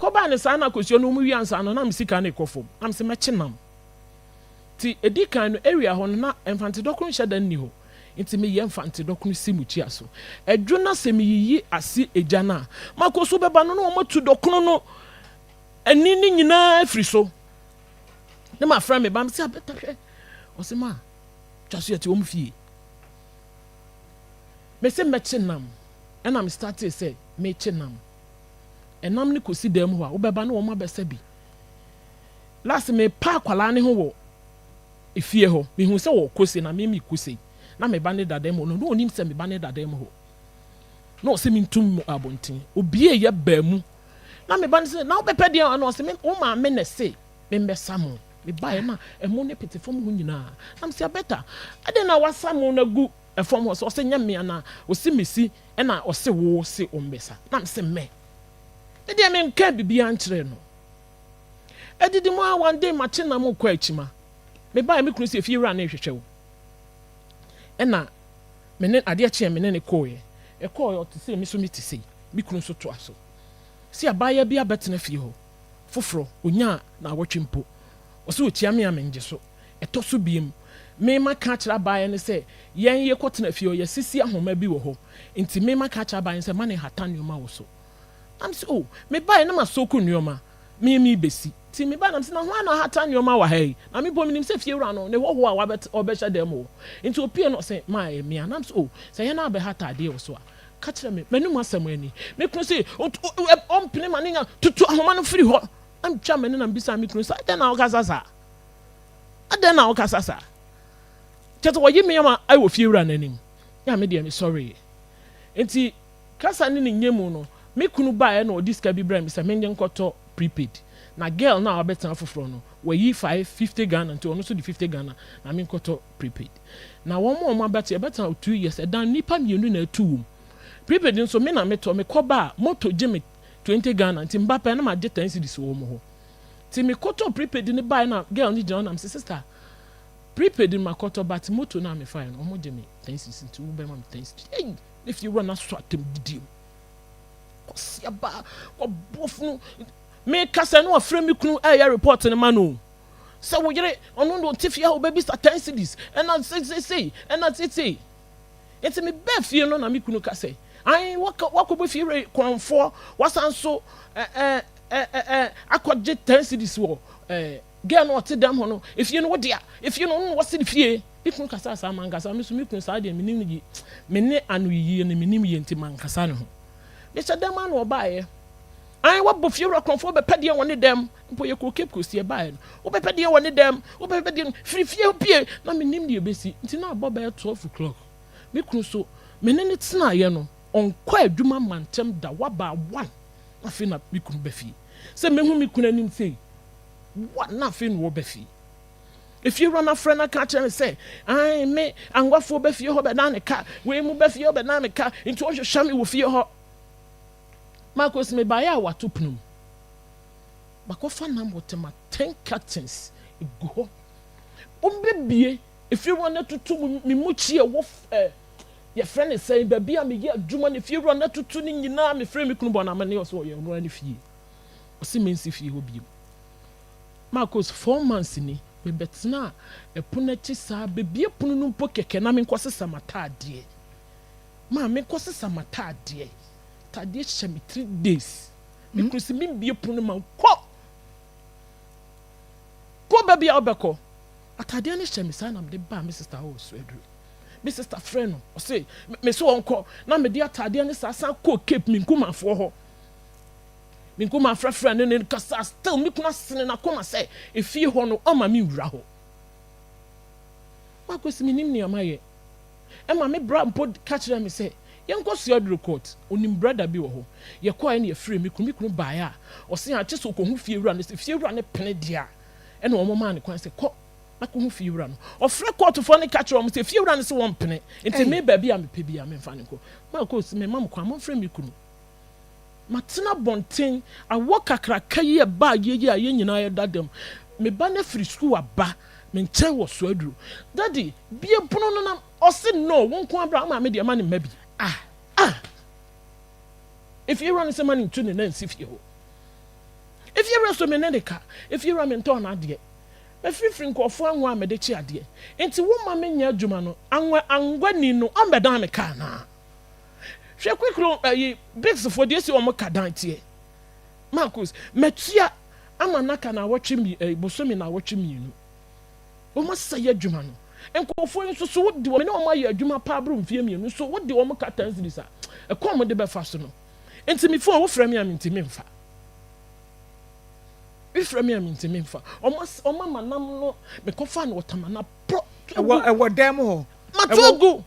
Ɛkɔbaa no saa na kosua no wɔn wie ansa no na me sika no rekɔ fam. Na mese mɛkye nam. Nti ɛdi kan no area hɔ no na Mfante dɔkono nhyɛ da nni hɔ. Nti meyɛ Mfante dɔkono si mukyia so. Ɛdwo na sɛ meyiyi ase egya no a, makɔ so bɛba no na wɔatu dɔkono no ani no nyinaa afiri so. Ne mafrɛ me ba mese abɛta hwɛ. Ɔse ma twa so yɛte wɔn fie. Mese mɛkye nam. Ɛna me startee sɛ mekye nam. Ɛnam no kɔsi dan mu hɔ a, wobɛba na wɔn abɛsa bi. Last mepa akwadaa no ho wɔ efie hɔ. Mehu sɛ wɔkɔ sei na me mekɔ sei. Na me ba no da dan mu hɔ. No, na ɔnim sɛ me ba no da dan mu hɔ. Na ɔsɛ mentum mu abɔnten. Obie yɛ baa mu. Na me ba no sɛ, na wobɛpɛ deɛ? Na ɔsɛ, wo maame na ɛse memmɛsa mo. Mebaeɛ na ɛmo no pete fam hɔ nyinaa. Na mesɛ, Abɛta, adɛn na wasa mo no agu ɛfam hɔ? Sɛ ɔsɛ nyɛ me anaa? Ɔse mesi ɛna ɔse wo se wommɛsa. Na mesɛ mɛ. Me deɛ menka biribiara nkyerɛ no. Adidi mu a one day makye nam kɔ akyima. Mebaeɛ me kunu sɛ efie wura no rehwehwɛ wo. Ɛna me ne adeɛ kyeɛ me ne ne kɔɔeɛ. Ɛkɔɔeɛ ɔte sei me so mete sei. Me kunu nso toa so. Sɛ abaayewa bi abɛtena fie hɔ foforɔ ɔnyaa naawɔtwe mpo. Ɔsɛ ɔkyia me a mengye so. Ɛtɔ so biem me maka akyerɛ abaayewa no sɛ yɛn yɛkɔtena fie hɔ yɛsisi ahoma bi wɔ hɔ. Nti me maka akyerɛ abaayewa no sɛ ma ne hata nneɛma wɔ so. Na mese oh mebaeɛ na masoko nneɛma me mebɛsi. Nti mebaeɛ na mese na hwan na ahata nneɛma wɔ ha yi? Na me mpo menim sɛ fiewura no ne hɔhoɔ a wabɛt ɔbɛhyɛ dan mu hɔ. Nti opie no ɔse ma ɛyɛ me a. Na mese oh sɛ yɛn na abɛhata adeɛ wɔ so a ka kyerɛ me. M'anum asɛm ani. Me kunu se ɔmpene ma ne nya tutu ahoma no firi hɔ. Na metwa m'ani na mebisaa me kunu sɛ adɛn na wokasa saa? Adɛn na wokasa saa? Kyerɛ sɛ wɔyi me ama wɔ fiewura no anim. Na me deɛ mesɔreeɛ. Nti kasa ne ne nyɛ mu no, me kunu baeɛ na ɔde sika bi brɛɛ me sɛ menye nkɔtɔ prepaid. Na girl no a wabɛtena foforɔ no, wayi 550 Ghana nti ɔno nso de 50 Ghana na menkɔtɔ prepaid. Na wɔn a wɔn abɛte, yɛbɛtena 2 years, ɛdan nnipa mmienu na atu wɔ mu. Prepaid nso me na metɔ, mekɔ ba a, moto gye me 20 Ghana nti mba pɛ na magye 10 cedis wɔ wɔn hɔ. Nti mekɔtɔ prepaid no baeɛ na girl no gyina hɔ na mese sister, prepaid no makɔtɔ but moto no a mefaeɛ no, wɔn gye me 10 cedis nti wobɛma me 10 cedis. Ei! Ne fie wura no aso atam didie mu. Kɔsi aba, wɔbɔ funu. Mekasa no wafrɛ me kunu ɛyɛ report no ma no. Sɛ wo yere, ɔno no ɔte fie a wobɛbisa 10 cedis, ɛna seisei, ɛna seisei. Nti mebɛɛ fie no na me kunu ka sɛ, ae, wakɔbɔ fie wura korɔmfoɔ, wasan so ɛ ɛ ɛ akɔgye 10 cedis wɔ ɛ girl no ɔte dɛm hɔ no, efie no wo dea, efie no ɔno na wɔsi ne fie. Me kunu kasa saa mankasa, me so me kunu saa deɛ menim yi, me ne ano yie no menim yie nti mankasa ne ho. Mehyɛ dɛm ano ɔbaeɛ. Ae, wabɔ fie wura korɔmfoɔ bɛpɛ deɛ wɔ ne dɛm. Mpo yɛ kɔ Cape Coast yɛbaeɛ no, wobɛpɛ deɛ wɔ ne dɛm, wobɛpɛ deɛ firi fie pie na menim deɛ ɛbɛsi. Nti na abɔ bɛyɛ 12 o'clock. Me kunu so, me ne ne tenaeɛ no, ɔnkɔ adwuma ma ntɛm da, waba 1. Afei na me kunu ba fie. Sɛ mehu me kunu anim sei, 1 na afei na wɔba fie. Efie wura no afrɛ no aka akyerɛ no sɛ, ae, me angwafoɔ bɛ fie hɔ bɛdan ne ka, wei mu bɛ fie hɔ bɛdan me ka, nti ɔhwehwɛ me wɔ fie hɔ. Marcus mebaeɛ a wato pono mu. Bakɔfa nam wɔ tema 10 cartons egu hɔ. Wɔmbɛbie efie wura no atutu me mu kyi a ɛwɔ ɛ yɛfrɛ ne sɛn baabi a meyɛ adwuma no efie wura no atutu ne nyinaa. Mefrɛ me kunu bɔ no amane ɔsɛ ɔyɛ ɔno ne fie. Ɔsɛ mensi fie hɔ bio. Marcus 4 months ni mebɛtena ɛpono akyi saa bebie pono no mpo kɛkɛ na menkɔsesa m'ataadeɛ. Maa menkɔsesa m'ataadeɛ. Ataadeɛ hyɛ me 3 days. Me kunu sɛ membie pono ma kɔ. Kɔ baabi a wobɛkɔ. Ataadeɛ no hyɛ me saa na mede baa me sister hɔ wɔ Suaduro. Me sister frɛ no ɔse me so ɔnkɔ na mede ataadeɛ no saa san kɔɔ Cape me nkumafoɔ hɔ. Me nkuma frɛfrɛ ne ne kasa still me kunu asene n'akoma sɛ efie hɔ no ɔma me nwura hɔ. Marcus menim nea mayɛ. Ɛma me bra mpo ka kyerɛ me sɛ yɛnkɔ Suaduro court onim brother bi wɔ hɔ. Yɛkɔɛ na yɛfrɛ me kunu, me kunu baeɛ a ɔse akye sɛ ɔkɔhu fie wura no sɛ fie wura no pene deɛ a ɛna wɔn maa ne kwan sɛ kɔ na kɔhu fie wura no. Ɔfrɛ courtfoɔ no ka kyerɛ wɔn sɛ fie wura no sɛ wɔmpene nti me baabi a mepɛ bi a memfa no nkɔ. Marcus mema mo kwan momfrɛ me kunu. Matena abɔnten awɔ kakraka yi ɛbaa yie yi a yɛn nyinaa yɛda dɛm. Me ba no afiri sukuu aba me nkyɛn wɔ Suaduro. Daddy bie pono no na ɔse no wo nko abra wo maame deɛ ma ne mma bi. Ah ah. Efie wura no sɛ ma ne ntu ne nan nsi fie hɔ. Efiewura so me ne ne ka. Efiewura mentɔn n'adeɛ. Mafirifiri nkurɔfoɔ anwa a mede kye adeɛ. Nti womma menyɛ adwuma no, anwa anwani no ɔmmɛdan me ka anaa? Hwɛ quick loan ayi Biggs foɔ deɛ esi wɔn ka dan teɛ. Marcus, matua ama no aka naawɔtwe mmi eh, bosome naawɔtwe mmienu. Wɔn asɛe adwuma no. Nkurɔfoɔ yi nso so wode wɔn, me ne wɔn ayɛ adwuma paa boro mfeɛ mmienu nso wode wɔn ka ten cedis a, ɛkwan a wɔde bɛfa so no. Nti me phone wofrɛ me a mentumi mfa. Wofrɛ me a mentumi mfa. Wɔn as wɔn ama nam no mekɔfaa no wɔ Tamana pɔ. Ɛwɔ ɛwɔ dan mu hɔ. Mato agu.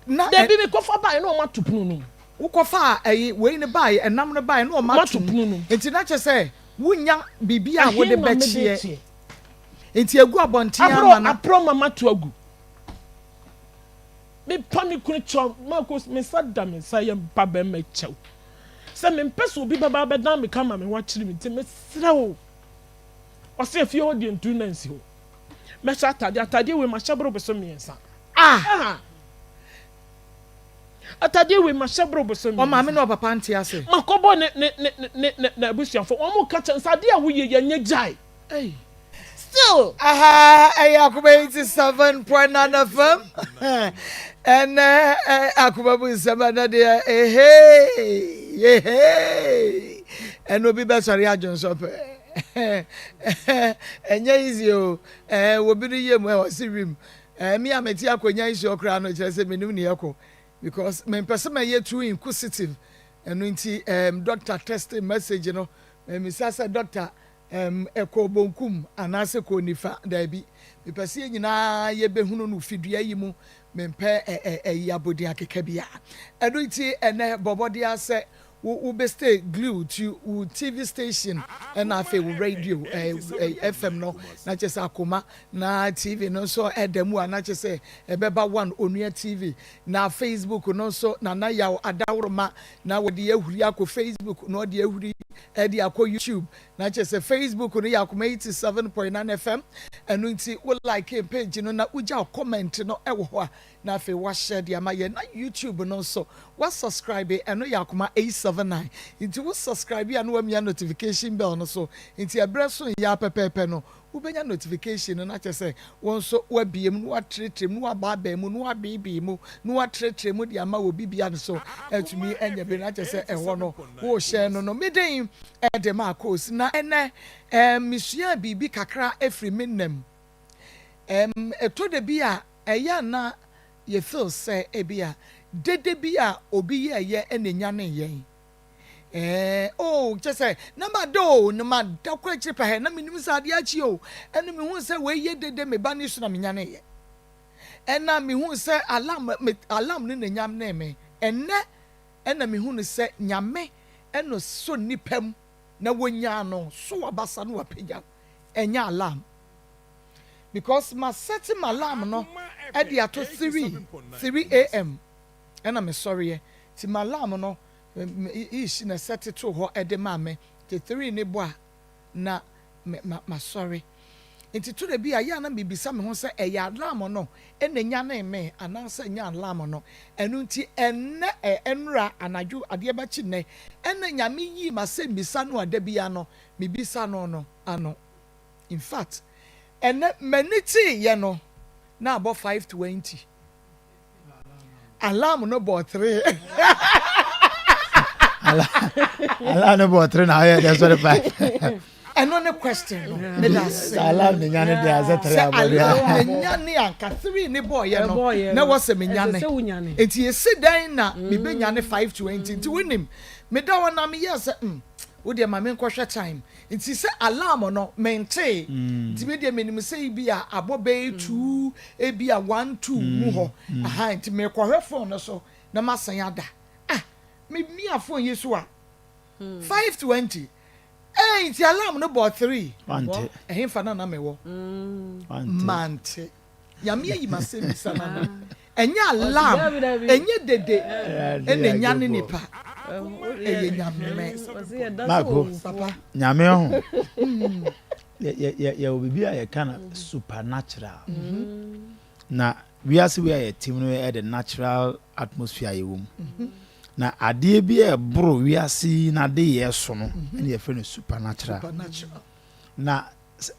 Na Dabi mekɔfa baeɛ na wɔn ato pono no mu. Wokɔfaa ɛyi wei no baeɛ ɛnam no baeɛ na wɔn ato mu. Pono no mu. Nti na kyerɛ sɛ wonya biribi a wode Ɛhe na mede bɛkyeɛ. kyeɛ? Nti egu abɔnten Aporɔ ama no. aporɔ ma mato agu. Mepa me kunu kyɛw Marcus me nsa da me nsa yam pa bɛrima kyɛw sɛ mempɛ sɛ obi bɛba abɛdan me ka ma me ho akyere me nti mesrɛ wo. Ɔse efie hɔ deɛ ntu na nsi hɔ. Mɛhyɛ atadeɛ atadeɛ wei mahyɛ boro bosome mmiɛnsa. Ah! Atadeɛ wei mahyɛ boro bosome mmiɛnsa. Ɔmaame ne ɔpapa nte ase. Makɔbɔ ne ne ne ne ne n'abusuafoɔ wɔn ka kyerɛ no sɛ adeɛ a woyɛ yi ɛnyɛ gyae. Ei. Still. Aha ɛyɛ Akoma 87.9 FM ɛnɛ akoma mu nsɛm ɛnɛ deɛ ehee ehee ɛnɛ obi bɛsɔre adwonsɔ pɛ ɛnyɛ easy o ɛɛ obi no yie mu ɛwɔ se wim ɛɛ mi a mete akonnwa yi soɔ koraa no kyerɛ sɛ menim nea ɛkɔ because mempɛ sɛ mɛyɛ too inquisitive ɛno nti ɛɛm doctor testing message no mɛmisa sɛ doctor Ɛm, ɛkɔɔ bonkum anaasɛ ɛkɔɔ nifa? Daabi. Mepɛ sɛ yɛn nyinaa yɛbɛhunu no fidua yi mu. Mempɛ ɛ, ɛ, ɛyi abodin akeka biara. Ɛno nti, ɛnnɛ, bɔ mmɔden ara sɛ wo, wobɛ stay glued to wo TV station ɛna afei wo radio, ɛ, ɛ, FM no, na kyerɛ sɛ akoma, na TV no nso ɛda mu a, na kyerɛ sɛ ɛbɛba One Onua TV, na Facebook no nso, Nana Yaw Adaworoma, na wɔde ahuri akɔ Facebook, na wɔde ahuri ɛde akɔ YouTube, Na kyerɛ sɛ Facebook no yɛ Akoma 87.9 FM, ɛno nti wo like page no na wogyaw comment no wɔ hɔ a, na afei woahyɛ de ama yɛn. Na YouTube no nso woa subscribe, ɛno yɛ Akoma 879, nti wo subscribe a na woamia notification bell no so, nti ɛberɛ so yɛ ara pɛpɛɛpɛ no wobɛnya notification no na kyerɛ sɛ wo nso woabue mu na woatrɛtrɛ mu na woabaabaa mu na woabeebee mu na woatrɛtrɛ mu de ama obi bia no so atumi anya bi na kyerɛ sɛ ɛhɔ no wohyɛ no no. Me din de Marcos na ɛnɛ mesuaa biribi kakra afiri me nna mu. Ɛtɔ da bi a ɛyɛ a na yɛ feel sɛ ebia dede bi a obi yɛɛyɛ na ɛnyanee yɛn. Ɛɛ oh, kyɛ sɛ na mada o, na mada kɔ akyiri pɛhɛ, na menim sɛ adeɛ akyi o. Ɛna mehu sɛ wei yɛ dede, me ba ne su na menyaneeɛ. Ɛna mehu sɛ alarm, me, alarm no na nyanee me. Ɛnnɛ ɛna mehu no sɛ Nyame ɛna ɔsɔ nnipa mu na wɔnyaa no, so wabasa na wapagya no, ɛnyɛ alarm. Because ma sɛte m'alarm no ɛde ato 3, 3 am ɛna mesɔreɛ. Nti m'alarm no, Ish na sɛte too hɔ de maa me, nti three ne bɔ a na me ma masɔre. Nti to da bi a, yɛ a na mebisa me ho sɛ ɛyɛ alarm no na enyanee me anaasɛ ɛnyɛ alarm no. Ɛno nti ɛnnɛ ɛ, ɛnora anadwo adeɛ bɛkye nnɛ, ɛna Nyame yii m'asɛmmisa no a da biara no mebisa no no ano. In fact, ɛnnɛ m'ani teeɛ no na abɔ 5:20. Alarm no bɔɔ tere. Alarm no bɔɔ tere na ayɛ dɛ sɔre pa. Ɛno ne question no. Me da ase. Sɛ alarm ne nya ne deɛ asɛ tere abɔ deɛ. Sɛ alarm ne nya ne anka three ne bɔɔ yɛ no na wɔ sɛ me nya ne. Nti esi dɛn na me bɛ nya ne 5:20 nti wonim me da hɔ na me yɛ sɛ mm wo deɛ ma me nkɔhwɛ time. Nti sɛ alarm no mentee nti me deɛ menim sɛ ebia abɔ bɛyɛ two ebia one two mu hɔ aha nti mekɔhwɛ phone no so na masan ada ah me mia phone yi so a 5:20 ee nti alarm no bɔɔ three ɛhefa na na mewɔ mante. Nyame ayi m'asɛm bisa no ano. Ɛnyɛ alarm, ɛnyɛ dede ɛna ɛnyane nipa. Ɛyɛ Nyame. Marko, Papa. Nyame ɔho. Yɛwɔ biribi a yɛka no supernatural. Na wiase wei a yɛte mu no yɛ the natural atmosphere a yɛwɔ mu. Na adeɛ bi a ɛboro wiase yi n'adeyɛɛ so no na yɛfrɛ no supernatural. Na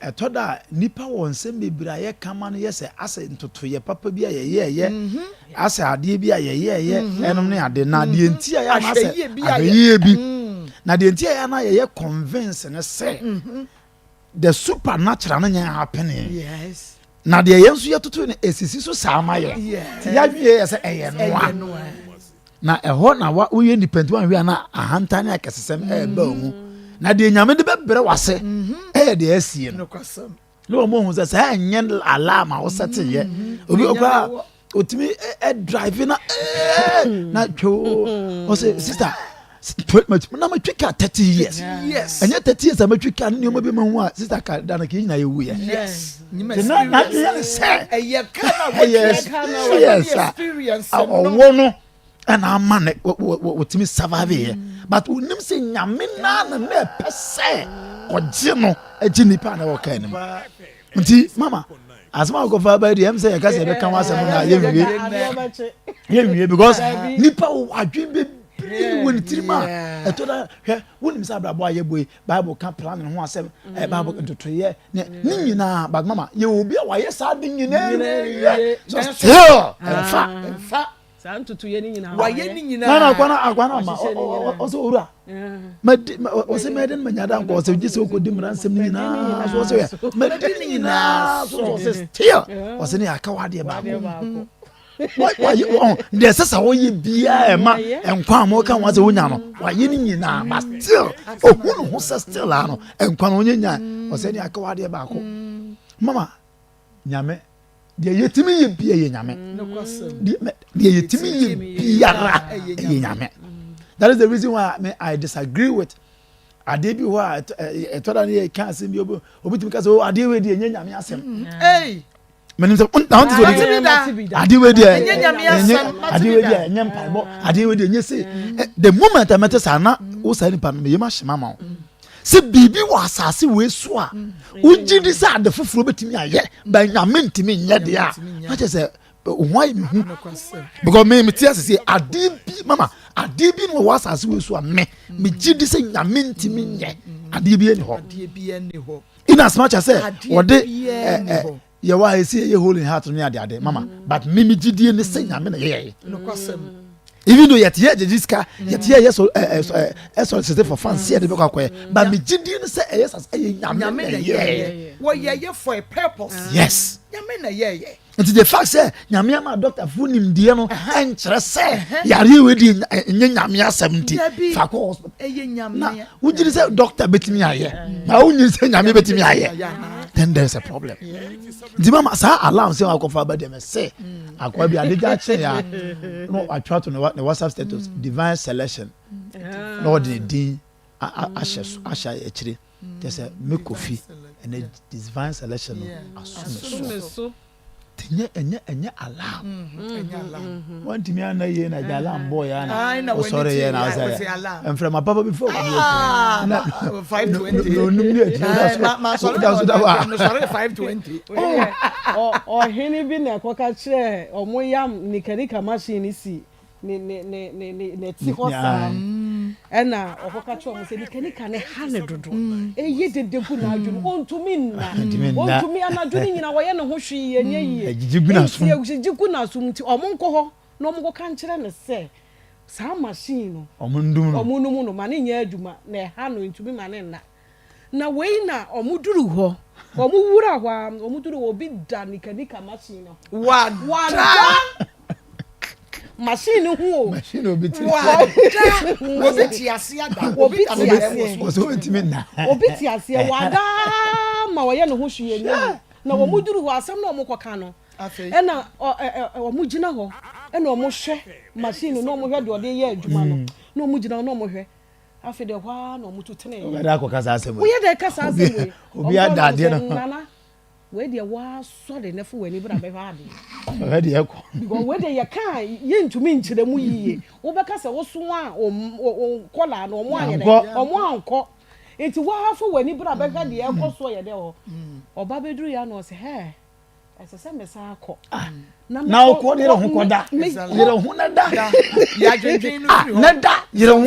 ɛtɔ da a nnipa wɔ nsɛm bebree a yɛka ma no yɛ sɛ asɛ ntotoyɛ papa bi a yɛyɛɛyɛ, mhm. asɛ adeɛ bi a yɛyɛɛyɛ mhm. ɛnom ne ade. Na deɛ nti a yɛ ana sɛ ahwɛyie bi, mm. na deɛ nti a yɛ ana yɛyɛ convince ne sɛ mhm. the supernatural no nyɛ happening. Yes. Na deɛ yɛn nso yɛtoto no esisi so saa ma yɛ. Ti yɛadwene yɛ sɛ ɛyɛ noa. Na ɛhɔ na wa woyɛ nipa nti wanhwɛ a na ahantan ne akɛsesɛm ɛreba wo mu. Na deɛ Nyame de bɛbrɛ wase ɛyɛ deɛ asie no. Na wɔn ahu sɛ saa ɛnyɛ alarm a wosɛte yɛ. Obi wɔ koraa otumi ɛdrive na ɛɛ na twɛw ɔsɛ sister na matwi kaa 30 years ɛnyɛ 30 years a matwi kaa ne nneɛma bi ma hu a sister ka da no ka yɛnyina yɛwu yɛ na na yɛ ne sɛ ɛyɛ experience a ɔwɔ no ɛna ama ne wɔtumi survive yɛ but onim sɛ nyame naa na na ɛpɛ sɛ ɔgye no agye nipa na ɛwɔ kaa no mu nti mama asɛm a wokɔfa ba deɛ ɛm sɛ yɛka sɛ yɛbɛka ho asɛm no a yɛnwie yɛnwie because nipa wɔ adwene bebree wɔ ne tirim a ɛtɔ da hwɛ wonim sɛ abrabɔ a yɛbɔ yi bible ka plan ho asɛm mm. bible ntotoyɛ ne ne nyinaa but mama yɛ obi a wayɛ saa de nyinaa wie so still ɛmfa ɛmfa saa ntotoyɛ ne nyinaa wayɛ ne nyinaa nana akwana akwana ma ɔsɛ owura madi ɔsɛ mɛde no manya da nkɔ ɔsɛ gye sɛ ɔkɔdi mmara nsɛm no nyinaa so ɔsɛ yɛ madi ne nyinaa so ɔsɛ still ɔsɛ ne aka wadeɛ baako wayɛ wɔn deɛ ɛsɛ sɛ wɔyɛ biara ɛma nkwa a wɔka wɔn sɛ wonya no wayɛ ne nyinaa but still ohun ne ho sɛ still ano nkwa no onye nya ɔsɛ ne aka wadeɛ baako mama nyame deɛ yɛtumi yɛ bia yɛ nyame deɛ yɛtumi yɛ biara yɛ nyame that is the reason why I, mean, I disagree with adeɛ bi hɔ a ɛtɔ da no yɛ ka asɛm bi obi tumi ka sɛ oh adeɛ wei deɛ ɛnyɛ nyame asɛm menim sɛ na wonte sɛ obi adeɛ wei deɛ ɛnyɛ adeɛ wei deɛ ɛnyɛ mpaebɔ adeɛ wei deɛ ɛnyɛ se the moment a mɛte saa na wo saa nipa no meyɛ ma hyema ma wo sɛ biribi wɔ asase wei so a wogye di sɛ ade foforɔ bɛtumi ayɛ ba nyame ntumi nyɛ deɛ a na kyerɛ sɛ ho ayɛ me hu because me mete ase sɛ adeɛ bi mama adeɛ bi na wɔ asase wei so a me megye di sɛ nyame ntumi nyɛ adeɛ bi ani hɔ in as much as sɛ wɔde yɛwɔ a ɛsi yɛyɛ hole in heart no ne ade ade mama mm. but me me gyidie ne sɛ nyame na yɛyɛ even though yɛte yɛ gyegye sika yɛte yɛ yɛ sɔ ɛ ɛ ɛ sɔ for fun si yɛde bɛkɔ akɔyɛ but me gyidie ne sɛ ɛyɛ sas ɛyɛ nyame na yɛyɛ wɔyɛ yɛ for a purpose yes nyame na yɛyɛ nti the fact sɛ nyame ama doctor fo nimdeɛ no ɛnkyerɛ sɛ yareɛ wei deɛ ɛnyɛ nyame asɛm nti fa kɔ hospital na wogyiri sɛ doctor bɛtumi ayɛ na wonyiri sɛ nyame bɛtumi ayɛ then there is a problem nti mama saa alarm sɛ wakɔfa aba deɛ mɛsɛ akoa bi ade gya kyɛ ya na watwerɛ to ne whatsapp status divine selection na ɔde ne din ahyɛ so ahyɛ akyire kyɛ sɛ me kofi ɛnɛ divine selection no aso me so ɛnyɛ ɛnyɛ ɛnyɛ alarm mm-hmm. wɔntumi anna yie na gya alarm bɔɔ yɛ ana wosɔre yɛ na wosɛ mframa papa bi fɔ obi akyi na onum ne akyi na so da so da hɔ a ɔhene bi na ɛkɔka kyerɛ ɔmo yam nikanika machine si ne ne ne ne ne n'ati hɔ saa ɛna ɔkɔka kyerɛ wɔn sɛ nikanika ne ha ne dodo eyi dede gu n'adwene ɔntumi nna ɔntumi anadwo ne nyina wɔyɛ ne ho hwee yɛ nyɛ yie ɛgyigyi gu n'asom nti ɛgyigyi gu n'asom nti wɔn nkɔ hɔ na wɔn kɔka nkyerɛ ne sɛ saa machine no wɔn ndum no wɔn num no ma ne nyɛ adwuma na ɛha no ntumi ma ne nna. Na wei na ɔmo duru hɔ, ɔmo wura hɔ ara, ɔmo duru hɔ obi da nika nika machine no ho. Wada. Wada machine no ho o. Machine obi te. Wada. Obi te ase ada. Obi te aseɛ. Ɔsɛ ontumi nna. Obi te aseɛ wada ma ɔyɛ ne ho hwee nyɛ yie. Na wɔn duru hɔ asɛm na wɔn kɔka no, ɛna wɔn gyina hɔ ɛna wɔn hwɛ machine no na wɔn hwɛ deɛ ɔde yɛ adwuma no na wɔn gyina hɔ na wɔn hwɛ. Afei deɛ ɛhɔ ara na wɔtu teneeɛ. Wobɛda akɔka saa asɛm wei. Woyɛ dɛ ka saa asɛm wei. Obi ada adeɛ no. Nana, wei deɛ woasɔre na fa w'ani bra bɛhwɛ adeɛ. Bɛhwɛ deɛ ɛkɔ. Because wei deɛ yɛka a yɛntumi nkyerɛ mu yie. Wobɛka sɛ woso a wo nkɔlaa no wɔn anyɛ dɛ, wɔn ankɔ. Nti woafa w'ani bra bɛhwɛ deɛ ɛkɔ soɔ yɛ dɛ hɔ. Ɔba bɛduru yɛ a na ɔsɛ hɛɛ. Ɛsɛ sɛ mesan kɔ. Ah, na wokɔ de yere ho kɔ da. Yere ho na da. Ah, na da yere ho.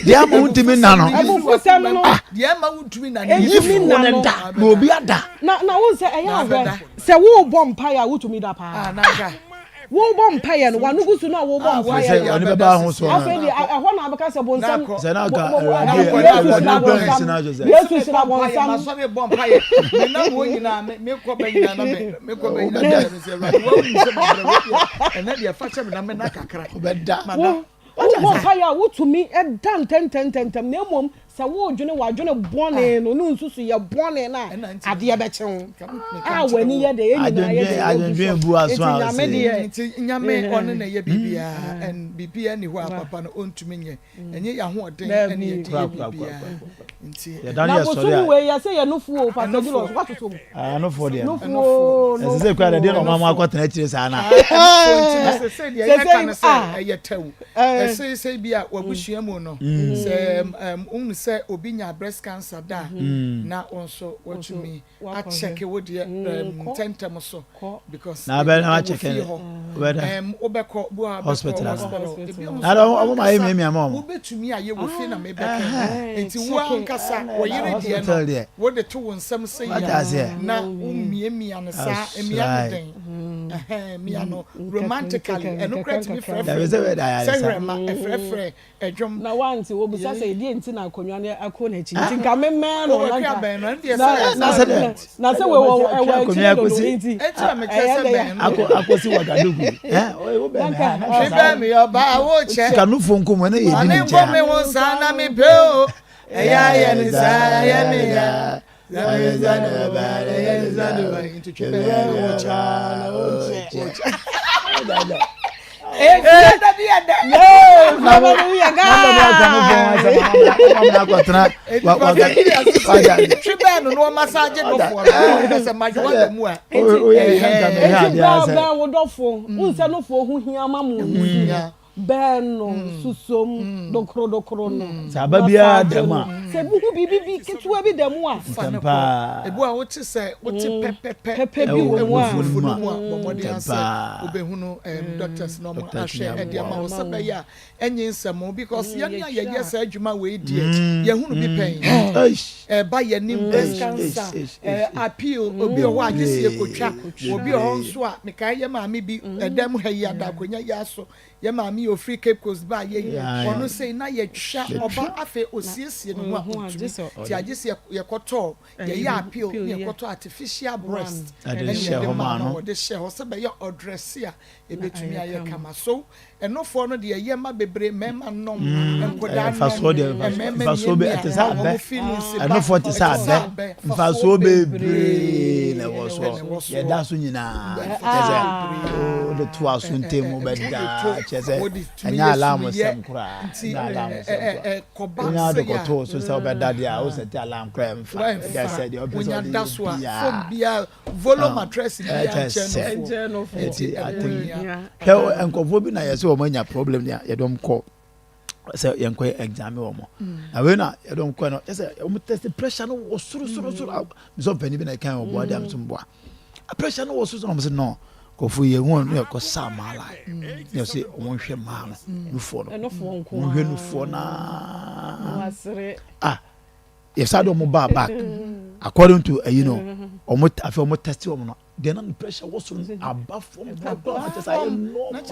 Deɛ ama wontumi nna no. Abufusɛm no. Ah, deɛ ama wontumi nna no. Yi firi hɔ na da na obi ada. Na na wo sɛ ɛyɛ ahwɛ sɛ wobɔ mpaeɛ a wotumi da paa. Ah, Wobɔ mpaeɛ no wano gu so no a wobɔ ah, mpaeɛ no. Ɔne bɛba ho so. Afei deɛ ɛhɔ na abɛka sɛ bonsam. Sɛ na aka Awurade Awurade bɛn si na ahyɛ sɛ. Yesu hyira bonsam. Masɔre bɔ mpaeɛ. Me nam hɔ nyinaa me me kɔ bɛ nyinaa na me me kɔ bɛ nyinaa na me sɛ Awurade wɔn mu sɛ ma brɛ wɔ deɛ ɛnɛ deɛ fa kyɛ me na me na kakra. Ɔbɛda. Mada. Wobɔ mpaeɛ a wotumi da ntɛntɛntɛntɛm na mmom sɛ woredwene w'adwene bɔne no ne wo nsusuiɛ bɔne no a, adeɛ bɛkye wo. A w'ani yɛ dɛ, yɛn nyinaa yɛ dɛ, yɛgu so. Nti Nyame deɛ. Nti Nyame ɔno na ɛyɛ biribiara and biribiara nni hɔ a papa no ɔntumi nyɛ. Ɛnyɛ yɛn ahoɔden ɛne yɛde yɛ biribiara. Nti. Na bosome wei yɛsɛ yɛ nufoɔ o, Pastor Julius, woatoto mu. Nufoɔ deɛ. Nufoɔ o, nufoɔ. Ɛsɛ sɛ kura deɛ na ɔma mo akɔtena akyire saa na. Nti sɛ deɛ yɛka no sɛ ɛyɛ tɛw. Ɛsɛ sɛ bi a w'abusua mu no sɛ wohu sɛ obi nya breast cancer da a na wo nso watumi akyɛke wo deɛ ntɛntɛm so because na abɛ na ɛwɔ wakyɛke fie hɔ wobɛda wobɛkɔ bu a wobɛkɔ hospital ano hospital ebi nso na ɔmo ma ayɛ miamia ma ɔmo wobɛtumi ayɛ wɔ fie na mebɛka nti wo ankasa wo yere deɛ hospital no deɛ wode to wo nsam sɛ wate yi a aseɛ na womiamia no saa that's mmia no right den ɛhɛn mia no romantically ɛno koraa tumi dabi frɛfrɛ sɛ wɛda sɛ ayaresa hwɛma ɛfrɛfrɛ ɛdwom Na wante wɔbisa sɛ ɛdeɛ nti na akonnwa no akɔ n'akyi nti nka memmɛn no wɔ na atwa nka bɛn no ɛno deɛ na sɛ na na sɛ dɛ na sɛ wɔ atwa ɛwɔ akonnwa akyire dodo akɔsi nti ɛnti na mekyerɛ ɛyɛ sɛ dɛ ya bɛn no akɔ akɔsi wagadugu ɛ wo na bɛn nka ha na twe hwɛ saa bɛn me ɔbaa wo kyɛ sika nufoɔ nko mu ɛna yɛ di ɔne ne nkɔ nkyɛn me ha ho saa na mepɛ o ɛyɛ ayɛ ne saa ɛyɛ me ya twe bɛn no na ɔmassage dɔfoɔ no sɛ madwoa da mu a bɛn wo dɔfo wo nsɛ nofoɔ ho hia ma mo bɛn no susom dokorodokoro no Sɛ aba biara da mu a. Sɛ muhu biribi bi ketewa bi da mu a. Fa no Ntɛm kɔ. paa. Ebi a wote sɛ wote pɛpɛpɛ Pɛpɛ bi Ɛwɔ wɔ mu a. nufoɔ no nufu mu no a. mu a, bɔ mmɔden Ntɛm ara sɛ paa. wobɛhunu um, doctors na wɔn Doctor ahwɛ atumi ɛde ama aboa wo wo. sɛ bɛyɛ a ɛnye nsɛm because yɛn a Yɛtwa yɛyɛ a. saa adwuma wei deɛ yɛhunu bi pɛn. Eish. Ɛba yɛn anim breast Eish, cancer, eish, eish, eh, eish. appeal, obi wɔ hɔ a gye sɛ yɛkɔtwa, Bebree, obi wɔ hɔ bebree. nso a mekae yɛ maame bi ɛdɛm ha yi ada akonnwa yi aso Yɛ maame yi ofiri Cape Coast baa yɛ yi, ɔno sei na yɛtwa ɔba afei osiesie ne ho a ɔntumi nti agye sɛ yɛkɔtɔɔ yɛyɛ appeal ne yɛkɔtɔ artificial breast ɛne yɛde maa no wɔde hyɛ hɔ sɛ bɛyɛ ɔdrɛse a ɛbɛtumi ayɛ kama so ɛnofoɔ no deɛ ɛyɛ ma bebree mmarima nom nkwadaa nom mmarima miamia wɔn feelings ba ɛnofoɔ te sɛ abɛ mfasoɔ bebree na ɛwɔ soɔ yɛda so nyinaa kyɛ sɛ wode to aso ntem wobɛda kyɛ sɛ ɛnyɛ alarm sɛm koraa ɛnyɛ alarm sɛm koraa wonya wode kɔtoo so sɛ wobɛda deɛ a wosɛte alarm koraa ɛmfa ɛgya sɛ deɛ wopɛ sɛ wode yɛ biaa ɛkyɛ sɛ ɛti aten hwɛ nkurɔfoɔ bi na yɛ sɛ wɔn anya problem ne a yɛde wɔn kɔ sɛ yɛn kɔ exam wɔn na wei na yɛde wɔn kɔ no kyɛ sɛ wɔn test pressure no wɔ soro soro soro mm. mesɛ ɔpanin bi na ɛka wɔn boa de am so mboa pressure no wɔ soro soro wɔn sɛ no kɔfo yɛ wɔn no yɛ kɔ sa maa la ne yɛ sɛ wɔn hwɛ maa no nufoɔ no wɔn hwɛ nufoɔ naa ah yɛ sa de wɔn ba back according to ɛyi no wɔn afɛ wɔn test wɔn no deɛ na ne pressure wɔ soro no aba fam korakora na kyɛ sɛ ayɛ normal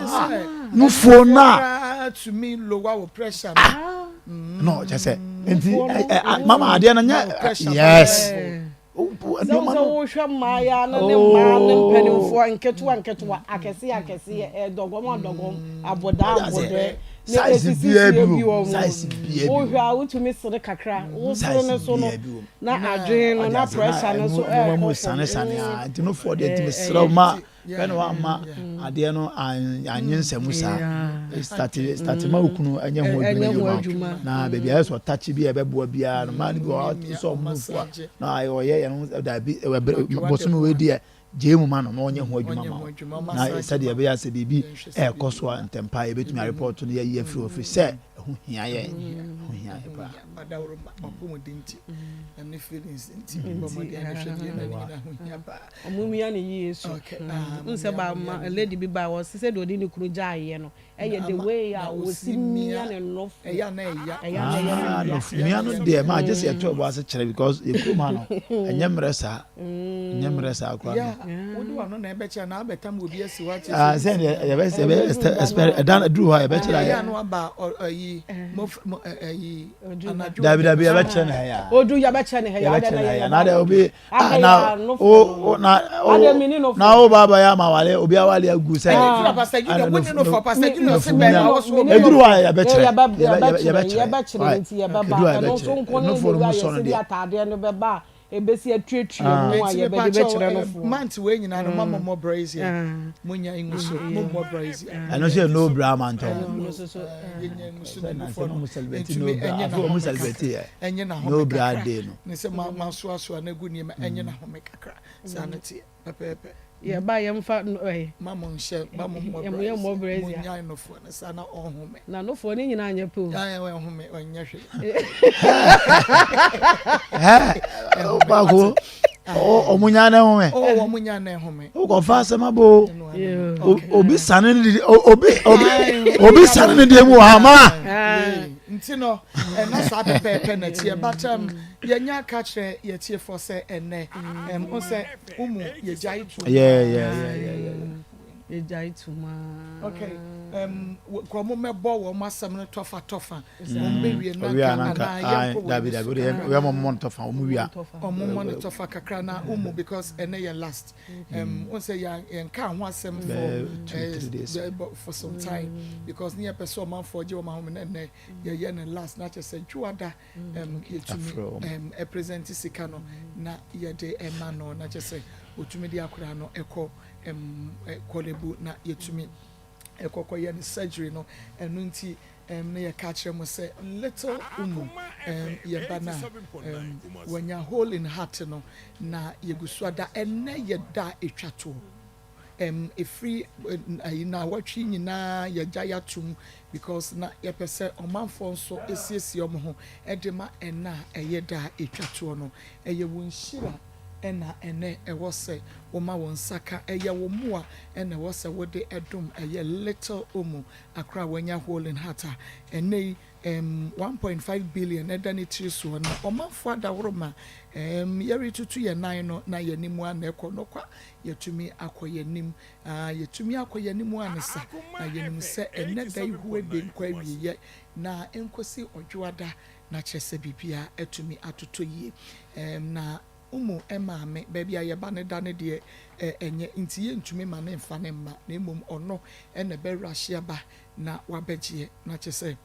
nufoɔ no a tumi lower wo pressure no ah no kyɛ sɛ nti mama adeɛ no nyɛ yes sɛ sɛ wohwɛ mmaayɛ no ne mmaa ne mpanimfoɔ nketewa nketewa akɛseɛ akɛseɛ ɛdɔgɔm adɔgɔm abɔdaa abɔdɛɛ ne ɛsisisie bi wɔ mu wohwɛ a wotumi sere kakra wosere no so no Na adwene no na pressure no nso ɛrekɔ fam. Sane sane a nti no fɔ deɛ nti mesrɛ wo ma hwɛ na wamma adeɛ no anye nsɛm saa starte starte ma okunu ɛnyɛ ho adwuma yie ma na baabi ayɛ sɛ ɔtakye bi a ɛbɛboa biara no maa no bi wɔ hɔ sɛ ɔmo fo a na ɔyɛ yɛn ho daabi bɔsome wei deɛ. Gyae mu ma no na ɔnyɛ ho adwuma ma wo, na sɛdeɛ ɛbɛyɛ a sɛ biribi ɛrekɔ so a ntɛmpa yɛbɛtumi arepɔɔto no yɛayi afiri hɔ ɛfiri sɛ ɛho hia yɛn, ɛho hia yɛn paa. Ɔmo mia ne yie so. N sɛ ba ma lady bi ba wɔ sɛ deɛ ɔde ne kunu gyaeɛ no ɛyɛ the way a wɔsi mia ne nofo. Ɛyɛ na ɛya. Ɛyɛ na ɛyɛ Ah, nofo mia no deɛ maa gye sɛ yɛto ɛbɔ ase kyerɛ because yɛ kurom ha no ɛnyɛ mmerɛ saa ɛnyɛ mmerɛ saa koraa no. Wode wano na ɛbɛkyerɛ na abɛtam obi asi hɔ akyerɛ. Ah, sɛ deɛ yɛbɛ yɛbɛ ɛspɛ ɛdan duru hɔ a yɛbɛkyerɛ ayɛ. Ɛyɛ no aba ɛyi mo ɛyi anadwo. Dabi dabi yɛbɛkyerɛ ne ha ya. Odu yɛbɛkyerɛ ne ha ya. Yɛbɛkyerɛ ne ha ya na de obi ah na o na o na o ba ba ya ma wale obi awale agu sɛ. Eduru hɔ a yɛbɛkyerɛ yɛbɛkyerɛ yɛbɛkyerɛ a yɛbɛkyerɛ nofo no mu sɔ no deɛ. Ebesi atuatua mu a yɛbɛde bɛkyerɛ no foɔ. Month wei nyinaa no mama mo brazier mo nya ngu so mo mmɔ brazier. Ɛno nso yɛ no bra mantɔ. Yɛnya ngu so ne nufoɔ no ntumi ɛnyɛ na home kakra ɛnyɛ na home kakra ne sɛ ma ma soasoa na gu nneɛma ɛnyɛ na home kakra saa ne teɛ pɛpɛɛpɛ. Yɛba yɛmfa no ɛ. Ma mo nhyɛ ma mo mmɔ brazier mo nya nufoɔ no saa na ɔnhome. Na nufoɔ no nyinaa nyɛ pɛ o. Ɛn ɔnhome ɔnyɛ hwee. Ɛɛ baako ɔmo nya ne home. Ɔmo nya ne home. Wokɔfa asɛm abo obi sane ne di obi obi obi sane ne deɛ mu wɔ ha maa. Nti no ɛna saa pɛpɛɛpɛ na ɛteɛ but um, yɛnya aka kyerɛ yɛtiefoɔ sɛ ɛnɛ um, sɛ umu yɛgyae to. Yeah, yeah, yeah, yeah, yeah. Yɛgyae to maa. Okay. Um, kɔ mo mɛbɔ wɔn asɛm no tɔfa tɔfa. Wɔn bɛwie na nka anaa yɛnkɔ wɔn Dabi dabi o de yɛ mo mmɔ no tɔfa wɔn wia. Wɔn mmɔ no tɔfa kakra na umu because ɛnɛ yɛ last. Um, wɔn sɛ yɛn yɛn ka ho asɛm for uh, for some time because ne yɛ pɛ sɛ ɔmanfoɔ gye wɔn ahome na ɛnɛ yɛyɛ no last na kyerɛ sɛ dwoada um, yɛtumi um, ɛpresent sika no na yɛde ɛma no na kyerɛ sɛ otumi de akwadaa no ɛkɔ um, Korle na yɛtumi ɛkɔkɔ yɛ no surgery no. Ɛno nti um, na yɛka kyerɛ mo sɛ little Umu um, yɛba no a um, wanya hole in heart no na yɛgu so ada. Ɛnɛ yɛda ɛtwa toɔ um, ɛfiri ayi na awɔtwe nyinaa yɛgya yɛatom because na yɛpɛ sɛ ɔmanfoɔ nso esiesie wɔn ho ɛde ma ɛna a ɛyɛ da a ɛtwa toɔ no. Ɛyɛ wɔn nhyira ɛna ɛnɛ ɛwɔ sɛ wɔma wɔn nsa ka, ɛyɛ wɔn mmoa ɛna ɛwɔ sɛ wɔde ɛdom ɛyɛ little Umu akora a wɔanya hole in heart a ɛnɛ yi 1.5 billion ɛda ne tiri soɔ. Na ɔmanfoɔ adaworo ma yɛretutu yɛn nan no na yɛn anim a na ɛkɔ no kwa yɛtumi akɔ yɛn anim, yɛtumi akɔ yɛn anim a ne sa na yɛnim sɛ ɛnɛ da yi ho ebe nkɔ awieyɛ na nkosi ɔdwoada na kyerɛ sɛ biribiara atumi atotɔ yie. Na Umu maame baabi a yɛba ne da ne deɛ ɛnyɛ nti yɛntumi ma ne mfa ne mma na mmom ɔno ɛna ɛbɛwura aba na wabɛgyeɛ na kyerɛ sɛ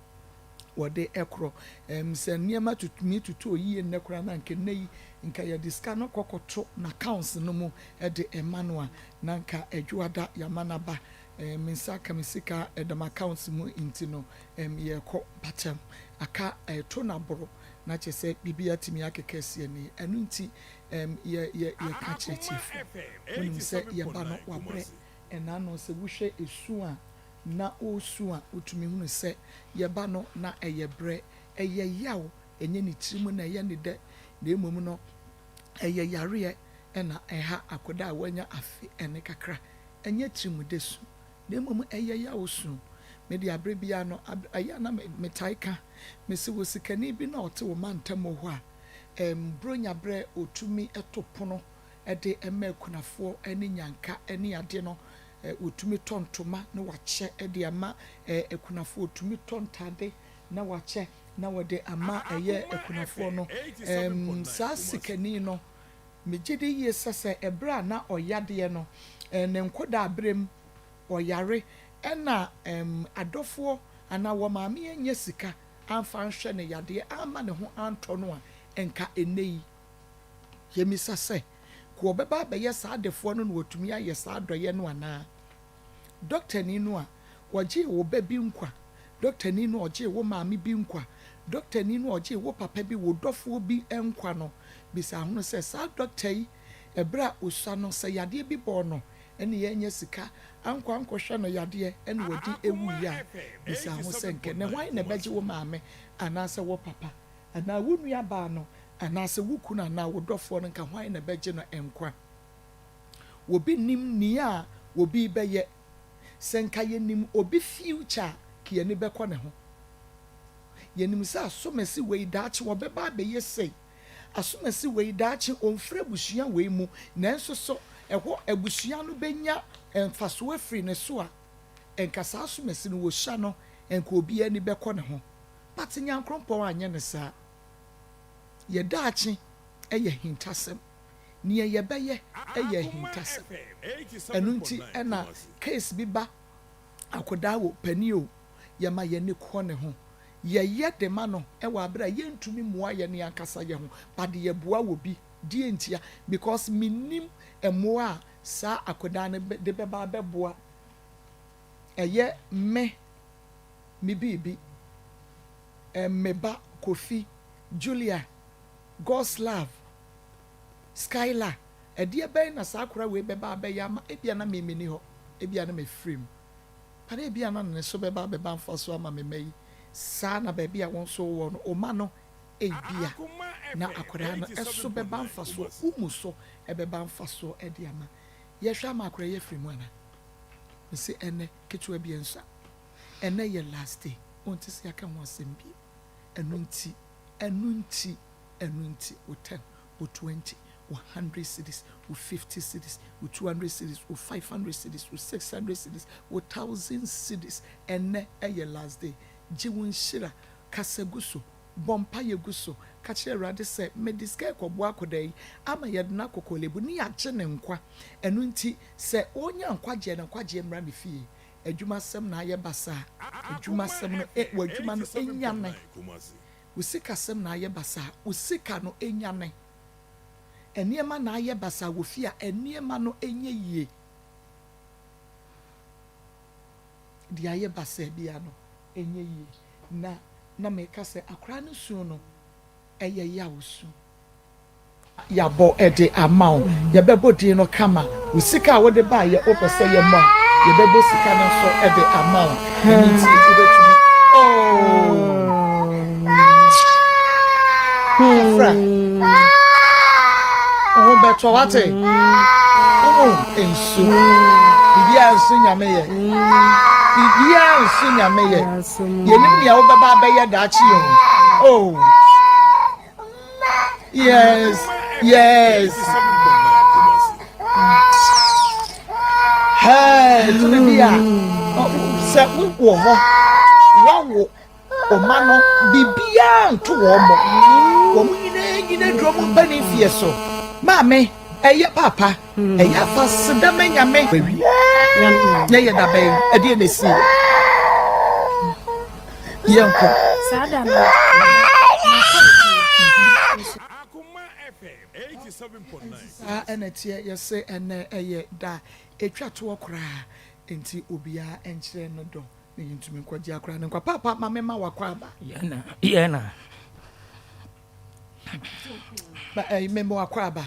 wɔde ɛkorɔ sɛ nneɛma tutumi tutu oyie nnɛ koraa na nka nnɛ yi nka yɛde sika no kɔkɔto n'accounts no mu ɛde ɛma no a na nka adwoada yɛama n'aba. Me nsa ka me sika ɛdam accounts mu nti no yɛkɔ batam aka ɛto n'aboro na kyerɛ sɛ biribi atumi akeka asi ani. Ɛno nti yɛ yɛ yɛka kyerɛ tiefo wonim sɛ yɛba no wabrɛ ɛna no sɛ wohwɛ esu a na ɔresu a wotumi hunu sɛ yɛba no na ɛyɛ brɛ, ɛyɛ yaw, ɛnyɛ ne tirim na ɛyɛ ne dɛ na emom no ɛyɛ yareɛ ɛna ɛha akwadaa a wanya afe ɛne kakra. Ɛnyɛ tirim de su na emom ɛyɛ yaw su. Mede abere biara no ɛyɛ na metae ka mesi wɔ sikani bi na ɔte wɔ mantam hɔ a bronya brɛ otumi ɛto pono ɛde ɛma akunafoɔ ɛne nyanka ɛne ade no. Otumi tɔ ntoma na wakyɛ ɛde ama akunafoɔ, otumi tɔ ntaade na wakyɛ na wɔde ama ɛyɛ akunafoɔ no. Saa sikani no megye di yie sɛ ɛberɛ a na ɔyadeɛ no ne nkɔda aberɛ mu ɔyare ɛna adɔfoɔ anaa wɔ maame anya sika amfa nhwɛ ne yadeɛ ama ne ho antɔ no a nka ɛnɛ yi yɛmisa sɛ ko ɔbɛba abɛyɛ saa adefoɔ no na wɔtumi ayɛ saa adɔyɛ no anaa. Dɔktani no a wɔgyee wo ba bi nkwa, dɔktani no a ɔgyee wo maame bi nkwa, dɔktani no a ɔgyee wo papa bi, wo dɔfoɔ bi nkwa no, bisa ho sɛ saa dɔkta yi Ɛberɛ a ɔsua no, sɛ yadeɛ bi bɔɔ no ne yɛannya sika ankɔ ankɔhwɛ no yadeɛ na ɔde wuiɛ a, bisa ho sɛ, Nkɛ nnɛ hwan na ɛbɛgye wo maame anaasɛ wo papa anaa wo nuabaa no anaasɛ wo kunu anaa wo dɔfoɔ no, nka hwan na ɛbɛgye no nkwa? Obi nnim nea obi rebɛyɛ. Sɛ nka yɛnim obi future a, nka yɛn ani bɛkɔ ne ho. Yɛnim sɛ asomasi wei daakye ɔbɛba abɛyɛ sei. Asomasi wei daakye ɔmfiri abusua wei mu nanso so ɛhɔ abusua no bɛnya mfasoɔ afiri ne so a, nka saa asomasi no wɔhyia no nka obiara ani bɛkɔ ne ho. But Nyankrompɔn anyɛ no saa. Yɛ daakye yɛ ahintasɛm. Neɛ yɛbɛyɛ yɛ ahintasɛm. Ɛno nti na case bi ba akodaa o, panin o, yɛma yɛn ani kɔ ne ho. Yɛyɛ de ma no wɔ abere a yɛntumi mmoa yɛn ankasa yɛn ho but yɛboa wɔ bi. Deɛ ntia? Because mennim mmoa a saa akodaa no de bɛba abɛboa. Ɛyɛ me, me biribi, me ba Kofi, Julia, God's love, Skylar, ɛdeɛ bɛn na saa akora wei bɛba abɛyɛ ama, ebia na me menni hɔ, ebia na mafiri mu. But ebia na ne so bɛba abɛba mfaso ama me mma yi. Saa na baabi a wo nso wowɔ no, wo mma no, ebia na akwadaa no so bɛba mfasoɔ, wo mu so ɛbɛba mfasoɔ de ama. Yɛhwɛ ama akwadaa yi afiri mu anaa? Mese ɛnnɛ, ketewa bi ɛnsua. Ɛnnɛ yɛ last day, wonte sɛ yɛaka ho asɛm bio. Ɛno nti, ɛno nti, ɛno nti, wo ten, wo 20, wo 100 cedis, wo 50 cedis, wo 200 cedis, wo 500 cedis, wo 600 cedis, wo 1000 cedis, ɛnnɛ yɛ last day. Gye wo nhyira, kasa gu so, bɔ mpaeɛ gu so, ka kyerɛ Awurade sɛ, mede sika rekɔboa akwadaa yi ama yɛde no akɔ Korle-Bu ne yɛagye no nkwa. Ɛno nti, sɛ ɔnya nkwagyeɛ no, nkwagyeɛ mmra ne fie. Adwumasɛm na ayɛ basaa, adwumasɛm no, w'adwuma no nyane. Wo sikasɛm na ayɛ basaa, wo sika no nyane. Nneɛma na ayɛ basaa wɔ fie a, nneɛma no nyɛ yie. Deɛ ayɛ basaa biara no, ɛnyɛ yie. Na na meka sɛ akwadaa no su no, ɛyɛ yaw su. Yɛabɔ de ama wo. Yɛbɛbɔ din no kama. Wo sika a wode baeɛ wopɛ sɛ yɛmmɔ a, yɛbɛbɔ sika no nso de ama wo. Ɛno nti wobɛtumi. Oh! Afra. Wo ho bɛtɔ wate. Wo nsu. Biribiara nso nyame yɛ. Biribiara nso nyame yɛ. Yɛnim nea wobɛba abɛyɛ daakye o. Oh. Yes, yes. Hey, to the bia. Sɛ wowɔ hɔ, wawo ɔma no biribiara nto wɔn mɔ. Wɔn nyinaa nyina duro mu mpanin fie so. Maame, ɛyɛ papa, ɛyɛ afa seda ma nyame. Awie. Yɛ yɛ dabɛn, ɛdeɛ na esi. Yɛnkɔ. Saa da no, makɔ adwuma. Saa ɛna ɛteɛ, yɛse ɛnɛ ɛyɛ da a ɛtwa toɔ koraa, enti obiara nkyerɛ ne dɔ na yɛntumi nkɔgye akora no nkwa. Paapa ma memma w'akwaaba. Yɛna, yɛna. Ma ɛyi mema w'akwaaba.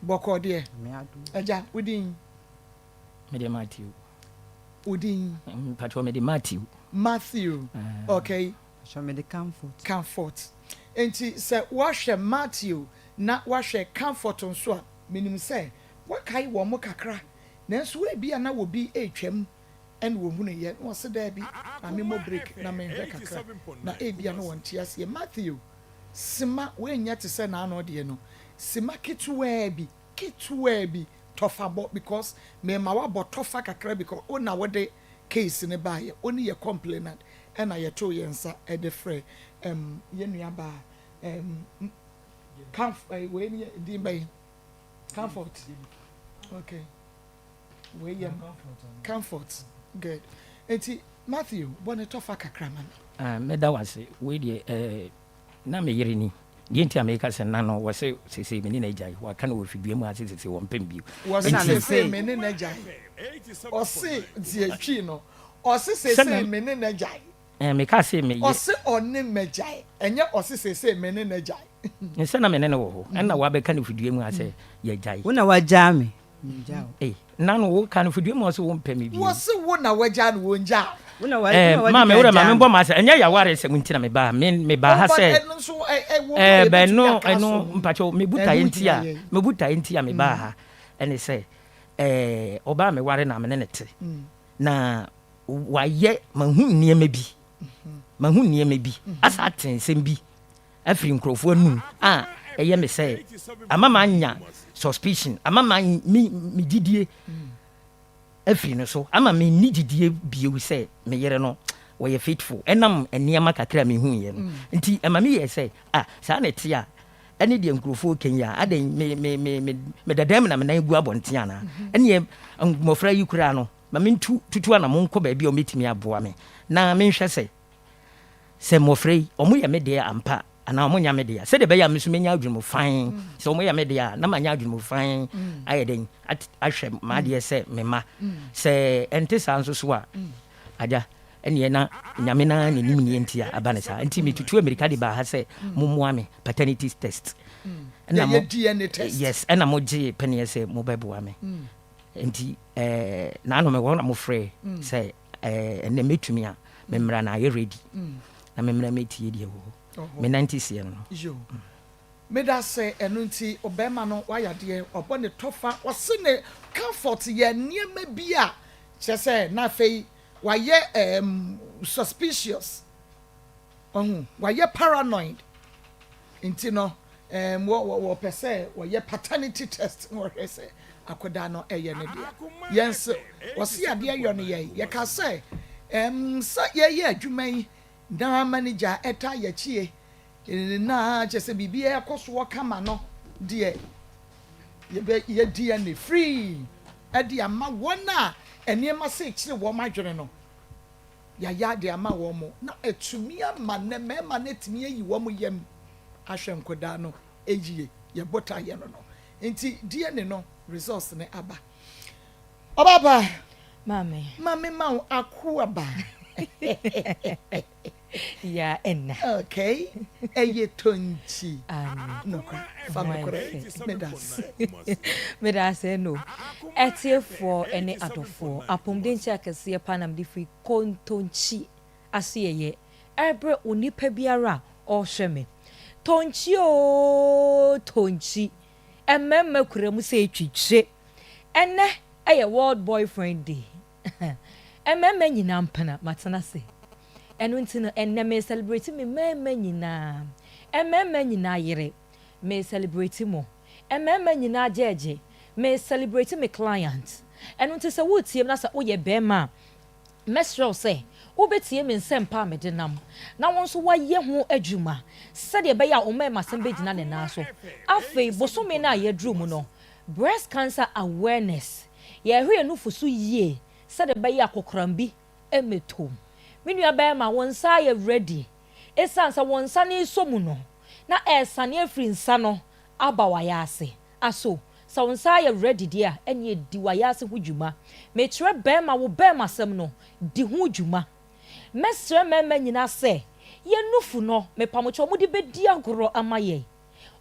Bɔkɔɔ deɛ. Agya, wo din? Mede Matthew. Wo din? Mpakyɛw mede Matthew. Matthew, okay. Mpakyɛw mede Comfort. Comfort. Enti sɛ woahwɛ Matthew na woahwɛ Comfort nso a, menim sɛ woakae wɔn kakra. Nanso ebia na obi retwam na ohunuiɛ na ɔse daabi, ma memmɔ break na menhwɛ kakra. Na ebia na ɔnte aseɛ. Matthew, sima, wei nyɛ te sɛ n'ano deɛ no, sima ketewaa bi. Ketewaa bi tɔfa bɔ because mema wabɔ tɔfa kakra because wo na wode case no baeɛ, wo ne yɛ complainant ɛna yɛtoo yɛn nsa de frɛ ɛm yɛn nua baa ɛm Comf ɛy wei ne din bɛn Comfort okay wei yɛ Comfort good eti Matthew bɔ ne tɔfa kakra ma me. Ah mɛda wo ase wei deɛ ɛɛ. Na me yere ni. Deɛ nti a meka sɛ na no, wɔse seesei me ne no agyae. Wɔaka no wɔ fidua mu ha sɛ seesei wɔmpɛ me bio. Wɔse Enti. seesei me ne no agyae. Ɔse, nti yɛtwii no. Ɔse seesei me ne no agyae. Eh, mekaa se meyɛ. Ɔse ɔne m'agyae, ɛnyɛ ɔse seesei me ne no agyae. Nsɛ na me ne no wɔ hɔ, ɛna wabɛka no fidua mu ha sɛ yɛagyae. Wo na wagyaa me, mengyaa wo. Ei, nna no woka no fidua mu a ɔse wompɛ me bio. Wɔse wo na wagyaa no, wongyaa wo. Wo na wa, Eh, wo na wadi maame, kan wo dɛ ma gyaa membɔ me. m'asɛm, ɛnyɛ y'awaresɛm nti na mebaa ha, me, mebaa Oh, ha but sɛ, ɛno nso ɛ, ɛ, wɔ hɔ a eh, bɛ yɛbɛtumi ɛno, aka ɛno, asɔ mu. mpakyɛw, me botaeɛ Ɛho nti hia a, yɛn. me botaeɛ nti a mebaa ha ɛne sɛ, eh, ɔbaa a meware no a me ne no te, na wayɛ, mahu nneɛma bi, mahu nneɛma bi, asa ate nsɛm bi afiri nkurɔfoɔ anum a ɛyɛ me sɛ ama manya suspicion, ama ma me me gyidie afiri no so, ama menni gyidie bio sɛ me yere no wɔyɛ faithful, ɛnam nneɛma kakra a mehuiɛ no nti. Ɛma meyɛɛ sɛ, ah, saa na ɛte a, ɛne deɛ nkurɔfoɔ reka yi a, adɛn, me me me me meda dan mu na me nan gu abɔnten anaa? Ɛneɛ mmɔfra yi koraa no, Ma mentu tutu anamon nkɔ baabi a wɔbɛtumi aboa me na menhwɛ sɛ, sɛ mmɔfra yi, wɔyɛ me dea ampa anaa wɔnyɛ me dea, sɛdeɛ ɛbɛyɛ a me nso mɛnya adwene mu fann. Sɛ wɔyɛ me dea a, na manya adwene mu fann ayɛ dɛn ahwɛ m'adeɛ sɛ me mma. Sɛ ɛnte saa nso so a, agya, ɛnneɛ na Nyame no ara na nim neɛ nti a aba no saa. Nti metutuu mmirika de baa ha sɛ mommoa me paternity test. Ɛna mo, Yɛyɛ DNA test. Yes, ɛna mogyee pɛneɛ sɛ mobɛboa me. Nti eh, naano mewɔ hɔ na mofrɛɛ sɛ eh, ɛnnɛ mɛtumi a memmra na ayɛ ready na memmra mɛtie deɛ ɛwɔ hɔ. Menante seɛ no no. Yo. Medase ɛno nti ɔbɛɛma no wayɛ adeɛ wabɔ ne tɔfa ɔse ne comfort yɛ nneɛma bi a kyerɛ sɛ na afei wayɛ ehm suspicious. Wahu? Wɔayɛ paranoid nti no, ɛɛm, wɔ, wɔ, wɔpɛ sɛ wɔyɛ paternity test na wɔhwɛ sɛ akwadaa no yɛ ne dea. Yɛn nso, wɔse adeɛ yɔ no yɛn. Yɛka sɛ, ɛɛm, sɛ yɛyɛ adwuma yi na manager taa yɛn akyi na kyerɛ sɛ biribiara kɔ soɔ kama no deɛ, yɛbɛ, yɛ DNA free de ama wɔn a nneɛma sei kyere wɔn adwene no. Yɛayɛ de ama wɔn, na atumi ama nnɛ mmarima no atumi ayi wɔn yam ahwɛ nkwadaa no yie. Yɛn botaeɛ no no. Nti DNA no results no aba. Ɔbaapa, Maame. ma me ma wo akoaba. Ya ɛna. Okay, ɛyɛ tonkyi. Aane. Nokora, fa nokorɛ. Meda ase. Meda ase no. Atiefoɔ ne adɔfoɔ, apɔmuden nkyia kɛseɛ paa na mede firi Kontonkyi aseɛyɛ ɛrebrɛ onipa biara a ɔrehwɛ me. Tonkyi oo tonkyi, mmarima kura mu sɛ twitwire. Ɛnnɛ ɛyɛ World Boyfriend Day. Mmarima nyinaa mpena matena ase. Ɛno nti no ɛnnɛ me celebrate me mmarima nyinaa. Mmarima nyinaa yere, me celebrate mo. Mmarima nyinaa gyɛɛgye, me celebrate me client. Ɛno nti sɛ woretie me na sɛ woyɛ barima a, mɛsrɛ wo sɛ wobɛtie me nsɛmpa a mede nam na wo nso woayɛ ho adwuma sɛdeɛ ɛbɛyɛ a wo mmarimasɛm bɛgyina ne nan so. Afei bosome no a yɛaduru mu no, breast cancer awareness, yɛrehwɛ yɛn nufu so yie sɛdeɛ ɛbɛyɛ a kokoram bi mmɛtɔ mu. Me nua barima, wo nsa ayɛ ready. Esiane sɛ wo nsa no resɔ mu no, na ɛresane afiri nsa no aba w'ayaase. Aso, sɛ wo nsa ayɛ ready deɛ a, ɛnneɛ di w'ayaase ho dwuma. Mekyerɛ barima, wo barimasɛm no, di ho dwuma. Mɛsrɛ mmarima nyinaa sɛ, yɛn nufu no, mepamokyɛw, mode bɛdi agorɔ ama yɛn.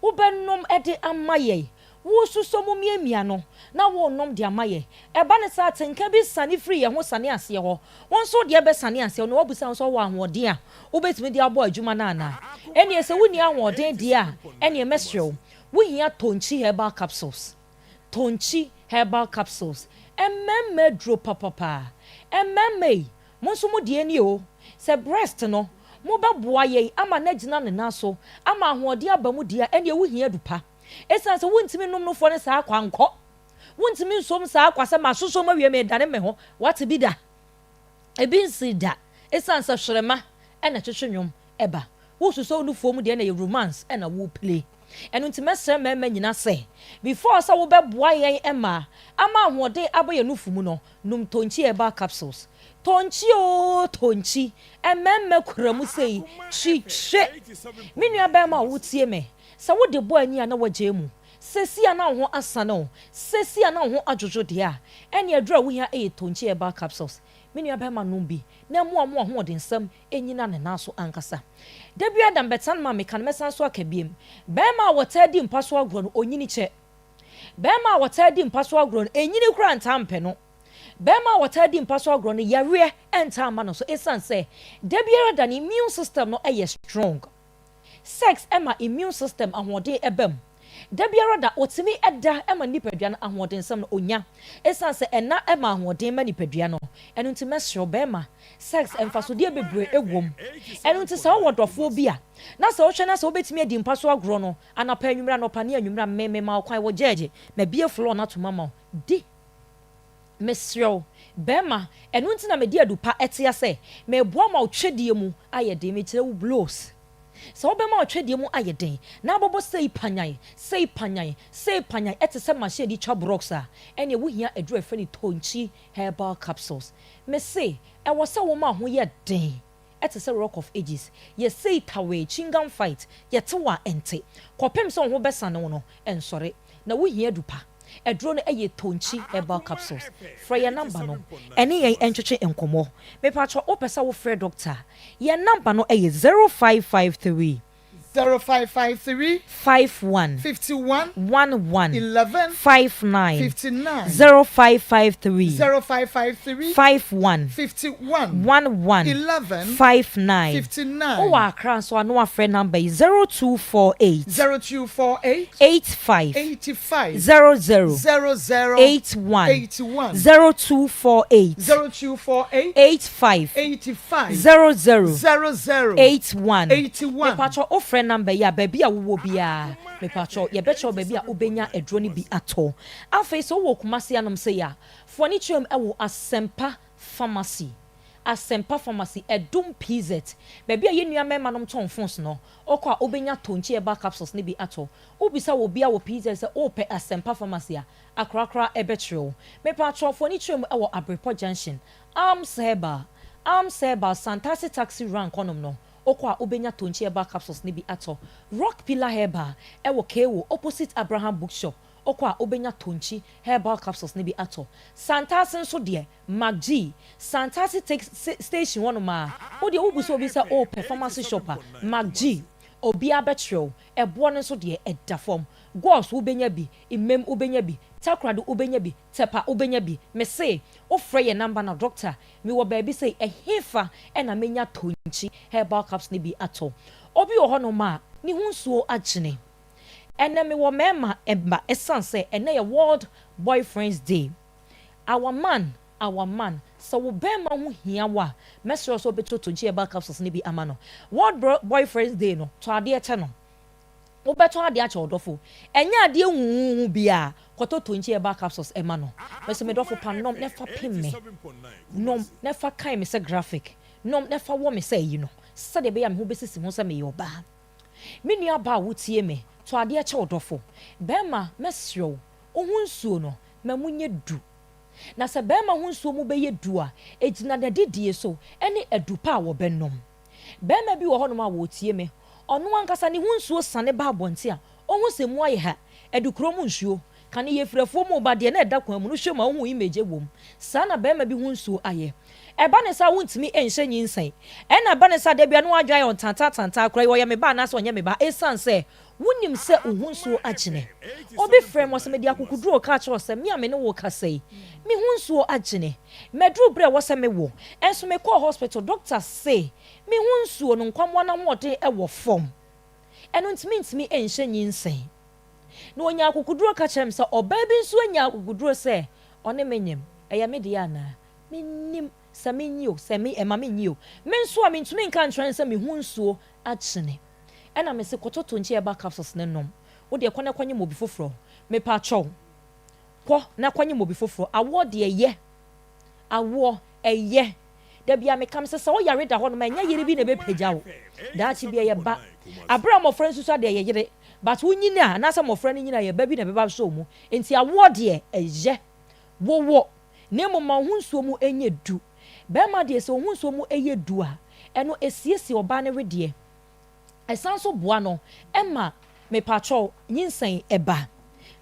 Wobɛnom de ama yɛn. Woresuso mu miamia no, na worenom de ama yɛn. Ɛba no saa a, atenka bi sane firi yɛn ho sane aseɛ hɔ. Wo nso wo deɛ bɛsane aseɛ hɔ, na woabisa wo sɛ wowɔ ahoɔden a wobɛtumi de abɔ adwuma no anaa? Ɛnneɛ sɛ wonni ahoɔden deɛ a, ɛnneɛ mɛsrɛ wo, wohia Tonkyi Herbal Capsules. Tonkyi Herbal Capsules. Mmarima aduro papapaa. Mmarima ei, mo nso mo deɛ nie o. Sɛ breast no, mobɛboa yɛn ama no agyina ne nan so, ama ahoɔden aba mu deɛ a, ɛnneɛ wohia adu pa. Esiane sɛ wontumi nnom nufoɔ no saa kwa nkɔ, wontumi nsom saa kwa sɛ masosɔ mu awie meredane me ho, woate bi da? Ebi nsii da. Esiane sɛ hwerɛma na ɛtwetwe nnwom ba, wosusɔ wo nufoɔ mu deɛ na ɛyɛ romance na woreplay. Ɛno nti mɛsrɛ mmarima nyinaa sɛ, before sɛ wobɛboa yɛn mmaa ama ahoɔden aba yɛn nufu mu no, nom Tonkyi Herbal Capsules. Tonkyi oo Tonkyi, mmarima kura mu sei, twitwe! Me nua barima a wotie me, Sɛ wode bɔ ani a na woagyae mu, seesei a na wo ho asane wo, seesei a na wo ho adwodwo deɛ a, ɛnneɛ aduro a wohia yɛ Tonkyi Herbal Capsules. Me nua bɛrima nom bi na ɛmmoa mo ahoɔdensɛm nnyina ne nan so ankasa. Da biara da mebɛtena no ma meka no mɛsan so aka biem. Bɛrima a wɔtaa di mpa so agorɔ no onyini kyɛ. Bɛrima a wɔtaa di mpa so agorɔ no enyini koraa ntaa mpɛ no. Bɛrima a wɔtaa di mpa so agorɔ no yareɛ ntaa mma no so esiane sɛ da biara da ne immune system no yɛ strong. Sex ma immune system ahoɔden ba mu. Da biara da otumi da ma ne nipadua no ahoɔdensɛm no onya. Esiane sɛ ɛna ma ahoɔden ma nipadua no, ɛno nti mɛsrɛ wo bɛrima, sex mfasodeɛ bebree wɔ mu. Ɛno nti sɛ wowɔ dɔfoɔ bi a, na sɛ wohwɛ na sɛ wobɛtumi adi mpa so agorɔ no anɔpa, anwummere, anɔpa ne anwummere a, me mema wo kwan wɔ gyɛɛgye, mabue floor no atom ama wo. Di. Mesrɛ wo, bɛrima, ɛno nti na mede adu pa tea sɛ meboa ma wo twɛdeɛ mu ayɛ den, mekyerɛ wo blows. Sɛ wobɛma wo twɛdeɛ mu ayɛ den na abobɔ sei panyan, sei panyan, sei panyan te sɛ machine de twa brɔks a, ɛnneɛ wohia aduro a yɛfrɛ no Tonkyi Herbal Capsules. Mese, ɛwɔ sɛ woma wo ho yɛ den te sɛ Rock of Ages. Yɛ sei tawee, chewing-gum fight, yɛte wo a ɛnte. Kɔpem sɛ wo ho bɛsane wo no, ɛnsɔre. Na wo hia adu pa. Aduro no yɛ Tonkyi herbal capsules. Frɛ yɛn number no ɛne yɛn ntwetwe nkɔmmɔ. Mepakyɛw wo pɛ sɛ wo frɛ doctor a, yɛn number no yɛ 0553. 0553. 51. 51. 11. 11. 59. 59. 0553. 0553. 51. 51. 11. 11. 59. 59. Wowɔ Accra nso a na wafrɛ number yi 0248. 0248. 85. 85. 00. 00. 81. 81. 0248. 0248. 85. 85. 00. 00. 81. 81. Mepakyɛw wofrɛ number yi a baabi a wowɔ biara mepakyɛw yɛbɛkyerɛ wo baabi a wobɛnya aduro no bi atɔ. Afei sɛ wowɔ Kumasi anom sei a, fo ani kyerɛ mu wɔ Asɛmpa Pharmacy. Asɛmpa Pharmacy, Adum PZ, baabi a yɛn nua mmarima nom tɔn phones no, wokɔ a wobɛnya Tonkyi Herbal Capsules no bi atɔ. Wobisa wɔ obiara wɔ PZ sɛ wopɛ Asɛmpa Pharmacy a, akorakora bɛkyerɛ wo. Mepakyɛw, fo ani kyerɛ mu wɔ Abrepɔ Junction, Arms Herbal, Arms Herbal, Santase Taxi Rank hɔnom no, wokɔ a wobɛnya Tonkyi Herbal Capsules no bi atɔ. Rock Pillar Herbal wɔ KO, opposite Abraham Bookshop, wokɔ a wobɛnya Tonkyi Herbal Capsules no bi atɔ. Santase nso deɛ, McGee, Santase take station hɔnom a, wo deɛ wobu sɛ obi sɛ wopɛ pharmacy shop a, McGee, obiara bɛkyerɛ wo. Ɛboɔ no nso deɛ, ɛda fam. Gɔs wobɛnya bi, Mmem wobɛnya bi, Takoradi wobɛnya bi, Tɛpa wobɛnya bi. Mese, wofrɛ yɛn number no a, doctor, mewɔ baabi sei, ɛhefa na mɛnya Tonkyi herbal caps no bi atɔ? Obi wɔ hɔnom a, ne ho nsuo agyene. Ɛnnɛ mewɔ mmarima mma ɛsiane sɛ ɛnnɛ yɛ World Boyfriends Day. Our man, our man, sɛ wo barima ho hia wo a, mɛsrɛ wo sɛ wobɛtɔ Tonkyi Herbal Capsules no bi ama no. World Boyfriends Day no, tɔ adeɛ kyɛ no. Wobɛtɔ adeɛ akyɛ wo dɔfo. Ɛnyɛ adeɛ huhuuhu biara, kɔtɔ Tonkyi Herbal Capsules ma no. Mese me dɔfo pa, nom na fa pem me. Nom na fa kae me sɛ graphic. Nom na fa wɔ me sɛ ayi no, sɛdeɛ ɛbɛyɛ a me ho bɛsisi ho sɛ meyɛ ɔbaa. Me nua baa a wotie me, tɔ adeɛ kyɛ wo dɔfo. Barima, mɛsrɛ wo, wo ho nsuo no, ma mu nyɛ du. Na sɛ barima ho nsuo mu bɛyɛ du a, ɛgyina n'adidie so ne adu pa a wɔbɛnom. Barima bi wɔ hɔnom a ɔretie me, ɔno ankasa ne ho nsuo sane ba abɔnten a, ɔhu sɛ mu ayɛ ha, adukuro mu nsuo. Kane yɛfiri afuo mu reba deɛ na ɛda kwan mu no hwɛ mu a wohu image wɔ mu. Saa na barima bi ho nsuo ayɛ. Ɛba ne saa a wontumi nhyɛ nyinsɛn. Ɛna ɛba ne saa da biara na w'adwene ayɛ ɔntantan tantan koraa yi ɔyɛ me ba anaasɛ ɔnyɛ me ba ɛsiane sɛ wonim sɛ wo ho nsuo agyene. Obi frɛɛ me ɔsɛ mede akokoduro reka akyerɛ wo sɛ me a me ne wo rekasa yi me ho nsuo agyene. Maduru berɛ a ɛwɔ sɛ me wo nso me kɔɔ hospital doctor se me ho nsuo no nkwammoa no ahoɔden wɔ fam ɛno nti mentumi nhyɛ nyinsɛn. Na ɔnyaa akokoduro ka kyerɛɛ me sɛ ɔbaa bi nso anya akokoduro sɛ ɔne me nyem. Ɛyɛ me deɛ anaa? Mennim sɛ menye o, sɛ me ɛma menye o. Me nso a mentumi nka nkyerɛ no sɛ me ho nsuo akyene. Ɛna mese kɔtɔ Tonkyi Herbal Capsules no nom. Wo deɛ kɔ na kɔnyem obi foforɔ. Mepakyɛw, kɔ na kɔnyem obi foforɔ. Awoɔ deɛ ɛyɛ. Awoɔ, ɛyɛ. Da biara meka mesɛ sɛ wo yare da hɔnom a ɛnyɛ yere bi na ɛbɛpagya wo. Daakye bi ɛyɛ ba. Aberɛ a mmɔfra no susua deɛ ɛyɛ yere. But wo nyini a anaasɛ mmɔfra no nyini a ɛyɛ ba bi na ɛbɛba abɛsɔ wo mu. Nti awoɔ deɛ ɛyɛ. Wowɔ. Na mmom ma wo ho nsuo mu nyɛ du. Barima deɛ sɛ wo ho nsuo mu yɛ du a, ɛno ɛsiesie ɔbaa no wedeɛ. Ɛsan nso boa no ma, mepakyɛw, nyinsɛn ba.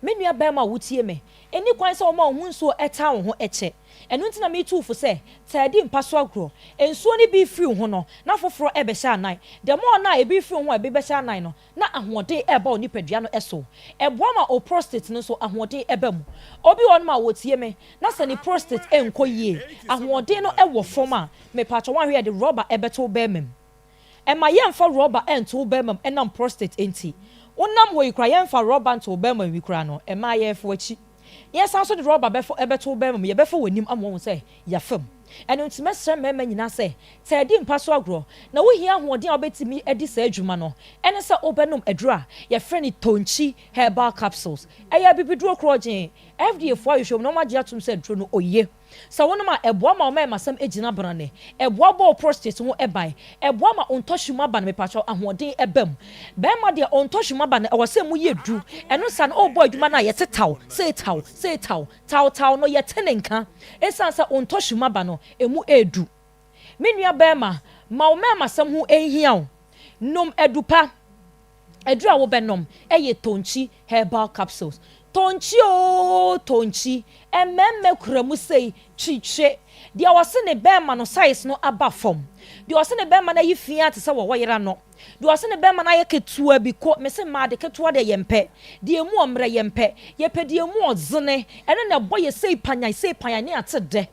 Me nua barima a wotie me, enni kwan sɛ woma wo ho nsuo taa wo ho kyɛ. Ɛno nti na meretu wo fo sɛ, taa di mpa so agorɔ. Nsuo no bi refiri wo ho no, na foforɔ rebɛhyɛ anan. The more no a ebi refiri wo ho a ebi rebɛhyɛ anan no, na ahoɔden reba wo nipadua no so. Ɛboa ma wo prostate no nso ahoɔden ba mu. Obi wɔ hɔnom a ɔretie me, na sɛ ne prostate nkɔ yie, ahoɔden no wɔ fam a, mepakyɛw woanhwɛ yɛde rɔba bɛto wo barima mu. Ɛma yɛmfa rɔba nto wo barima mu ɛnam prostate nti. Wonam hɔ yi koraa yɛmfa rɔba nto wo barima mu yi koraa no, ɛmaa yɛrefa w'akyi. Yɛsan nso de rɔba bɛfɔ bɛto wo barima mu, yɛbɛfa w'anim ama woahu sɛ yɛafa mu. Ɛno nti mɛsrɛ mmarima nyinaa sɛ, taa di mpa so agorɔ, na wohia ahoɔden a wobɛtumi adi saa adwuma no, ɛne sɛ wobɛnom aduro a yɛfrɛ no Tonkyi Herbal Capsules. Ɛyɛ abibiduro korɔgyenn. FDA foɔ ahwehwɛ mu na wɔagye atom sɛ aduro no oye. Sɛ wonom a, ɛboa ma wo mɛɛmasɛm gyina brane, ɛboa bɔ wo prostate ho ban, ɛboa ma wo ntɔhwem aba no, mepakyɛw, ahoɔden ba mu. Bɛɛma deɛ ɔntɔhwem aba no, ɛwɔ sɛ emu yɛ du, ɛno saa no ɔrebɔ adwuma no a yɛte taw, sei taw, sei taw, taw taw no yɛte ne nka, ɛsiane sɛ wo ntɔhwem aba no emu ɛredu. Me nua bɛɛma, ma wo mɛɛmasɛm ho nhia wo. Nom adu pa. Aduru a wobɛnom yɛ Tonkyi herbal capsules. Tonkyi oo Tonkyi, mmɛɛmɛ kura mu sei, twitwe. Deɛ ɔse ne bɛɛma no size no aba fam. Deɛ ɔse ne bɛɛma no ayi fi ara te sɛ wɔwɔ yera no. Deɛ ɔse ne bɛɛma no ayɛ ketewa bi ko, mese mmaa ade ketewa deɛ yɛmpɛ. Deɛ emu ɔmmerɛ yɛmpɛ. Yɛpɛ deɛ emu ɔdzene, ɛno na ɛbɔ yɛ sei panyan sei panyan ne ate dɛ.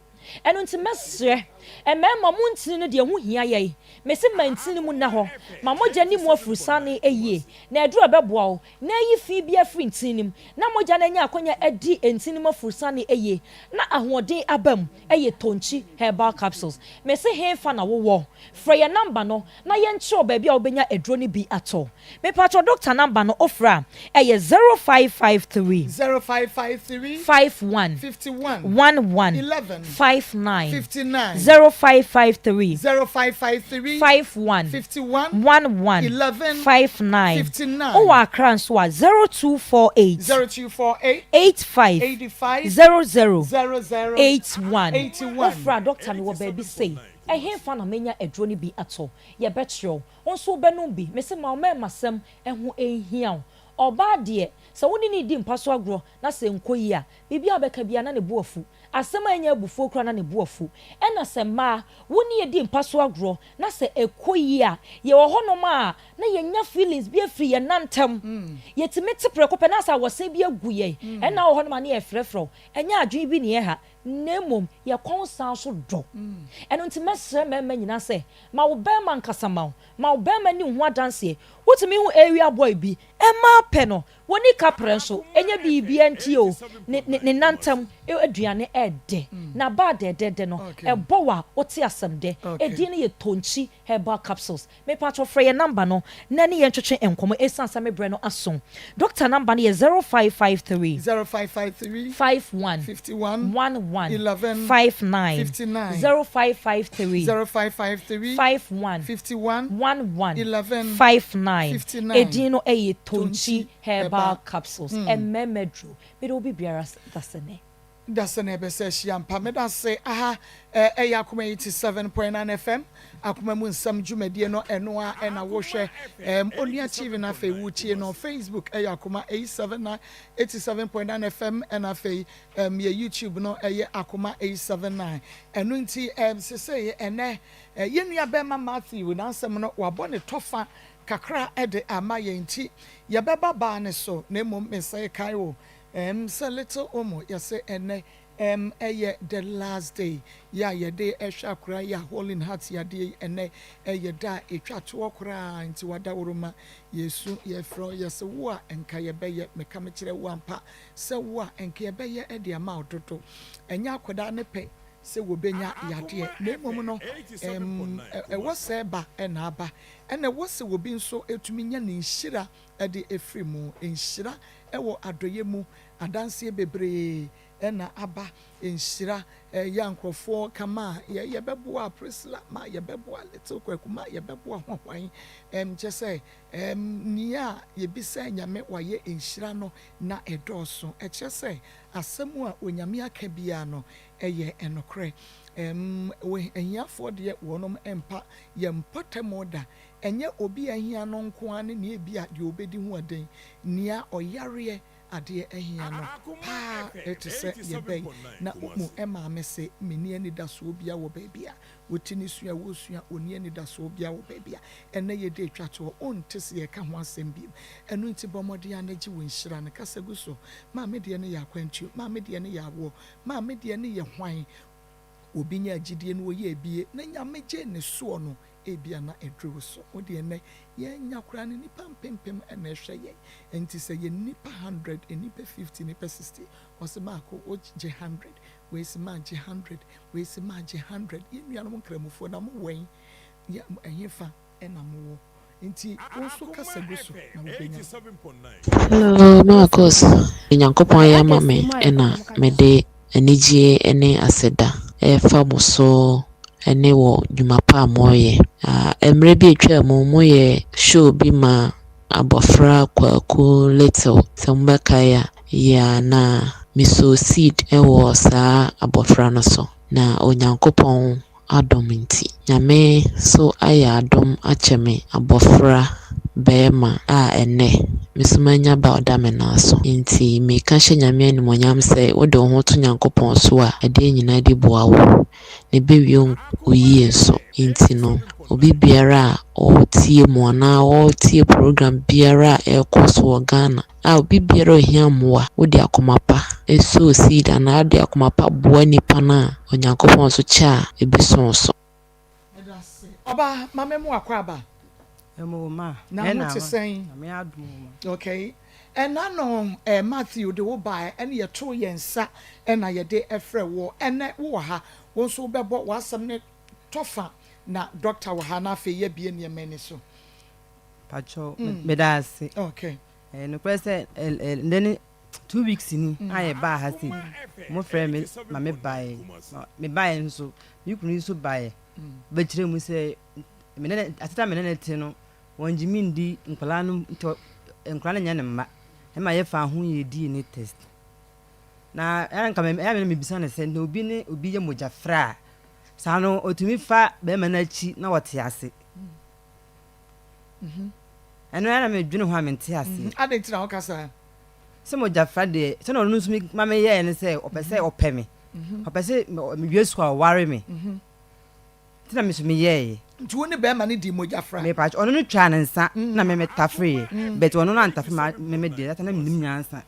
Ɛno nti mɛsrɛ, mmarima mo ntini no deɛ ɛho hia yɛn. Mese ma ntini mu nna hɔ, ma mogya nni mu afurusane yie, na aduru a ɛbɛboa wo na ayi fi bi afiri ntini no mu, na mogya no anya akwanya adi ntini no mu afurusane yie, na ahoɔden aba mu, yɛ Tonkyi Herbal Capsules. Mese henfa na wowɔ? Frɛ yɛn namba no na yɛnkyerɛ wo baabi a wobɛnya aduro no bi atɔ. Mepakyɛw doctor number no ofrɛ a ɛyɛ 0553. 0553. 51. 51. 11. 11. 59. 59. 0553. 0553. 51. 51. 11. 11. 59. 59. Wowɔ Accra nso a 0248. 0248. 85. 85. 00. 00. 81. 81. Wofrɛ a doctor mewɔ baabi sei ɛhenfa na menya aduro no bi atɔ yɛbɛkyerɛ wo. Wo nso wobɛnom bi. Mese ma wo mɛɛmasɛm ho nhia wo. Ɔbaa deɛ, sɛ wo ne no redi mpa so agorɔ na sɛ ɛnkɔ yie a, biribi a wobɛka biara na ne bo afu. Asɛm a ɛnyɛ abufuo koraa na ne bo afu. Ɛna sɛ mmaa, wo ne yɛ di mpa so agorɔ na sɛ ɛkɔ yie a, yɛwɔ hɔnom a na yɛnya feelings bi afiri yɛn nan ntam. Yɛtumi te prɛko pɛ na asɛ awɔsen bi agu yɛn. Ɛna wɔ hɔnom a na yɛrefrɛfrɛ wo. Ɛnyɛ adwene bi na ɛha, na mmom yɛn kɔn san so dɔ. Ɛno nti mɛsrɛ mmarima nyinaa sɛ, Ma wo barima nkasa ma wo. Ma wo barima nni wo ho adanseɛ. Wotumi hu area boy bi, mmaa pɛ no, wɔnni kaprɛ nso, ɛnyɛ biribiara nti o, ne ne ne nantam aduane ɛɛdɛ, n'abaa dɛɛdɛɛdɛ no, ɛbɔ wo a, wote asɛm dɛ. Edin no yɛ Tonkyi Herbal Capsules. Mepakyɛw frɛ yɛn number no na ne yɛn ntwetwe nkɔmmɔ esiane sɛ me brɛ no aso. Doctor number no yɛ 0553. 0553. 51. 51. 11. 11. 59. 59. 0553. 0553. 51. 51. 11. 11. 59. 59. Edin no yɛ Tonkyi Tonkyi Herbal Herbal Capsules. Ɛmmɛmɛ duro. Mede obi biara dasene. Dasɛ na ɛbɛsɛ ahyia mpa. Medase aha ɛyɛ Akoma 87.9 FM Akoma mu nsɛm dwumadie no ɛno a ɛna wohwɛ ɛm Onua TV na afei wotie no Facebook ɛyɛ Akoma 879 87.9 FM ɛna afei ɛm yɛ YouTube no ɛyɛ Akoma 879 ɛno nti ɛm sesei ɛnɛ yɛn nua bɛma Matthew n'asɛm no wabɔ ne tɔfa kakra ɛde ama yɛn nti yɛbɛba baa ne so na mmom mesɛe kae wo Ɛɛm sɛ little omo yɛse ɛnɛ ɛɛm ɛyɛ the last day yɛ a yɛde ɛhwɛ akora yi a hole in heart yadeɛ yi ɛnɛ ɛyɛ da a ɛtwa toɔ koraa nti wadaworoma yɛsu yɛfrɛ wo yɛse wo a nka yɛbɛyɛ meka mekyerɛ wo ampa sɛ wo a nka yɛbɛyɛ ɛde ama wo dodo ɛnyɛ akwadaa ne pɛ sɛ wɔbɛnya yadeɛ na mmom no ɛɛm ɛwɔ sɛ ɛba ɛna aba ɛna ɛwɔ sɛ obi nso ɛtumi nya ne nhyira ɛde ɛfiri mu nhyira Wɔ adɔeɛ mu adanseɛ bebree na aba nhyira yɛ a nkorɔfoɔ ka ma yɛ yɛbɛboa Priscilla ma yɛbɛboa Little Kwaku ma yɛbɛboa hwahwan ɛm kyɛ sɛ ɛm nia yɛbisa Nyame wayɛ nhyira no na ɛdɔɔso ɛkyerɛ sɛ asɛm a Onyame aka biara no ɛyɛ ɛnokorɛ ɛm wɔ ahiafoɔ deɛ wɔnom mpa yɛn mpɔtamu da Ɛnyɛ obi a ahia no nko ara ne nea ebia deɛ ɔbɛdi ho ɛden, nea ɔyareɛ adeɛ ahia no paa te sɛ yɛbɛn na wo mu maame se menni anidasoɔ biara wɔ baabi a wɔti ne sua a wɔresua ɔnni anidasoɔ biara wɔ baabi a ɛnnɛ yɛdi atwa toɔ wonte se yɛka ho asɛm bio ɛno nti bɔ mmɔden ara na gye wo nhyira no kasa gu so maame deɛ no yɛ akwantuo maame deɛ no yɛ awoɔ maame deɛ no yɛ hwan obi nyaa gyidie na ɔyɛɛ bie na Nyame gyee ne soɔ no ebia na aduru wo so. Wo deɛ nnɛ yɛanya koraa no nnipa mpempem na ɛhwɛ yɛn. Nti sɛ yɛ nnipa hundred, nnipa fifty, nnipa sixty, ɔse maako wo gye hundred, wei se magye hundred, wei se magye hundred. Yɛn nuanom nkramofoɔ na mo wɛn, yɛ ɛhefa na mo wɔ? Nti wo nso kasa gu so na wobɛnya. Hello Marcus, deɛ Nyankopɔn ayɛ ama me na mede anigyeɛ ne aseda refa mo so ne wɔ dwuma pa a moreyɛ. Mmerɛ bi a atwaa mu moyɛ show bi ma abɔfra Kwaku Little, sɛ mobɛkae a, yeah, na me sow seed wɔ saa abɔfra no so na Onyankopɔn adom nti. Nyame so ayɛ adom akyɛ me abɔfra barima a ɛnnɛ me so manya ba a ɔda me nan so. Nti meka hyɛ Nyame animuonyam sɛ wode wo ho to Nyankopɔn so a adeɛ nyinaa di boa wo na ɛbɛwie wo yie nso. Nti no obi biara a ɔretie mo anaa ɔretie program biara a ɛrekɔ so wɔ Ghana a obi biara a ohia mmoa, wode akoma pa sow seed anaa wode akoma pa boa nipa no a, Onyankopɔn nso kyɛ a ebeso wo so. Medase. Ɔbaa, ma me mo akwaaba. Ɛmo ma. Na ho te sɛn? Nyame adom o ma. Okay. Ɛna no eh, Matthew de wo baɛ ɛne yɛtoo yɛn nsa ɛna yɛde ɛfrɛ woɔ. Ɛnɛ wowɔ ha, wo nso wobɛbɔ w'asɛm no tɔfa na doctor wɔ ha na afei yɛabie nneɛma ani so. Pakyɛw, meda ase. Okay. Ɛyɛ nokorɛ sɛ nnɛ ne 2 weeks ni a yɛbaa ha sei. Wɔfrɛɛ me ma mebaeɛ. Mebaeɛ nso, me kunu nso baeɛ bɛkyerɛ mu sɛ me ne asetena me ne no te no, wɔngye me ndi nkwadaa no nti nkwadaa no nyɛ ne mma. Ɛma yɛfaa ho yɛɛ DNA test. Na ɛyɛ nka ɛyɛ me na mebisa no sɛ na obi ne obi yɛ mogyafra a, saa no ɔtumi fa bɛrima no akyi na wɔte ase. Ɛno ara na medwene ho a mente aseɛ. Adɛn nti na woka saa? Sɛ mogyafra deɛ, sɛdeɛ ɔno nso ma meyɛɛ ne sɛ ɔpɛ sɛ ɔpɛ me. Ɔpɛ sɛ mewie sukuu a ɔware me. Nti na me nso meyɛeɛ. Nti wo ne bɛrima no dii mogyafra? Mepa ɔno no twaa ne nsa na me metafreeɛ. But ɔno no antafre ma me me deɛ, that time na mennim nyansa.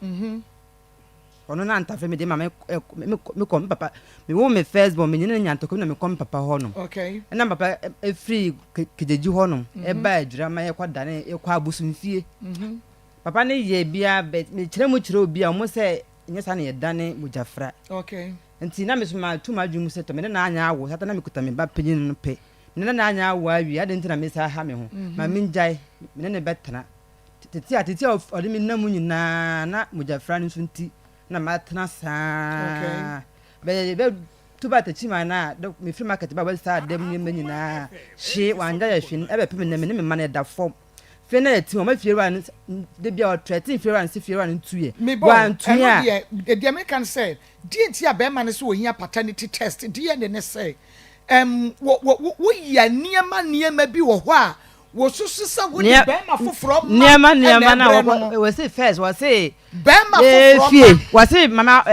Ɔno no antafre me deɛ ma me mekɔ me papa mewoo me first born menyini no nyantakom na mekɔ me papa hɔ nom. Okay. Ɛna me papa efiri Kegyegye hɔ nom ɛbaa Adwira ma yɛkɔ dane yɛkɔ abosomfie. Papa no yɛ bia but mekyerɛ mu kyerɛ obi a wɔn sɛ nyɛ saa na yɛdane mogyafra. Okay. Nti na me so matu m'adwene mu sɛ tɔ me ne no anyɛ awo sata na mekuta me ba panyin no pɛ. Me ne no anyɛ awo awie adɛn nti na mesan ha me ho ma mengyae me ne no bɛtena. Tete a tete a ɔde me nam mu nyinaa na mogyafra no nso nti na matena saa. Bɛyɛ bɛtu ba Techiman na mefiri market ba wɔde saa dɛm nneɛma nyinaa hye wangya yɛ hwee ɛbɛpem nnɛ me ne me mma no ɛda fam. Fie na yɛte wɔn fiewura no de bia ɔtrɛte fiewura no sɛ fiewura no ntu yɛ. Mebɔ Wantu ɛno a. deɛ deɛ meka no sɛ deɛ nti a bɛrima no sɛ ohia paternity test DNA ne sɛ ɛm wɔ wɔ woyɛ nneɛma nneɛma bi wɔ hɔ a wɔsusu sɛ wode bɛrima foforɔ ma nneɛma ɛna nneɛma na ɛbrɛ no wɔkɔ no wɔsi first wɔsi bɛrima foforɔ fie ma wɔsi mama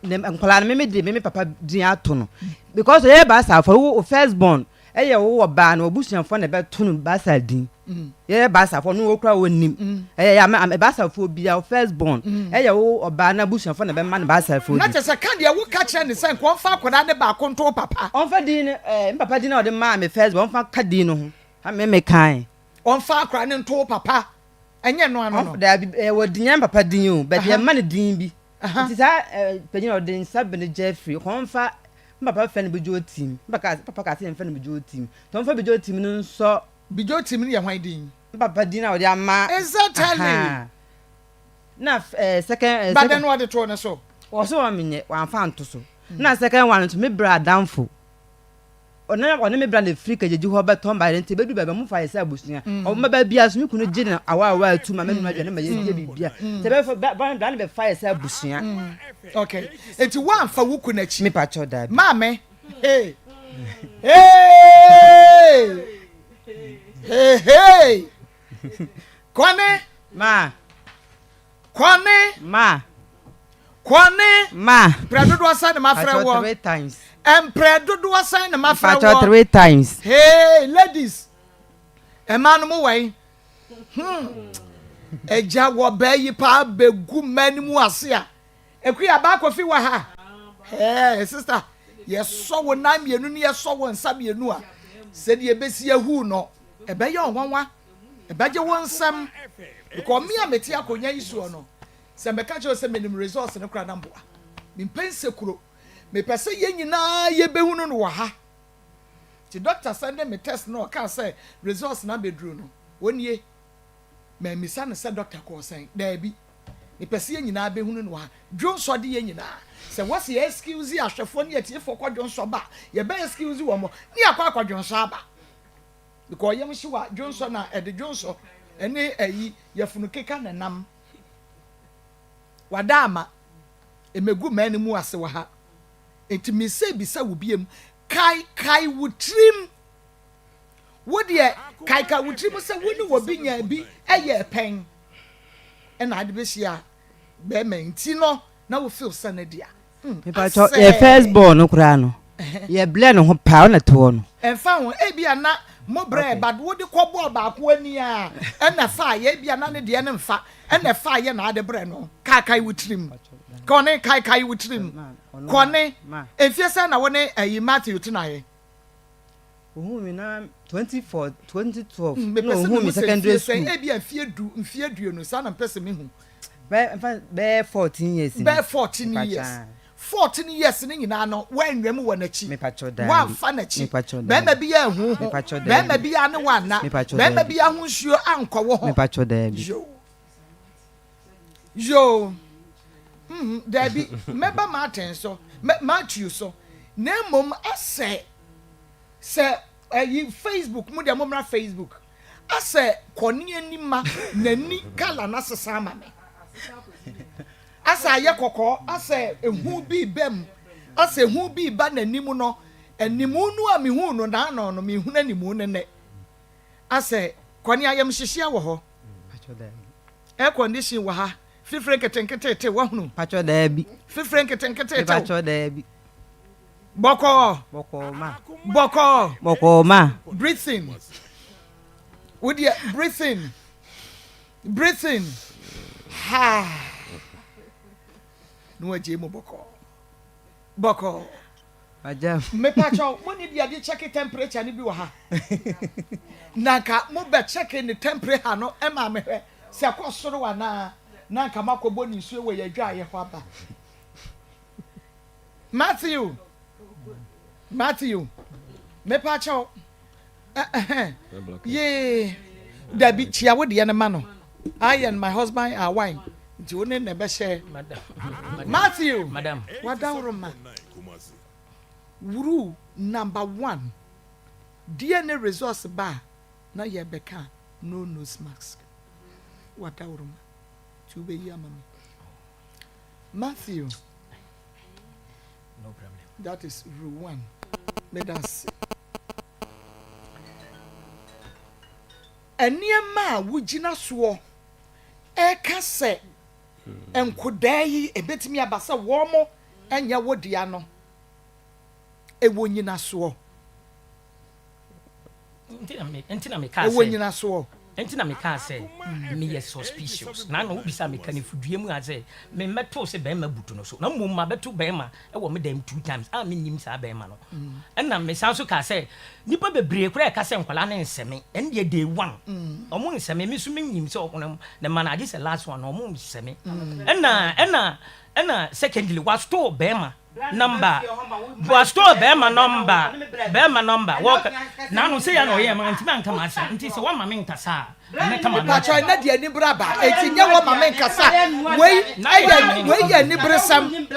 ne nkwadaa no meme de meme papa din ato no because ɔyɛ baasa wo first born ɛyɛ wo wɔ baa no obusuafoɔ na ɛbɛto no baasa din yɛyɛ baasafoɔ no wɔkura wɔn nim ɛyɛ yɛ ama baasafoɔ bia wo first born ɛyɛ wo ɔbaa no abusuafoɔ na ɛbɛma no baasafoɔ na din kyerɛ sɛ ka deɛ woka kyerɛ ne sɛ nka ɔmfa akwadaa ne baako nto wo papa. Ɔmfa din no me papa din na ɔde maa me first born ɔmfa ka din no ho ha me me kan. Ɔmfa akwadaa no nto wo papa ɛnyɛ no ano no. Daabi wɔ din yɛn papa din o but yɛn ma no din bi nti saa panyin a ɔde nsa bene Jeffrey ɔmfa me papa fɛ no Bijo Tim me papa ka sɛ yɛn fɛ no Bijo Tim nti ɔmfa Bijo Tim no nsɔ. Bijo Tim no yɛ hwan din? Me papa din a ɔde ama. Exactly. Na second. But then ɔde too ne so. Ɔsɛ wɔn menyɛ wɔamfa anto so. Na second one nso me bra adamfo. Ɔne ɔne me bra na efiri kegyegye hɔ bɛtɔn ba nti ebedu baabi a mo fa yɛ sɛ abusua. Ɔmo ba bia so me kunu gye no awa awa atu ma me nua aduane ma yɛ yɛ bibia. Sɛ bɛfa ba ba bra no bɛfa yɛ sɛ abusua. Okay. Eti woamfa wo kunu akyi. Me pa kyɛw daabi. Maame. Hey. Hey. Hey hey. Kwane. Ma. Kɔne. Ma. Kɔne. Ma. Mprɛ dodoɔ sɛn na mafrɛ Mpakyɛw woɔ? three times. Mprɛ dodoɔ sɛn na mafrɛ Mpakyɛw woɔ? three times. Hey ladies, mmaa no mo wɛn? Agya wɔ bɛɛ yi paa bɛgu mmaa no mu ase a. Akua baa Kofi wɔ ha. Hey sister, yɛsɔ wo nan mmienu ne yɛsɔ wo nsa mmienu a, sɛdeɛ ɛbɛsi ahu no, ɛbɛyɛ ɔnwanwa. Ɛbɛgye wo nsam. Because me a mete akonnwa yi soɔ no, sɛ mɛka kyerɛ wo sɛ menim results no koraa na mboa. Mempɛ nsekuro. Mepɛ sɛ yɛn nyinaa yɛbɛhunu no wɔ ha. Nti doctor sɛnde me test na ɔkaa sɛ results no abɛduru no, ɔnie. Mammisa no sɛ doctor kɔɔ sɛn. Daabi. Mepɛ sɛ yɛn nyinaa bɛhunu no wɔ ha. Dwonsɔ de yɛn nyinaa. Sɛ wɔse yɛ excuse ahwɛfoɔ ne atiefoɔ kɔ dwonsɔ ba a, yɛbɛ excuse wɔn ne yɛakɔ akɔ dwonsɔ aba. Because ɔyam hyew a, dwonsɔ na ɛde dwonsɔ ɛne ayi yafunu keka na ɛnam. Wada ama ɛmɛgu mmaa no mu ase wɔ ha. Nti mesɛ bisa wo biem, kae kae wo tirim. Wo deɛ kae kae wo tirim sɛ wo ne obi nyaa bi ɛyɛɛ pɛn ɛna ade bɛhyia bɛrima nti no na wo feel sɛ ne dea. Mepakyɛw, yɛ first born no koraa no, yɛ blɛ ne ho paa, ɔna te hɔ no. Ɛmfa ho, ebia na mo brɛ, but wode kɔ bɔɔ baako ani a, ɛna ɛfa yɛ, ebia na ne deɛ no mfa, ɛna ɛfa yɛ na ade brɛ no. Kaekae wo tirim. Kɔne, kaekae wo tirim. Kɔne, mfie sɛn na wo ne ɛyi Matthew tenaeɛ? Ohuu me na 24, 2012 Mepɛ na sɛ ohuu mehu me sɛ secondary mfie sɛn, school. ebia mfie du, mfie aduonu, saa na mepɛ sɛ mehu. Bɛyɛ nfa bɛyɛ 14 years ni. Bɛyɛ 14 Mepakyɛ years. a. 14 years no nyinaa no, woannwam wɔ n'akyi. Mepakyɛ daabi. Woamfa n'akyi. Mepakyɛ Barima daabi. biara anhu wo ho. Mepakyɛ Barima daabi. biara ne wo anna. Mepakyɛ Barima daabi. biara ho nsuo ankɔ wo ho. Mepakyɛ daabi. Yoo. Yoo. Mhm, daabi. Mɛba Martin so, mɛ, Matthew so. Na mmom asɛ sɛ ɛyi Facebook mu deɛ mommra Facebook. Asɛ kɔne ani ma n'ani kala no asesa ama me. Asɛ ayɛ kɔkɔɔ, asɛ ehu bi ba mu, asɛ ehu bi ba n'anim no, animu no a mehuu no n'ano no, mehunu animu no nnɛ. Asɛ kɔne ayamhyehyeɛ wɔ hɔ. Air condition wɔ ha. Fifire nketenkete te, wahunu? Pakyɛ daabi. Fifire nketenkete te. Pakyɛ daabi. Bɔkɔɔ. Bɔkɔɔ ma. Bɔkɔɔ. Bɔkɔɔ ma. Breathing. Wo deɛ breathing. Breathing. Ha. Na wagye mu bɔkɔɔ. Bɔkɔɔ. Agya. Mepakyɛw, mo ni deɛ de check temperature no bi wɔ ha? Na nka mo bɛ check ne temperature no ma me hwɛ sɛ ɛkɔ soro anaa, na nka makɔbɔ ne nsuo wɔ yɛn adwaeɛ hɔ aba. Matthew, Matthew, mepakyɛw, ɛhɛn, yee, dabi, kyia wo deɛ no ma no. I and my husband are one. Nti wo ne na ɛbɛhyɛ. Matthew, Madam. wadaworo Rule number one, DNA results ba a, na yɛbɛka no nose mask. Wadaworo ma. Nti wobɛyi ama me. Matthew. No problem. That is rule one. Meda ase. Nneɛma a wogyina soɔ ɛka sɛ nkodaa yi ebetumi aba sɛ wɔn nyɛ wo dea no, ɛwɔ nyinasoɔ. Nti na mekaa Ɛwɔ sɛ nyinasoɔ. Nti na mekaa sɛ meyɛ suspicious. Na na wobisa meka no fudua mu a sɛ memmɛtoo sɛ bɛrima butu no so. Na mmom mabɛto bɛrima wɔ me dam two times a mennim saa bɛrima no. Ɛna mesan so kaa sɛ nnipa bebree koraa ɛka sɛ nkwadaa no nsɛme. Ɛno deɛ day one. Ɔmo nsɛme. Me nso mennim sɛ ɔmo ne ma no agye sɛ last one no ɔmo nsɛme. Ɛna secondly wastore bɛrima number, wastore bɛrima number wɔka n'ano sɛ yɛ na ɔyɛ ma ntumi anka ma asɛm, nti sɛ wama me nkasa a mɛka ma no. Mepakyɛw, ɛnɛ deɛ anibere aba, eti nyɛ wɔ ma me nkasa. Wei ɛyɛ wei yɛ aniberesɛm.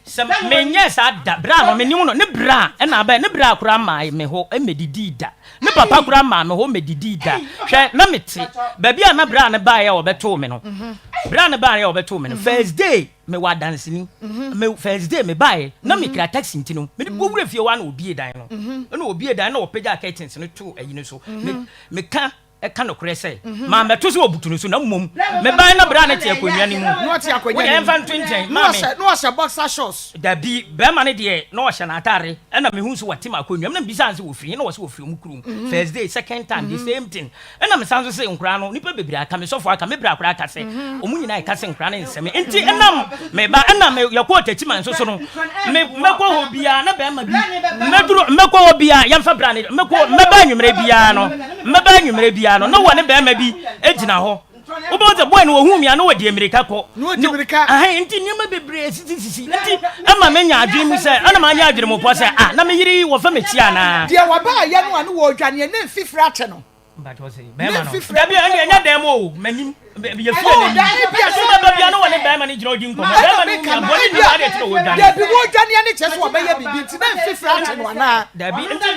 Sɛ menyɛ saa da berɛ a no menim no ne berɛ a ɛna abɛ ne berɛ a koraa maa me hɔ mmɛdidii da, ne papa koraa maa me hɔ mmɛdidii da. Hwɛ, na mete baabi a na berɛ a ne baeɛ a wɔbɛtoo me no, berɛ a ne baeɛ a wɔbɛtoo me no, first day mewɔ adanseni me, first day me baeɛ na mekura taxi, nti no mede kɔwura fie hɔ a na obie dan no, ɛna obie dan na ɔpagya curtains no too ayi no so, me meka. Ɛka nokorɛ sɛ, mammɛto sɛ wɔbutu no so, na mmom mebaeɛ na berɛ a na te akonnwa no mu. Wo deɛ yɛmfa nto nkyɛn, maame. Na ɔhyɛ boxer shorts. Dabi, barima no deɛ na ɔhyɛ n'ataare, ɛna mehuu sɛ wate m'akonnwa mu, na mebisaa no sɛ wɔfiri he, na ɔse wɔfiri wɔn kurom. First day, second time, the same thing. Ɛna mesan nso se nkoraa no, nnipa bebree aka, me sɔfo aka, me bra koraa aka sɛ, wɔn nyinaa ɛka sɛ nkoraa no nsɛ me. Nti ɛnam me ba, ɛna me yɛkɔɔ Techiman nso so no, me mɛkɔ hɔ biara na barima bi, mɛduru, mɛkɔ hɔ biara, yɛmfa bra no, mɛkɔ, mɛba anwummerɛ biara no, Mmɛba anwummerɛ biara no, na wɔne barima bi gyina hɔ. Wobɛhu sɛ boy no wɔhuu me a na wɔde mmirika kɔ. Na wɔde mmirika. Ahan, nti nneɛma bebree sisisisi. Nti ɛma menya adwene mu sɛ, ɛna manya adwene mu pɔ sɛ, ah, na me yere yi wɔfa m'akyi anaa? Deɛ wɔbaayɛ no a na wɔredwaneɛ na mfifire ate no. Mpakyɛw se, bɛrima no. Dabi, ɛnde ɛnyɛ dan mu o, m'anim. Yɛ fie n'anim. Ɛso bɛba bia na wɔne bɛrima no gyina ɔdi nkɔmmɔ. Bɛrima no nya bɔne bi ade ɛte na wɔdwane. Dabi, wɔdwane ne kyerɛ sɛ wɔbɛyɛ biribi nti na mfifire ate no anaa? Dabi, nti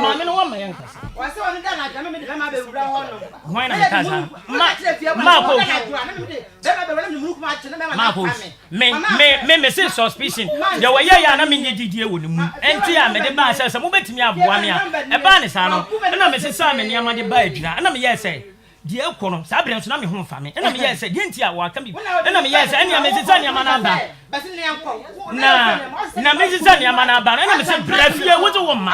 maame no wɔmma yɛn nkasa. Hwan na meka saa? Ma, Marcos. Marcos. Me, me, me, me se suspicion. Deɛ wɔyɛ yɛ a na menyɛ gyidie wɔ ne mu. Ɛnti a mede baa sɛ sɛ mobɛtumi aboa me a. Ɛbaa ne saa no, ɛna mesesaa me nneɛma de baa adwira. Ɛna meyɛɛ sɛ, deɛ ɛkɔ no, saa berɛ nso na me ho mfa me. Ɛna meyɛɛ sɛ, deɛ nti a wɔaka biribi. Ɛna meyɛɛ sɛ, ɛnea mesesa nneɛma no aba. Na, na mesesa nneɛma no aba no, ɛna mese, bra fie, wogye wo mma.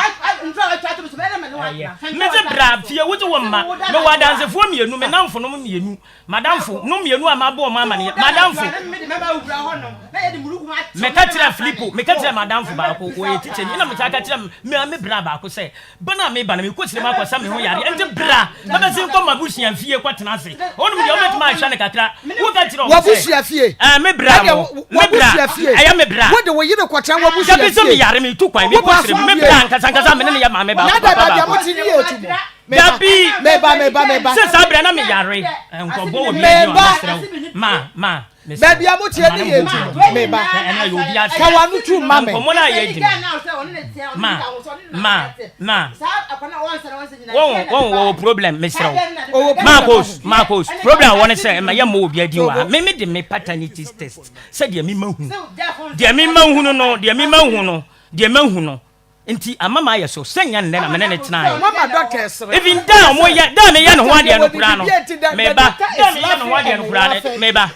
Ɛyɛ. Mese, bra fie, wogye wo mma. Mewɔ adansefoɔ mmienu, me nnamfonom mmienu. M'adamfo nom mmienu a mabɔ wɔn amaneɛ, m'adamfo. Meka kyerɛɛ Filipo, meka kyerɛɛ m'adamfo baako, ɔyɛ tikyani, ɛna mesan ka kyerɛɛ me me bra baako sɛ, bɛ no a meba no, mekɔ sirem akɔsa me ho yareɛ, nti bra na bɛsen kɔ m'abusua fie kɔtena ase. Ɔnom deɛ wobɛtumi ahwɛ no kakra. Woka kyerɛ wɔn sɛ, W'abusua fie? Ɛɛ, me bra Ɛdeɛ mo, me bra, w'abusua fie? ɛyɛ me bra. Wode wo yere kɔtena w'abusua Dabi sɛ fie? meyare, metu kwan, mekɔ Wopɛ sirem, me asomdwie? bra ankasa ankasa me ne no yɛ maame baako, Na papa da baabi a baako. mote ne yɛ etu mo. Dabi! Meba, meba, meba. Sɛ saa berɛ na meyare, nkɔbɔ wɔ bi ani Meba. mesrɛ wo. Ma, ma, mesrɛ wo. Baabi a moteɛ ne yɛ etu mo. Meba. Ɛno ɛyɛ obi asɛm. Ka w'ano tu mma me. Nkɔmmɔ no a yɛdi no. Ma, ma, ma. Wɔn, wɔn, wɔwɔ problem, mesrɛ wo. Marcos, Marcos, problem a wɔwɔ ne sɛ, ɛma yɛmmɔ obi adin wɔ ha. Me, me de me paternity test, sɛdeɛ me ma hu. Deɛ me ma hu no no, deɛ me ma hu no, deɛ ma hu no. Nti ama mayɛ so sɛ nyɛ nnɛ na me ne no tenaeɛ. Even da a wɔyɛ da a meyɛ ne ho adeɛ no koraa no, me ba, da a meyɛ ne ho adeɛ no koraa no, me ba,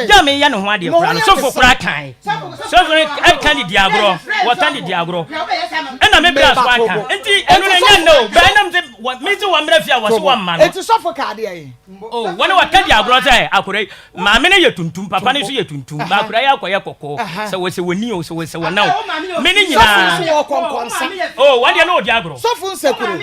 da a meyɛ ne ho adeɛ koraa no, sɔfo koraa kae. Sɔfo no ɛka ne di agorɔ, wɔka ne di agorɔ. Ɛna me bra so aka. Nti ɛno no nyɛ nnɛ o, bɛn nam sɛ me se wɔn mmerɛ fie a wɔse wɔn mma no. Nti sɔfo ka adeɛ yi. Oh, wɔne wɔka di agorɔ sɛ akora yi. Maame no yɛ tuntum, papa no nso yɛ tuntum. Ba akora yi akɔyɛ kɔkɔɔ. Sɛ wɔsɛ wɔni o, sɛ wɔsɛ wɔna o. Me ne nyinaa. Sɔfo nso wɔ kɔnkɔnsa. Oh, wɔn deɛ na ɔdi agorɔ. Sɔfo nsekuro.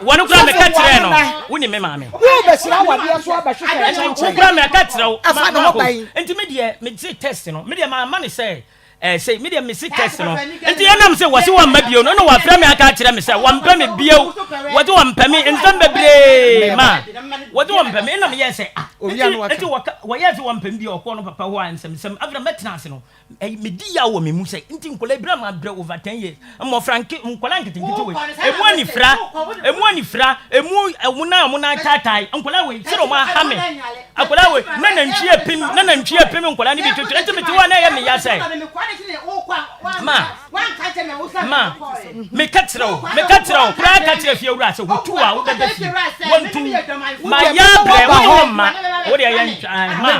Wɔn koraa meka kyerɛɛ no, wo ne me maame. Wo bɛhyira awadeɛ so abɛhwehwɛ nkyɛnkyɛn. Wo koraa meka kyerɛ wo. Ɛfa ne ho bɛn. Nti me deɛ, me se test no, me deɛ mamma no sɛ Eh, sei, me deɛ mese test no. Nti ɛnam sɛ wɔse wɔmma bio no, ɛna wɔafrɛ me aka akyerɛ me sɛ wɔmpɛ me bio. Wɔse wɔmpɛ me, nsɛm bebree ma. Wɔse wɔmpɛ me, ɛna meyɛɛ sɛ, ah, nti, nti wɔka, wɔyɛɛ sɛ wɔmpɛ me bio, ɔkɔɔ no papa hɔ a nsɛmsɛm. Afei na mɛtena ase no, ɛy, medi yaw wɔ me mu sɛ, nti nkwadaa yi, berɛ a mabrɛ over 10 years, mmɔfra nke, nkwadaa nketenkete wei, emu anifira, emu anifira, emu, wɔn nan a wɔn nan taatae, nkwadaa wei, sɛdeɛ wɔn aha me. Akwadaa wei, na nantwie apem, na nantwie apem nkwadaa no bi twetwe. Nti mete hɔ a na ɛyɛ me ya sɛ, ma, ma, meka kyerɛ wo, meka kyerɛ wo, koraa ka kyerɛ fie wura sɛ wotu a wobɛba fie, wɔntu, ma yɛ abrɛ, wo ne wo mma, wo deɛ yɛ ntwa, ma.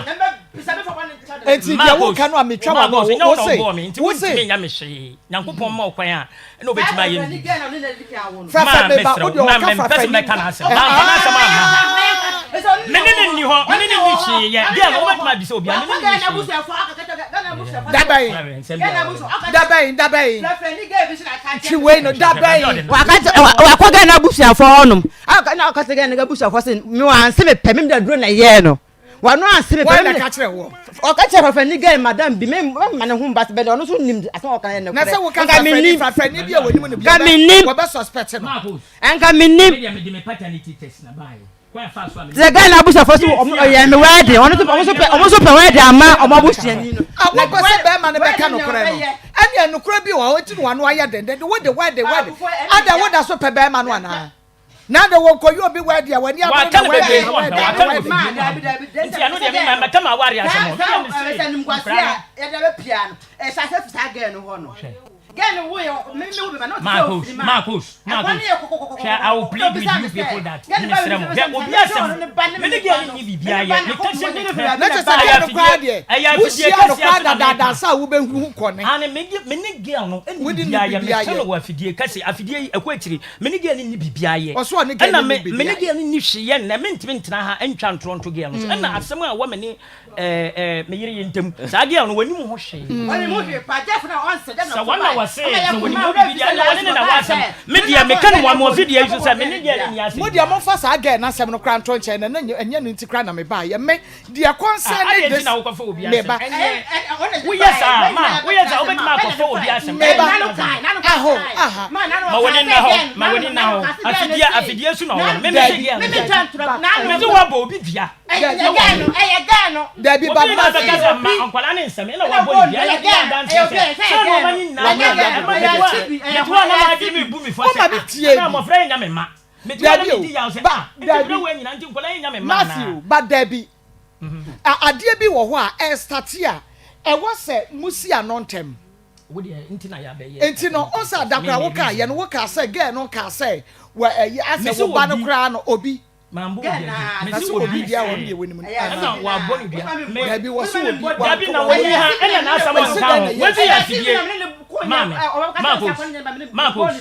Enti deɛ woka no a metwa wa no, wo se, wo se. Nti me hwee, Nyankopɔn ma ɔkwan a, ɛna obetumi ayɛ no biribi. Frafra me ba, wo deɛ ɔka frafra ni. Mɛka n'asɛm, mamfa n'asɛm amma. Me ne ne nni hɔ, me ne ne nni hwee yɛ. Deɛ no, wobɛtumi abisa obi a, me ne ne nni hwee. Dabɛn, dabɛn, dabɛn. Twi wei no, dabɛn. Wakɔ Ghana abusuafoɔ hɔnom. Ɔka sɛ Ghana abusuafoɔ sɛ, me wanse mepɛ, me de aduro na ɛyɛɛ no. Wano anse me pɛ. Wɔn na ka kyerɛ wɔ. Ɔka kyerɛ fafrani girl madam bi me ma ne ho mba bɛ ɔno nso nim asɛm a ɔka yɛ nokorɛ. Na sɛ woka fafrani fafrani bi a wɔnim no bi nka mennim. Wɔbɛ suspect no. Nka mennim. Sɛ Ghana abusuafo so ɔmo ɔyɛ me wedding ɔno nso ɔmo nso pɛ ɔmo nso pɛ wedding ama ɔmo abusuani no. A wɔpɛ sɛ bɛrima no bɛka nokorɛ no ɛnneɛ nokorɛ bi wɔ hɔ nti na wano ayɛ denden wode wedding wedding ada woda so pɛ bɛrima no anaa. Na de wɔn kɔyɛ obi wɛdi a w'ani abere na wɛdi na wɛdi na wɛdi. Nti ɛno deɛ mema mɛka ma aware asɛm hɔ. Marcos, Marcos, Marcos, hwɛ I will plead with you people that mesrɛ mo hwɛ obi asɛm me ne girl no nni biribiara yɛ me kɛse me hwɛ Na kyerɛ sɛ ɛyɛ girl no koraa afidie deɛ ɛyɛ afidie wohyia no kɛseɛ koraa so na meka dadaada ansa a wobɛhu ho kɔne. Ane me de me ne girl no nni Wode ne biribiara yɛ biribiara mete no yɛ. wɔ afidie kɛse afidie yi ɛkɔ akyiri me ne girl no nni biribiara yɛ Ɔso ɔne girl ɛna no nni me me ne biribiara girl yɛ. no nni hwee yɛ nnɛ mentumi ntena ha ntwa ntorɔ nto girl no so ɛna asɛm a ɛwɔ me ne Ɛɛ ɛɛ me yere yi ntam. Saa girl no wɔnim ho hwee. Sɛ wɔn na wɔse sɛ wɔnim ho biribi deɛ ɛnna wɔne ne na wɔ asɛm. Me deɛ meka no wɔ mo afidie yi so sɛ me ne girl no nni asɛm Mo deɛ biara. momfa saa girl no asɛm no koraa nto nkyɛn na na ɛnyɛ no nti koraa na mebaeɛ. Me deɛ Ah, concern adɛn nti this na wokɔfa obi me asɛm? ba. Ɛnyɛ woyɛ saa ma woyɛ saa wobɛtumi akɔfa obi asɛm. Me Ɛyɛ ba. nna asɛm. Aho aha. Ma w'ani nna hɔ, ma w'ani nna hɔ. Afidie afidie so na ɔwɔ no. Me mese Dabi. girl no sɛ Dabi. mese woabɔ obi dua. Dabi ba Obi na bɛka sɛ ma nkwadaa ne nsɛm ɛna wabɔ ne dua ɛna ɛyɛ adanseɛ sɛ sɛ nneɛma ne nyinaa no ɛma metewa metewa na maadwene me bu me fɔ sɛ Moma me tie ah na bi. mmɔfra yɛ nya me mma metewa na Dabi o medi yaw sɛ ba ah nti dabi berɛ wei nyinaa nti nkwadaa yɛ nya me mma anaa. Matthew ba dabi a adeɛ bi wɔ hɔ a ɛstate a ɛwɔ sɛ mosi ano ntɛm. Wo deɛ nti na yɛabɛyɛ Nti no wo sɛ da koraa wo kaa yɛ no wo kaa sɛ girl no kaa sɛ wɔ ɛyi asɛ Mese wo ba no obi. koraa no obi. Mambo obi adi. Na Mese sɛ obi obi deɛ a wɔn deɛ wɔnim no. Ɛna wabɔ no dua. Me. Dabi wɔ so obi. Dabi na wɔyi ha ɛna n'asɛm nka ho. Wɔsi yɛ afidie. Maame. Marcos. Marcos. Marcos.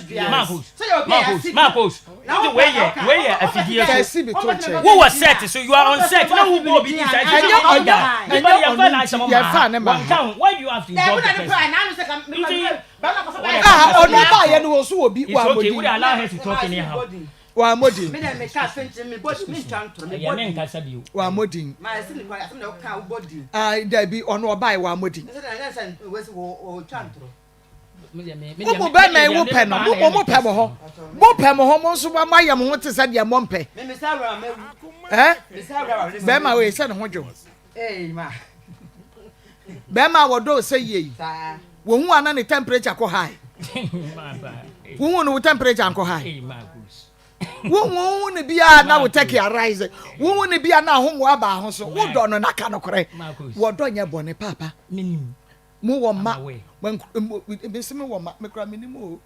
Marcos. Marcos. Wode wei yɛ wei yɛ afidie so. Kɛse bi to nkyɛn. Wowɔ set so you are on set na wobɔ obi di saa. Ɛnyɛ ɔnyɛ Nipa ɛnyɛ yɛmfa ɔno n'asɛm nti yɛmfa ne ma ma wɔnka ha. ho. Why do you have to involve the person? Nti. Ah ɔno baayɛ no wɔ so wɔ bi It's wɔ okay. amɔdi. Wode allow her to talk anyhow. Wammɔ din. Ɛyɛ me nkasa bio. Wammɔ din. Ah, dabi, ɔno ɔbae wammɔ din. Mo mo bɛrima yi wo pɛ no, mo mo mo pɛ mo ho. Mo pɛ mo ho, mo nso mo ayɛ mo ho te sɛ deɛ mo mpɛ. Eh? Bɛrima wei sɛ ne ho dwo. Bɛrima a wɔdɔ sɛ yie yi, wɔhu ana ne temperature kɔ high. Wohu no wo temperature nkɔ high. Wohu no biara na wo turkey arise. Wohu no biara na ahomoa aba ho so. Wodɔ no na ka nokorɛ. Wɔdɔ nyɛ bɔne paapa. Mo wɔ mma. Mese me wɔ mma. Mekura menim o.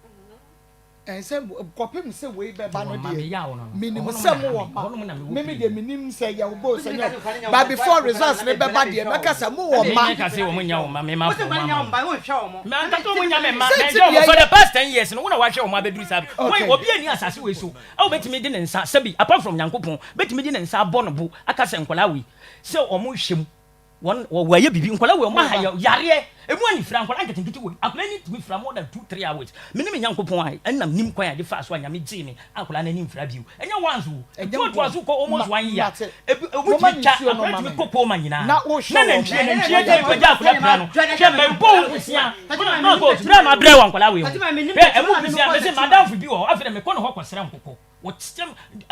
Ɛnsɛ kɔpem sɛ wei bɛba no deɛ menim sɛ mowɔ mma. Me me deɛ menim sɛ yɛ wo bo sɛ nyɛ wo but before results ne bɛba deɛ mɛka sɛ mowɔ mma. Mɛka sɛ wɔn nya wɔn mma mema fo wɔn ama wɔn. Mɛka sɛ wɔn nya me mma Sɛ mɛgye ti wɔn deɛ for yɛ the past 10 years no wo na wahwɛ wɔn abɛduru saa bere. Okay. Obi ani asase wei so a obetumi de ne nsa sɛbi apart from Nyankopɔn betumi de ne nsa abɔ ne bo aka sɛ nkwadaa wei sɛ wɔn hwɛ mu Wɔn wɔ wɔayɛ biribi nkwadaa wei wɔn aha yɛ yareɛ emu ani fira nkwadaa nketenkete wei akwadaa ani tumi fira more than 2, 3 hours me ne me Nyankopɔn a ɛnam nim kwan a yɛde faa so a Nyame gyee me a akwadaa no ani nfira bio ɛnyɛ once o Ɛnyɛ ɛtoatoa so kɔ almost ma one year mate ebi ɔmu moma tumi ne twa nsuo no akwadaa ma tumi me kɔ coma nyinaa na na wohwɛ wɔn nantwie nantwie tumi pagya akwadaa pira no hwɛ mɛbɔ wo nkusia na ɔkɔ berɛ a mabrɛ wɔ nkwadaa wei ho hwɛ ɛmu nkusia mese madamfo bi wɔ hɔ afei dɛ mekɔ ne hɔ kɔsrɛ nkokɔ Wɔkyɛm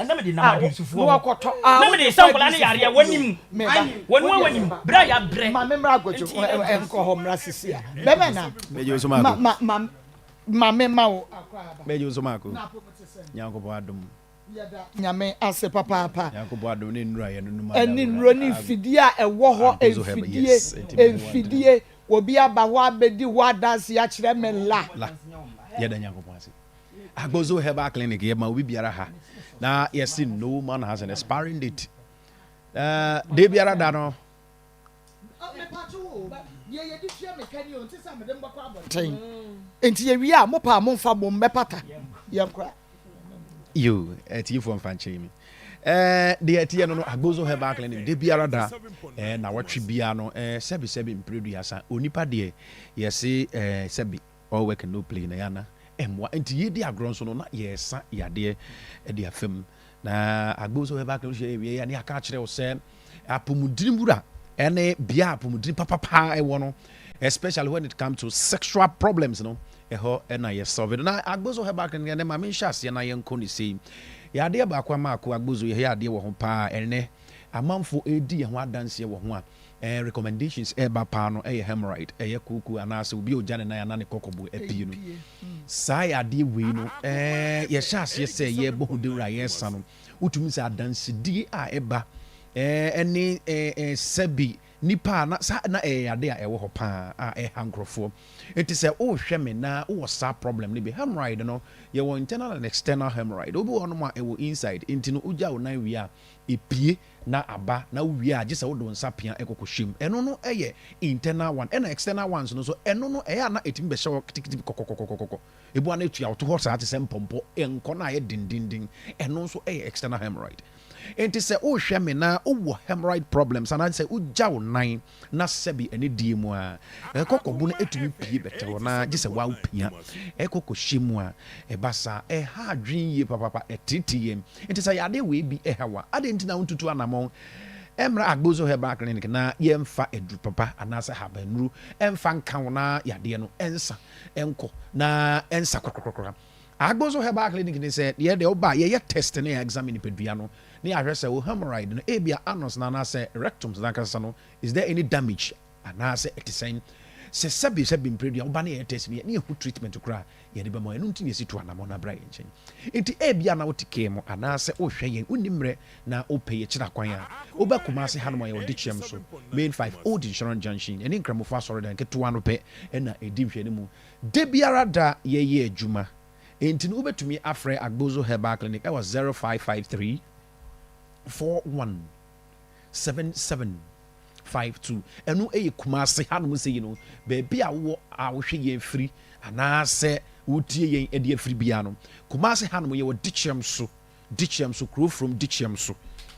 na mede nam a adunsifoɔ na hɔ wakɔtɔ a na wode mede kɔ sa nkwadaa no yareɛ adunsifoɔ wɔnim yo meba wɔn a wodeɛ wɔnim berɛ a yɛabrɛ ma me mmra agodwo nti ɛduru nkɔ hɔ mmra sisi a bɛmɛ na Mɛgye wo so ma maako. ma ma ma me ma wo akɔ aba Mɛgye wo so maako. na apom te sɛn Nyankopɔn adom. yɛda Nyame ase papaapa Nyankopɔn adom ne nnuro a yɛnonom ɛne adawura. nnuro ne mfidie a ɛwɔ hɔ Agozo Herbal mfidie yes. Nti me ho adom. mfidie obi aba hɔ abɛdi hɔ adanse akyerɛ me la La. Yɛda Nyankopɔn ase. Agbozo Herbal Clinic yɛ ma obi biara ha na yɛsi no man has an expiring date. De biara da no. Nti yɛwie a mopɛ a momfa mo mmɛpata yɛnkora. Yo, atiefoɔ mfa nkyɛn mi. Deɛ ɛteɛ no Agbozo Herbal Clinic de biara da na wɔtwe biara no sɛbi sɛbi mprɛduasa onipa deɛ yɛse sɛbi all work and no play na yana mmoa nti yɛdi agorɔ nso no na yɛresa yadeɛ de afam na Agbozo Herbal Clinic hyɛ yɛwie ne aka akyerɛ wo sɛ apɔmuden wura ɛne bea apɔmuden papapa ɛwɔ no, especially when it comes to sexual problems no, ɛhɔ ɛna yɛ solve no. Na Agbozo Herbal Clinic ɛnɛ ma menhyɛ aseɛ na yɛnkɔ ne sei. Yɛadeɛ baako ama ako Agbozo yɛyɛ adeɛ wɔ ho paa, ɛnɛ amanfo ɛredi yɛn ho adanseɛ wɔ ho a recommendations ɛreba paa no ɛyɛ hemorrhoid, ɛyɛ kooko anaasɛ obi a ogya ne nan anaa ne kɔkɔbo apue no. Saa yɛ adeɛ wei no yɛhyɛ aseɛ sɛ yɛrebɔ ho dawuro a yɛresa no, wotumi sɛ adansedie a ɛba ɛne sɛbi. Nnipa a na saa na ɛyɛ yade a ɛwɔ hɔ paa a ɛha nkorɔfoɔ. Nti sɛ wohwɛ me na wowɔ saa problem no bi, hemorrhoid no yɛwɔ internal and external hemorrhoid. Obi wɔ hɔnom a ɛwɔ inside nti no wogya wo nan wie a ɛpue na aba na wowie a gye sɛ wode wo nsa pia kɔ kɔhyɛ mu. Ɛno no yɛ internal one. Ɛna external ones no nso ɛno no ɛyɛ a na ɛtumi bɛhyɛ hɔ kitikiti kɔkɔkɔkɔkɔ. Ebi a na ɛtua wo to hɔ saa te sɛ mpɔmpɔ, ɛnkɔ na ayɛ dendenden. Ɛno nso yɛ external hemorrhoid. Enti sɛ wohwɛ me na wowɔ hemorrhoid problems anaa sɛ wogya wo nan na sɛbi ɛne die mu a, kɔkɔbo no tumi pue bɛtɛ hɔ na gye sɛ woapia ɛkɔ kɔhyɛ mu a, ɛba saa. Ɛha adwene yie papaapa, ɛteetee yɛn. Enti sɛ yadeɛ wei bi ha wo a, adɛn nti na wontutu anamɔn mmra Agbozo Herbal Clinic na yɛmfa aduru papa anaasɛ habannuru mfa nka wo na yadeɛ no nsa nkɔ na ɛnsa korakora. Agbozo Herbal Clinic ne sɛ yɛ deɛ woba a yɛyɛ test na yɛ examine nipadua no na yɛahwɛ sɛ wo hemorrhoid no ebia anus no anaasɛ rectums no ankasa no is there any damage anaasɛ ɛte sɛn. Sɛ sɛbe sɛbe mprɛdua woba na yɛyɛ test no yɛ na yɛhu treatment koraa a yɛde bɛma wo. Ɛno nti na yɛsi tu anamɔn na bra yɛn nkyɛn. Nti ebia na wote kaa mu anaasɛ wohwɛ yɛn wonni mmerɛ na wopɛ yɛkyerɛ akwan a woba Kumasi hanom a yɛwɔ Dikyem so Main 5 Old Insurance Junction yɛne Nkramofo asɔredan ketewa no pɛ na ɛdi nhwɛanimu. Da biara da yɛyɛ adwuma, enti no wobɛtumi afrɛ Agbozo Herbal Clinic wɔ 0553 41 77 52. Ɛno yɛ Kumasi hanom sɛyi no, baabi a wowɔ a wohwɛ yɛn firi anaasɛ wotie yɛn de afiri biara no, Kumasi hanom yɛwɔ Dikyem so. Dikyem so, kuro from Dikyem so.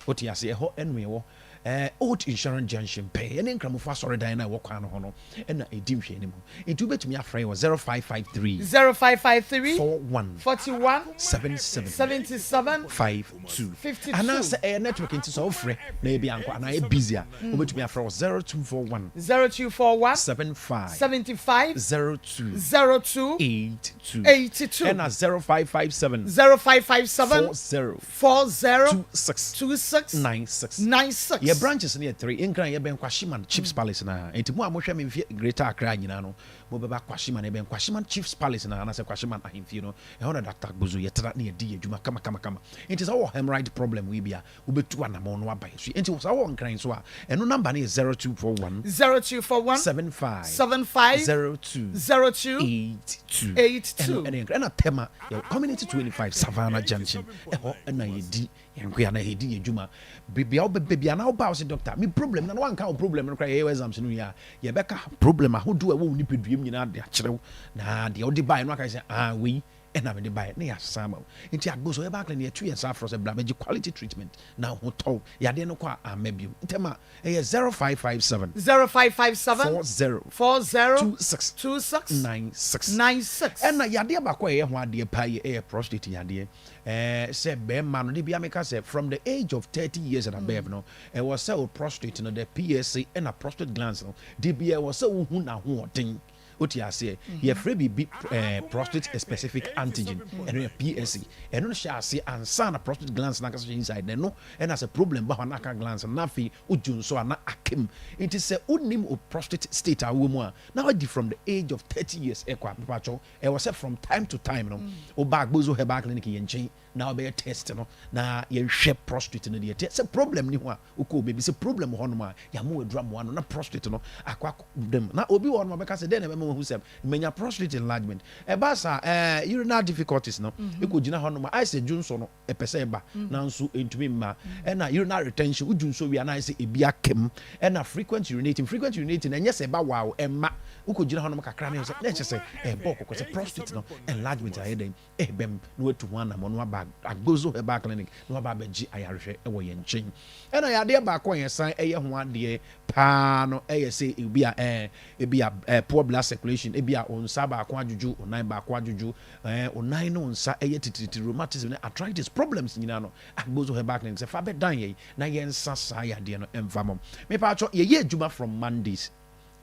Wote ase, ɛhɔ ɛno yɛwɔ eh, Old Insurance Junction pɛɛ, ɛne Nkramofo asɔredan no a ɛwɔ kwan no ho no ɛna ɛdi nhwɛanimu. Nti wobɛtumi afrɛ yɛn wɔ 0553 0553 41 41 77 77 52 52. Anaasɛ ɛyɛ network nti sɛ wofrɛ na ebi ankɔ anaa ɛyɛ busy a, wobɛtumi afrɛ wɔ 0241 0241 75 75 02 02 82 82. Ɛna 0557 0557 40 40 26 26 96. 96. Yɛ branches no yɛ three, Nkran yɛbɛn Kwashiman Chiefs Palace no ara, nti mo a mohwɛ me mfie Greater Accra nyinaa no mobɛba Kwashiman, yɛbɛn Kwashiman Chiefs Palace no ara anaasɛ Kwashiman Ahemfie no, ɛhɔ na Doctor Agbozo yɛtena na yɛdi yɛn adwuma kama kama kama. Nti sɛ wowɔ hemorrhoid problem wei bi a, Wobɛtu anamɔn no aba yɛn so. Enti sɛ wowɔ Nkran nso a, ɛno number no yɛ 0241. 0241. 75. 75. 02. 02. 82. 82. Ɛno ɛne Nkran. Ɛna Tema, yɛwɔ Community 25, Savannah Junction. Ɛhɔ na yɛdi yɛn nkoa anaa yɛdi yɛn dwuma. Baabi a wobɛba biara na woba a wose doctor, me problem no, na woanka wo problem no koraa, yɛyɛ exams no wie a, yɛbɛka problem ahodoɔ a ɛwɔ wo nipadua mu nyinaa de akyerɛ wo. Na deɛ wode baeɛ no aka sɛ, ah, wei ɛna mede baeɛ na yɛasesa ama wo. Nti Agbo sɛ ɔyɛ clinic yɛtu yɛn nsa afrɛ sɛ bra bɛgye quality treatment na wo ho tɔ wo. Yadeɛ no kɔ a amma bio. Ntɛm a ɛyɛ 0557 0557 40 40 26 26 96. 96. Ɛna yadeɛ baako a ɛyɛ ho adeɛ paa yɛ ɛyɛ prostate yadeɛ. Ɛɛ sɛ bɛrima no de bia meka sɛ from the age of 30 years and above no ɛwɔ sɛ wo prostate no the PSA ɛna prostate glands no de bia ɛwɔ sɛ wohu n'ahoɔden. Wote aseɛ? Yɛfrɛ biribi eh, prostate specific antigen. Ɛno yɛ PSA. Ɛno no hyɛ aseɛ ansa na prostate glands no ankasa hyɛ inside. Na ɛno ɛna sɛ problem ba hɔ a na aka glands no na afei wodwo nso a na aka mu. Nti sɛ wonim wo prostate state a wowɔ mu a, na wadi from the age of 30 years ɛkɔ a, mepakyɛw, ɛwɔ sɛ from time to time no, woba Agbozo Herbal Clinic yɛn nkyɛn na wobɛyɛ test no na yɛnhwɛ prostate no deɛ ɛteɛ. Sɛ problem ni ho a, wokɔ baabi sɛ problem wɔ hɔnom a, yɛama wo aduru amoa no na prostate no akɔ akɔ dam. Na obi wɔ hɔnom a ɔbɛka sɛ dɛn na ɛbɛma wahu sɛ manya prostate enlargement. Ɛba saa ɛɛ urinary difficulties no ɛkɔ gyina hɔnom a ayɛ sɛ dwonsɔ no ɛpɛ sɛ ɛba nanso ɛntumi mma. Ɛna urinary retention, wodwu nsuo wie a na ayɛ sɛ ebi aka mu. Ɛna frequent urinating, frequent urinating ɛnyɛ sɛ ɛba waa o, ɛmma. Wokɔ gyina hɔnom kakra na ɛsɛ na ɛkyɛ sɛ ɛbɔ kɔkɔ sɛ prostate no enlargement ayɛ dɛn Ɛbɛm na watu ho anammɔn na waba Agbozo Herbal Clinic na waba abɛgye ayarehwɛ wɔ yɛn nkyɛn. Ɛna yadeɛ baako a yɛsan yɛ ho adeɛ paa no yɛ sɛ ebi a ɛɛ ebi a ɛɛ poor blood circulation, ebi a wo nsa baako adwodwo, wo nan baako adwodwo, ɛɛ wo nan ne wo nsa yɛ titiritiri, rheumatism ne arthritis problems nyinaa no, Agbozo Herbal Clinic sɛ fa bɛdan yɛn na yɛnsa saa yadeɛ no mfa mɔ. Mepatwɔ yɛyɛ adwuma from Mondays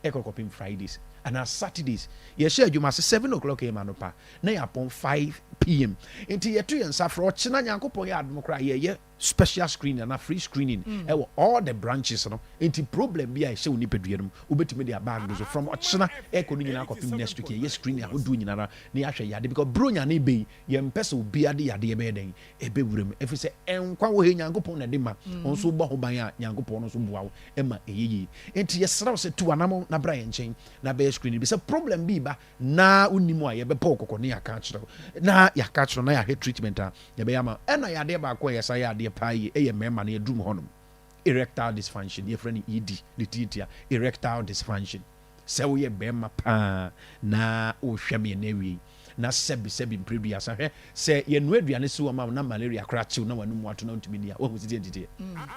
ɛkɔ kɔpem Fridays anaa Saturdays. Yɛhyɛ adwuma ase 7 o'clock am anɔpa na yɛapɔn 5 pm. Nti yɛto yɛn nsa frɛ ɔkyena Nyankopɔn yɛ adom koraa yɛyɛ. Special screening anaa free screening ɛwɔ all the branches no, nti problem bi a ɛhyɛ wo nipadua no mu, wobɛtumi de aba Agbozo from ɔkyena ɛkɔ no nyinaa kɔpem next week. Yɛyɛ screening ahodoɔ nyinara na yɛahwɛ yade, because bronya ne bɛyi, yɛmpɛ sɛ obiara de yadeɛ bɛyɛ dɛn ɛbɛwura mu, ɛfiri sɛ ɛnkwa wɔ hɛ, Nyankopɔn na ɛde ma. Ɔno nso bɔ ho ban a, Nyankopɔn no nso boa wo ɛma ɛyɛ yie. Nti yɛsrɛ wo sɛ tu anamɔ na bra yɛn nkyɛn na bɛyɛ screening bi. Sɛ problem bi ba na wonim a, yɛbɛpɔ wo kɔkɔ ne yɛaka akyerɛ wo na yɛaka akyerɛ wo na yɛahwɛ treatment a yɛbɛyɛ ama. Ɛna yɛadeɛ baako a yɛsa yɛ adeɛ paa yie ɛyɛ mmarima no yɛduru mu hɔnom, erectile dysfunction. Yɛfrɛ no ED ne tiatia, erectile dysfunction. Sɛ woyɛ bɛrima paa na wohwɛ me ɛnɛ awie na sɛbi sɛbi mprɛduasa, hwɛ sɛ yɛnoa aduane si wɔ ma wo na malaria koraa kyew na w'anum ato na wontumi ni a, woahu siteɛ ntiteɛ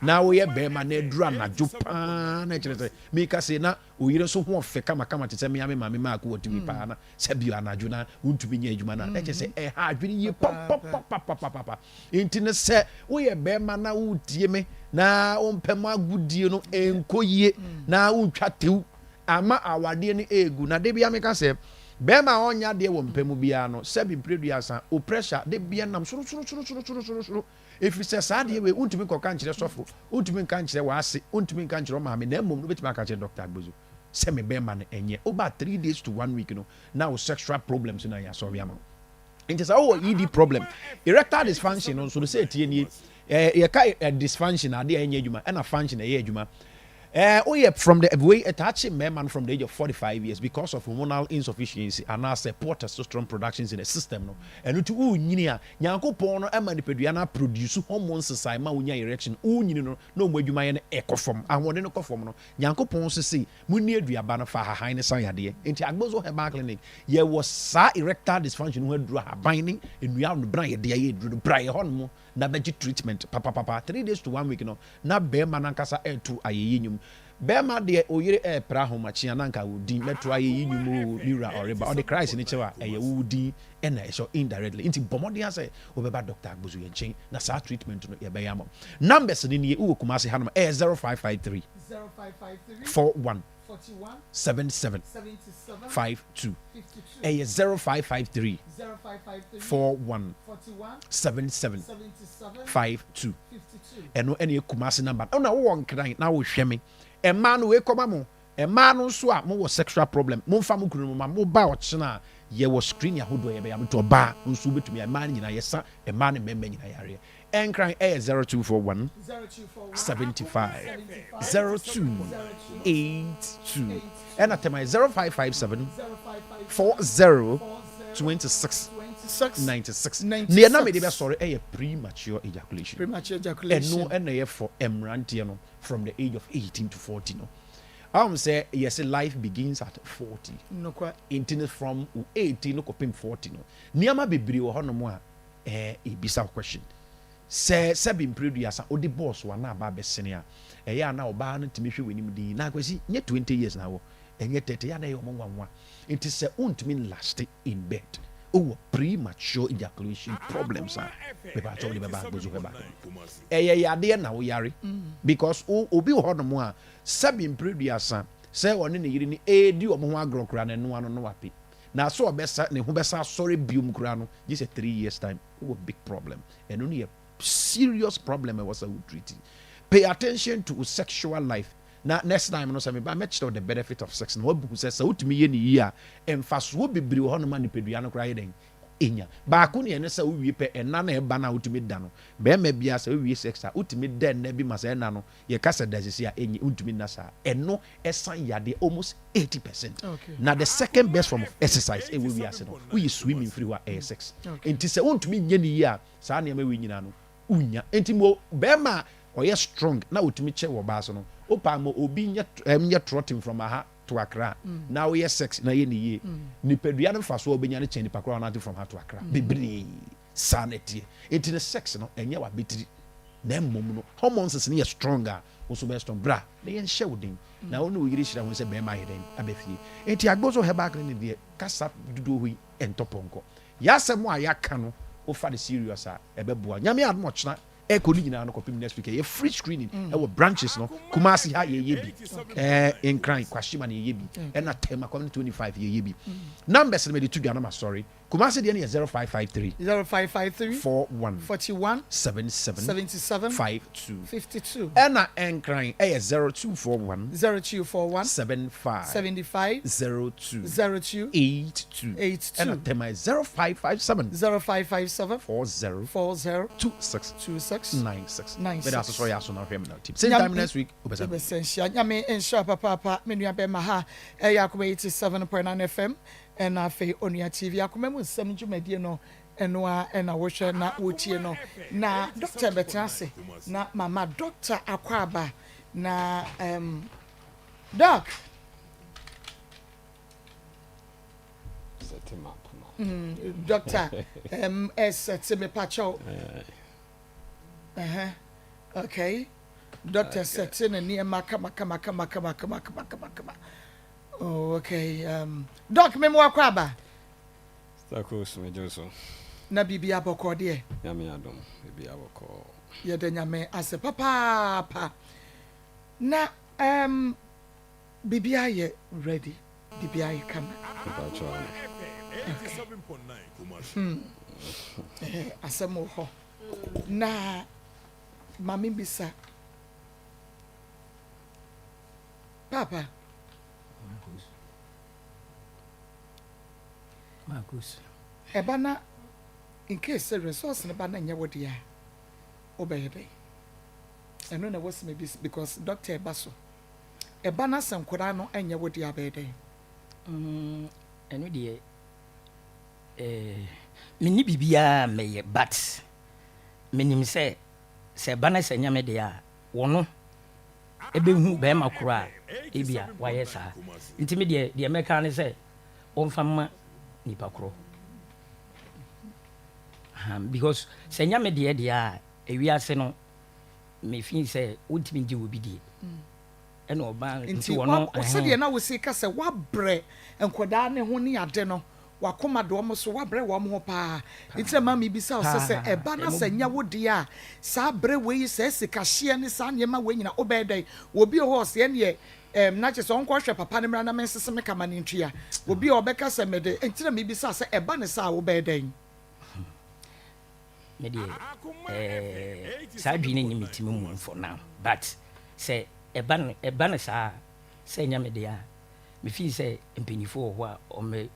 na woyɛ bɛrima na aduru anadwo paa na ɛkyerɛ sɛ meka se na oyere nso ho ɔfɛ kamakama te sɛ mea me maame maako wɔtumi paa na sɛbi anadwo na wontumi nyɛ adwuma no a, ɛkyerɛ sɛ ɛha adwene yie papapapapapa. Nti no sɛ woyɛ bɛrima na wotie me na wompɛ mo agodie no ɛnkɔ yie na wontwa tew ama awadeɛ no ɛɛgu na de bia meka sɛ bɛrima a ɔnyɛ adeɛ wɔ mpɛ mu biara no, sɛbi mprɛduasa o, pressure de bia nam soro soro soro soro soro soro soro, ɛfiri sɛ saa adeɛ wei wontumi nkɔka nkyerɛ sɔfo, wontumi nka nkyerɛ w'ase, wontumi nka nkyerɛ ɔmaame, na mmom no wobɛtumi aka kyerɛ Dr. Agbozo sɛ me bɛrima no ɛnyɛ. Over 3 days to one week no na wo sexual problems no ayɛ asɔre ama wo. Nti sɛ wowɔ ED problem, erectile dysfunction no nso no, sɛ ɛtie nie, yɛka dysfunction, adeɛ a ɛnyɛ adwuma, ɛna function ɛyɛ adwuma. Woyɛ from the way ɛtaa kye mmarima no from the age of 45 years because of hormonal insufficiency anaasɛ poor testosterone productions in the system no. Ɛno nti wonyini a, Nyankopɔn no ɛma nipadua no aproduce hormones sesae ma wonya erection. Wonyini no na ɔmo adwumayɛ no ɛkɔ fam, ahoɔden no kɔ fam no, Nyankopɔn nso se munni aduaba no fa ahahan ne san yadeɛ. Nti Agbozo Herbal Clinic yɛwɔ saa erectile dysfunction ho aduru, ahaban ne nnua no bra yɛde ayɛ aduru no. Bra yɛ hɔ nom na bɛgye treatment papapapa. 3 days to one week no na bɛrima nankasa ɛɛto ayɛyi nnwom. Bɛrima deɛ, oyere ɛɛpra ahomakye a nanka odin mɛto ayɛyi nnwom o, mi wura ɔreba, ɔde Christ ne kyɛw a ɛyɛ wo din ɛna ɛhyɛ indirectly. Nti bɔ mmɔden asɛ wobɛba Dr. Agbozo yɛn nkyɛn na saa treatment no yɛbɛyɛ ama wo. Numbers no nie: wowɔ Kumase hanom, ɛyɛ 0553 41 77 52. Ɛyɛ 0553 41 77 52. Ɛno ɛne yɛ Kumase number. Ɛna wowɔ Nkran na wohwɛ me, ɛmaa no wei kɔma mo, ɛmaa no nso a mowɔ sexual problem, momfa mo kunu no ma moba ɔkyena a yɛwɔ screen ahodoɔ yɛbɛyɛ nti ɔbaa nso wobɛtumi. Ɛmaa no nyinaa yɛsa, ɛmaa no mmarima nyinaa yareɛ. Ɛnkran ɛyɛ 0241 75 0282, ɛna Tɛma yɛ 0557 40 26 96. Neɛ na mede bɛsɔre ɛyɛ premature ejaculation. Premature ejaculation. Ɛno ɛna ɛyɛ for mmeranteɛ no from the age of 18 to 40 no. Ahom sɛ yɛsɛ life begins at 40. Nokwa. Nti no from 18 no kɔpem 40 no, nneɛma bebree wɔ hɔnom a ɛɛ ebisa wo question sɛ sɛbi mprɛduasa wode bɔɔso ana aba abɛsene a, ɛyɛ a na ɔbaa no tumi hwɛ w'anim din na Akwasi nyɛ 20 years na wɔ ɛnyɛ 30, ɛyɛ a na ɛyɛ ɔmo nwanwa. Nti sɛ wontumi last in bed, wowɔ premature ejaculation problems a, mepakyɛ wode bɛba Agbozo Herbal. Ɛyɛ yadeɛ na woyare because obi wɔ hɔnom a sɛbi mprɛduasa sɛ ɔne ne yere no ɛɛdi ɔmo ho agorɔ koraa no, ɛnoa no no wape na sɛ ɔbɛsa ne ho bɛsa asɔre biom koraa no gye sɛ 3 years time. Wowɔ big problem. Ɛno no yɛ serious problem ɛwɔ sɛ wo treat. Pay attention to wo sexual life na next time no sɛ meba mɛkyerɛ wo the benefit of sex na wabuhu sɛ sɛ wotumi yɛ ne yie a, mfasoɔ bebree wɔ hɔnom a nipadua no koraa yɛ dɛn ɛnya. Baako ne ɛne sɛ wowie pɛ, ɛna na ɛba no a wotumi da no, bɛrima bia sɛ wowie sex a wotumi da ɛnna bi ma sɛ ɛna no yɛka sɛ da sisi a ɛnyɛ wontumi nna saa. Ɛno ɛsan yadeɛ almost 80%. Na the second best form of exercise ɛwɔ wiase no, woyɛ swimming firi hɔ a, ɛyɛ sex. Nti sɛ wontumi nyɛ ne yie a, saa nneɛma wei nyinaa no wonya. Nti mo bɛrima a ɔyɛ strong na wotumi kyɛ wɔ baa so no, wopa ma obi nyɛ nyɛ trotting from aha to Accra na woyɛ sex na yɛ ne yie, nipadua no mfa so a wobɛnya no kyɛn nipa koraa ɔnante from ha to Accra bebree. Saa na ɛteɛ. Nti ne sex no ɛnyɛ wabɛtiri na mmom no hormones no yɛ strong a, wo nso bɛyɛ strong. Bra na yɛnhyɛ wo den na wo ne wo yere hyira ho sɛ bɛrima ayɛ dɛn aba fie. Nti Agbozo Herbal Clinic deɛ, kasa dodoɔ hɔ yi ɛntɔ pɔnkɔ. Yɛasɛm a yɛaka no, wofa no serious a, ɛbɛboa. Nyame adom, ɔkyena ɛkɔ no nyinaa no kɔpem next week, ɛyɛ free screening ɛwɔ branches no. Kumasi ha yɛyɛ bi, Nkran Kwashima na yɛyɛ bi, ɛna Tema Community 25 yɛyɛ bi. Numbers no mede to dwa no ma sɔre. Kumasi deɛ no yɛ 0553. 0553. 41. 41. 77. 77. 52. 52. Ɛna Nkran ɛyɛ 0241. 0241. 75. 75. 02. 02. 82. 82. Ɛna Tema yɛ 0557. 0557. 40. 40. 26. 26. 96. 96. Meda ase sɛ ɔyɛ aso na ɔhwɛ me na ɔtim. Same time next week. Wobɛsan. Wobɛsan hyia. Nyame nhyira papaapa me nua bɛma ha ɛyɛ Akoma 87.9 FM ɛna afei Onua TV Akoma mu nsɛm dwumadie no ɛno ara ɛna wohwɛ na wotie no na Doctor bɛtena ase na mama Doctor akɔ aba na um, Doc mm, Doctor um, ɛsɛte mepakyɛw uh-huh. okay Doctor sɛte ne nneɛma kama kama kama kama kama kama kama kama Oh okay um, Doc me mo akɔ aba. Star Coast me gye so. Na biribi abɔkɔ deɛ. Nyame adom biribi abɔkɔ. Yɛda Nyame ase papaapa. Na um, biribi ayɛ ready, biribi ayɛ kama. Mpakyɛ ano. Okay. Hmm. Eh, asɛm wɔ hɔ. Na maame bisa. Paapa. Ɛba na in case sɛ resource no ba na nyɛ wo deɛ a wobɛyɛ dɛn? Ɛno na ɛwɔ sɛ mebisa because doctor ɛba so. Ɛba na sɛ nkwadaa no nyɛ wo deɛ a bɛyɛ dɛn? Mm, ɛno deɛ eh, menni biribiara mɛyɛ but menim sɛ sɛ ɛba na sɛ nyɛ me deɛ a wɔno bɛhu barima korɔ a ebia wayɛ saa. Nti me deɛ, deɛ mɛka ne sɛ wɔmfa mma nipa korɔ. Because sɛ ɛnyɛ me deɛ deɛ a, ewiase no, me feel sɛ wontumi ngye obi deɛ. Ɛna ɔbaa nti wɔno. Nti sɛdeɛ na wosi ka sɛ woabrɛ nkwadaa ne ho ne ade no, W'akoma da wɔn so, woabrɛ wɔn ho paa. Nti na maame bisa wo sɛ, sɛ ɛba na sɛ nyɛ wo deɛ a, saa berɛ wei, saa sikahyeɛ ne saa nneɛma wei nyinaa, wobɛyɛ dɛn? Obi wɔ hɔ a ɔse ɛnneɛ ɛɛm na kyerɛ sɛ ɔnkɔhwɛ papa no mmra na mensese me ka ma no ntua. Obi a ɔbɛka sɛ mede, nti na mebisa sɛ ɛba no saa a wobɛyɛ dɛn? Me deɛ ɛɛ saa adwene no nni me tirim mu for now but sɛ ɛba no ɛba no saa a sɛ ɛnyɛ me deɛ a Me feel sɛ mpanyinfoɔ wɔ hɔ a wɔn bɛ.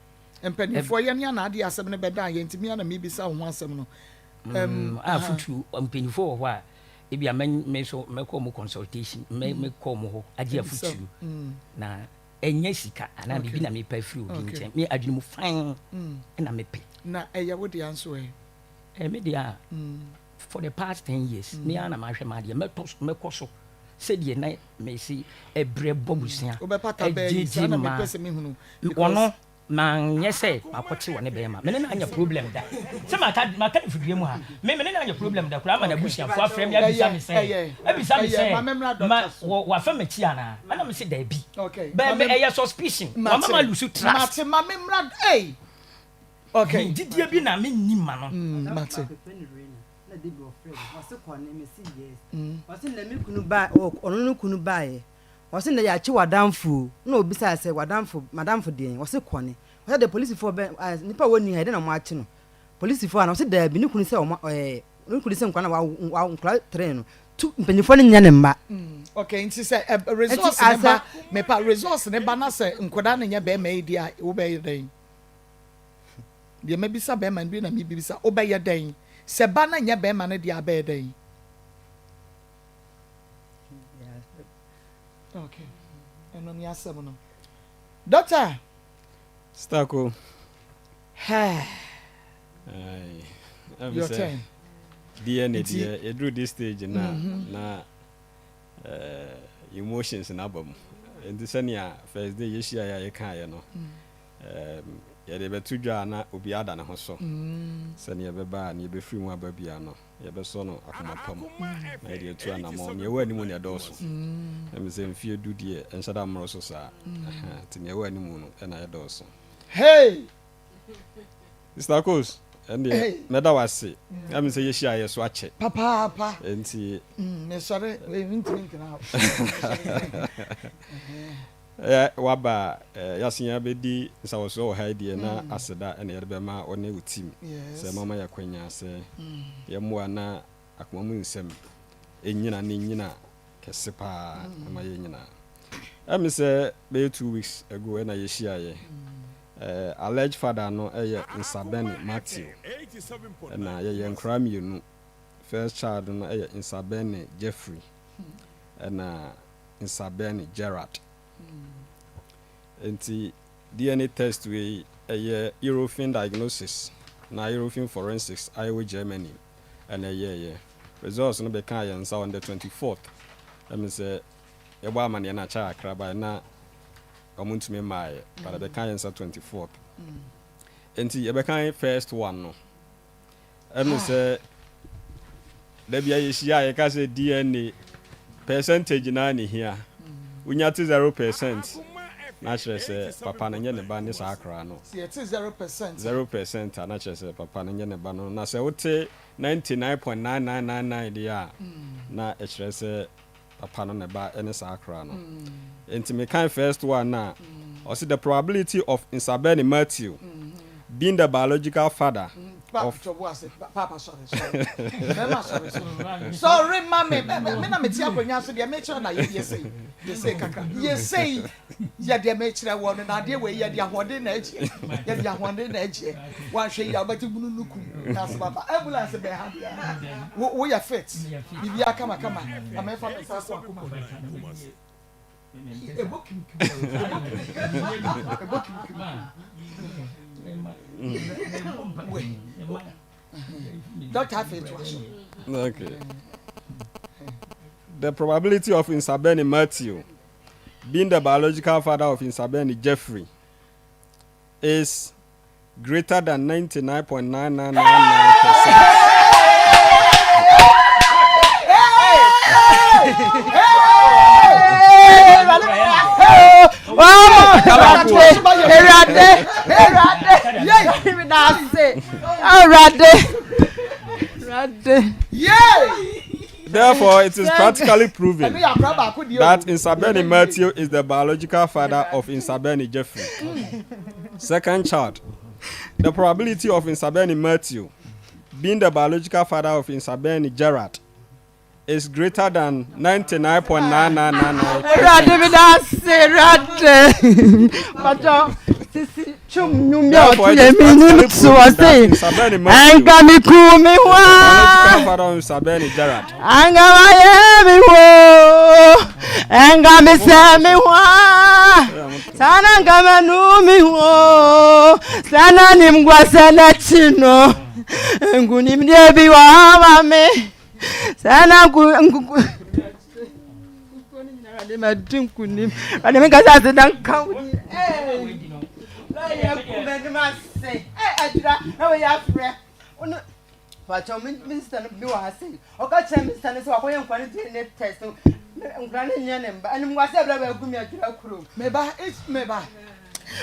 Mpanyinfoɔ yɛn ne ana adeɛ asɛm no bɛda yɛn nti me ana mebisa wo ho asɛm no. Um, a futu mpanyinfoɔ wɔ hɔ a ebi a mɛ me nso mɛkɔ wɔn consultation mɛ mm. mɛkɔ wɔn hɔ agye afutuo mm. na ɛnyɛ sika anaa biribi na mepɛ afiri obi nkyɛn me adwene mu fan mm. ɛna mepɛ. Na ɛyɛ wo deɛ nso ɛ. Ɛyɛ me deɛ a for the past 10 years me ara na mahwɛ m'adeɛ mɛtɔ mɛkɔ so sɛdeɛ na mesi ɛbrɛ bɔ busua Wobɛpata bɛɛ yi ɛgyegye saa na ma mepɛ sɛ mehunu ɔno because. manyɛ sɛ makɔte ɔne bɛrima me ne no anyɛ problem da sɛ maka maka no fidua mu ha me me ne no anyɛ problem da koraa ama Okay. n'abusuafoɔ afrɛ me abisa Ɛyɛ me sɛ ɛyɛ abisa me ɛyɛ sɛ ma memmra ma doctor so. wɔ wafa m'akyi anaa ɛna me se daabi Okay ma bɛɛ me mem ɛyɛ suspicion wama ma mate lose trust mate ma memmra ei Okay. Me gyidie bi na me nni ma no. Mm, mate. Na da bi ɔfrɛ me, ɔse kɔ ne, mese yes. Ɔse nnɛ me kunu ba, ɔno ne kunu baeɛ. Ɔse nnɛ yɛakye w'adamfo o. Na obisaa sɛ w'adamfo, m'adamfo deɛn? Ɔse kɔ ne. Ɔse adɛn polisifoɔ bɛn, ah, nipa a wɔnni ha yi, dɛn na wɔakye no? Polisifoɔ anaa? Ɔse daabi, ne kunu sɛ wɔn, ɛɛ, ne kunu sɛ nkwadaa na wawo, wawo nkwadaa three no, tu mpanyinfoɔ no nyɛ ne mma. Mm, okay, nti sɛ ɛ, Nti resource ne asɛ. ba, mepa resource ne ba na sɛ nkwadaa no nyɛ bɛrima yi deɛ a, wobɛyɛ dɛn? Deɛ mabisa bɛrima no bi na mebisa, wobɛyɛ dɛn? Sɛ ba no nyɛ bɛrima no deɛ a, bɛyɛ dɛn? Okay, ɛno ne asɛm no. Doctor! Stako. Your turn. DNA deɛ yɛduru this stage na mm-hmm. na uh, emotions na aba mu nti sɛnea first day yɛhyia yɛ a yɛkaeɛ no mm. Yɛde bɛto dwa a na obiara da ne ho so. Sɛ nea ɛbɛba a, nea ɛbɛfiri mu aba biara no, yɛbɛsɔ no akoma pa mu na yɛde atu anammɔn. Nea ɛwɔ anim no ɛdɔɔso. Ɛm sɛ mfeɛ du deɛ, ɛnhyɛ da mmoro so saa. Nti nea ɛwɔ anim no na ɛdɔɔso. Hey! Sister Kos, ɛndeɛ mɛda wo ase. Ɛm sɛ yɛhyia yɛ so akyɛ. Papaapa. Nti. Mesɔre, mentumi ntena hɔ. Ɛyɛ waba a yɛasen abɛdi nsawɔsoɔ wɔ ha yi deɛ na aseda na yɛde bɛma wo ne wo team sɛ moama yɛn akwanya sɛ yɛmmoa na akoma mu nsɛm nnyina ne nnyina kɛse paa ma yɛn nyinaa. Ɛme sɛ bɛyɛ 2 weeks ago ɛna yɛhyiaeɛ. Alleged father no yɛ Nsabɛne Matthew ɛna yɛyɛ nkoraa mmienu. First child no yɛ Nsabɛne Jeffrey ɛna Nsabɛne Gerard. Nti DNA test wei ɛyɛ Eurofin Diagnosis na Eurofin Forensics a ɛwɔ Germany ɛna ɛyɛɛyɛ. Results no bɛkaa yɛn nsa on the 24th. Ɛme sɛ yɛbɔ amanneɛ no akyɛ kakra bae na ɔmo ntumi mmaeɛ, but ɛbɛka yɛn nsa 24th. Nti yɛbɛka first one no. Ɛme sɛ da bia yɛhyia a yɛka sɛ DNA percentage naa ne hia. Wonya te 0% na kyerɛ sɛ papa no nyɛ ne ba ne saa akwaraa no. Sɛ yɛte 0%. 0% a na kyerɛ sɛ papa no nyɛ ne ba no. Na sɛ wote 99.9999 deɛ a, na ɛkyerɛ sɛ papa no ne ba ne saa akwaraa no. Nti mekan first one na ɔse the probability of Nsabɛne Matthew being the biological father of Papa, sorry, sorry, bɛrima, sorry, sorry, sorry, ma me me na me ti akonnwa so deɛ mekyerɛ na yɛ yɛsei yɛsei kakra yɛsei yɛ deɛ mekyerɛ wɔ no na adeɛ wei yɛde ahoɔden na agyeɛ, yɛde ahoɔden na agyeɛ. Wanhwɛ yi a wobɛte bunu no kum na asɛm aba, ambulance bɛn ha deɛ wo woyɛ fit, biribiara kamakama na mefa me nsa so akoma ɛbɔ kimkim, ɛbɔ kimkim wɛ. Doctor, afei to so. Okay. The probability of Nsabeni Matthew being the biological father of Nsabeni Jeffrey is greater than 99.9999%. Awurade, Awurade, medase, Awurade, Awurade. Therefore, it is practically proven that Nsabeni Matthew is the biological father of Nsabeni Jeffrey. Second child, the probability of Nsabeni Matthew being the biological father of Nsabeni Gerard is greater than 99.9999%. Awurade, medase, Awurade. Pàtó sisi twom nnwom bi a ɔto yɛ mi nim so ɔse ɛnka mi ku mi ho a Biological father of Nsabeni Gerard. Anka mayɛ mi ho, ɛnka mi sɛ mi ho a saa na nka manu mi ho saa na nim guasɛ n'akyi no nkunimdie bi wɔ hɔ ma me saa na nku nkuku Awurade madi nkunim. Awurade mi kasa ase dan ka wo di. Lɔya ku m'anim ase. Ee adwira na wɔyɛ afrɛ. Ono pàtó mi minista no bi wɔ ha sei. Ɔka kyerɛ minista no sɛ wakɔyɛ nkwa no DNA test no. Nkwa no nyɛ ne mba. Anim wase abira bɛ gu mi adwira kurom. Meba, meba.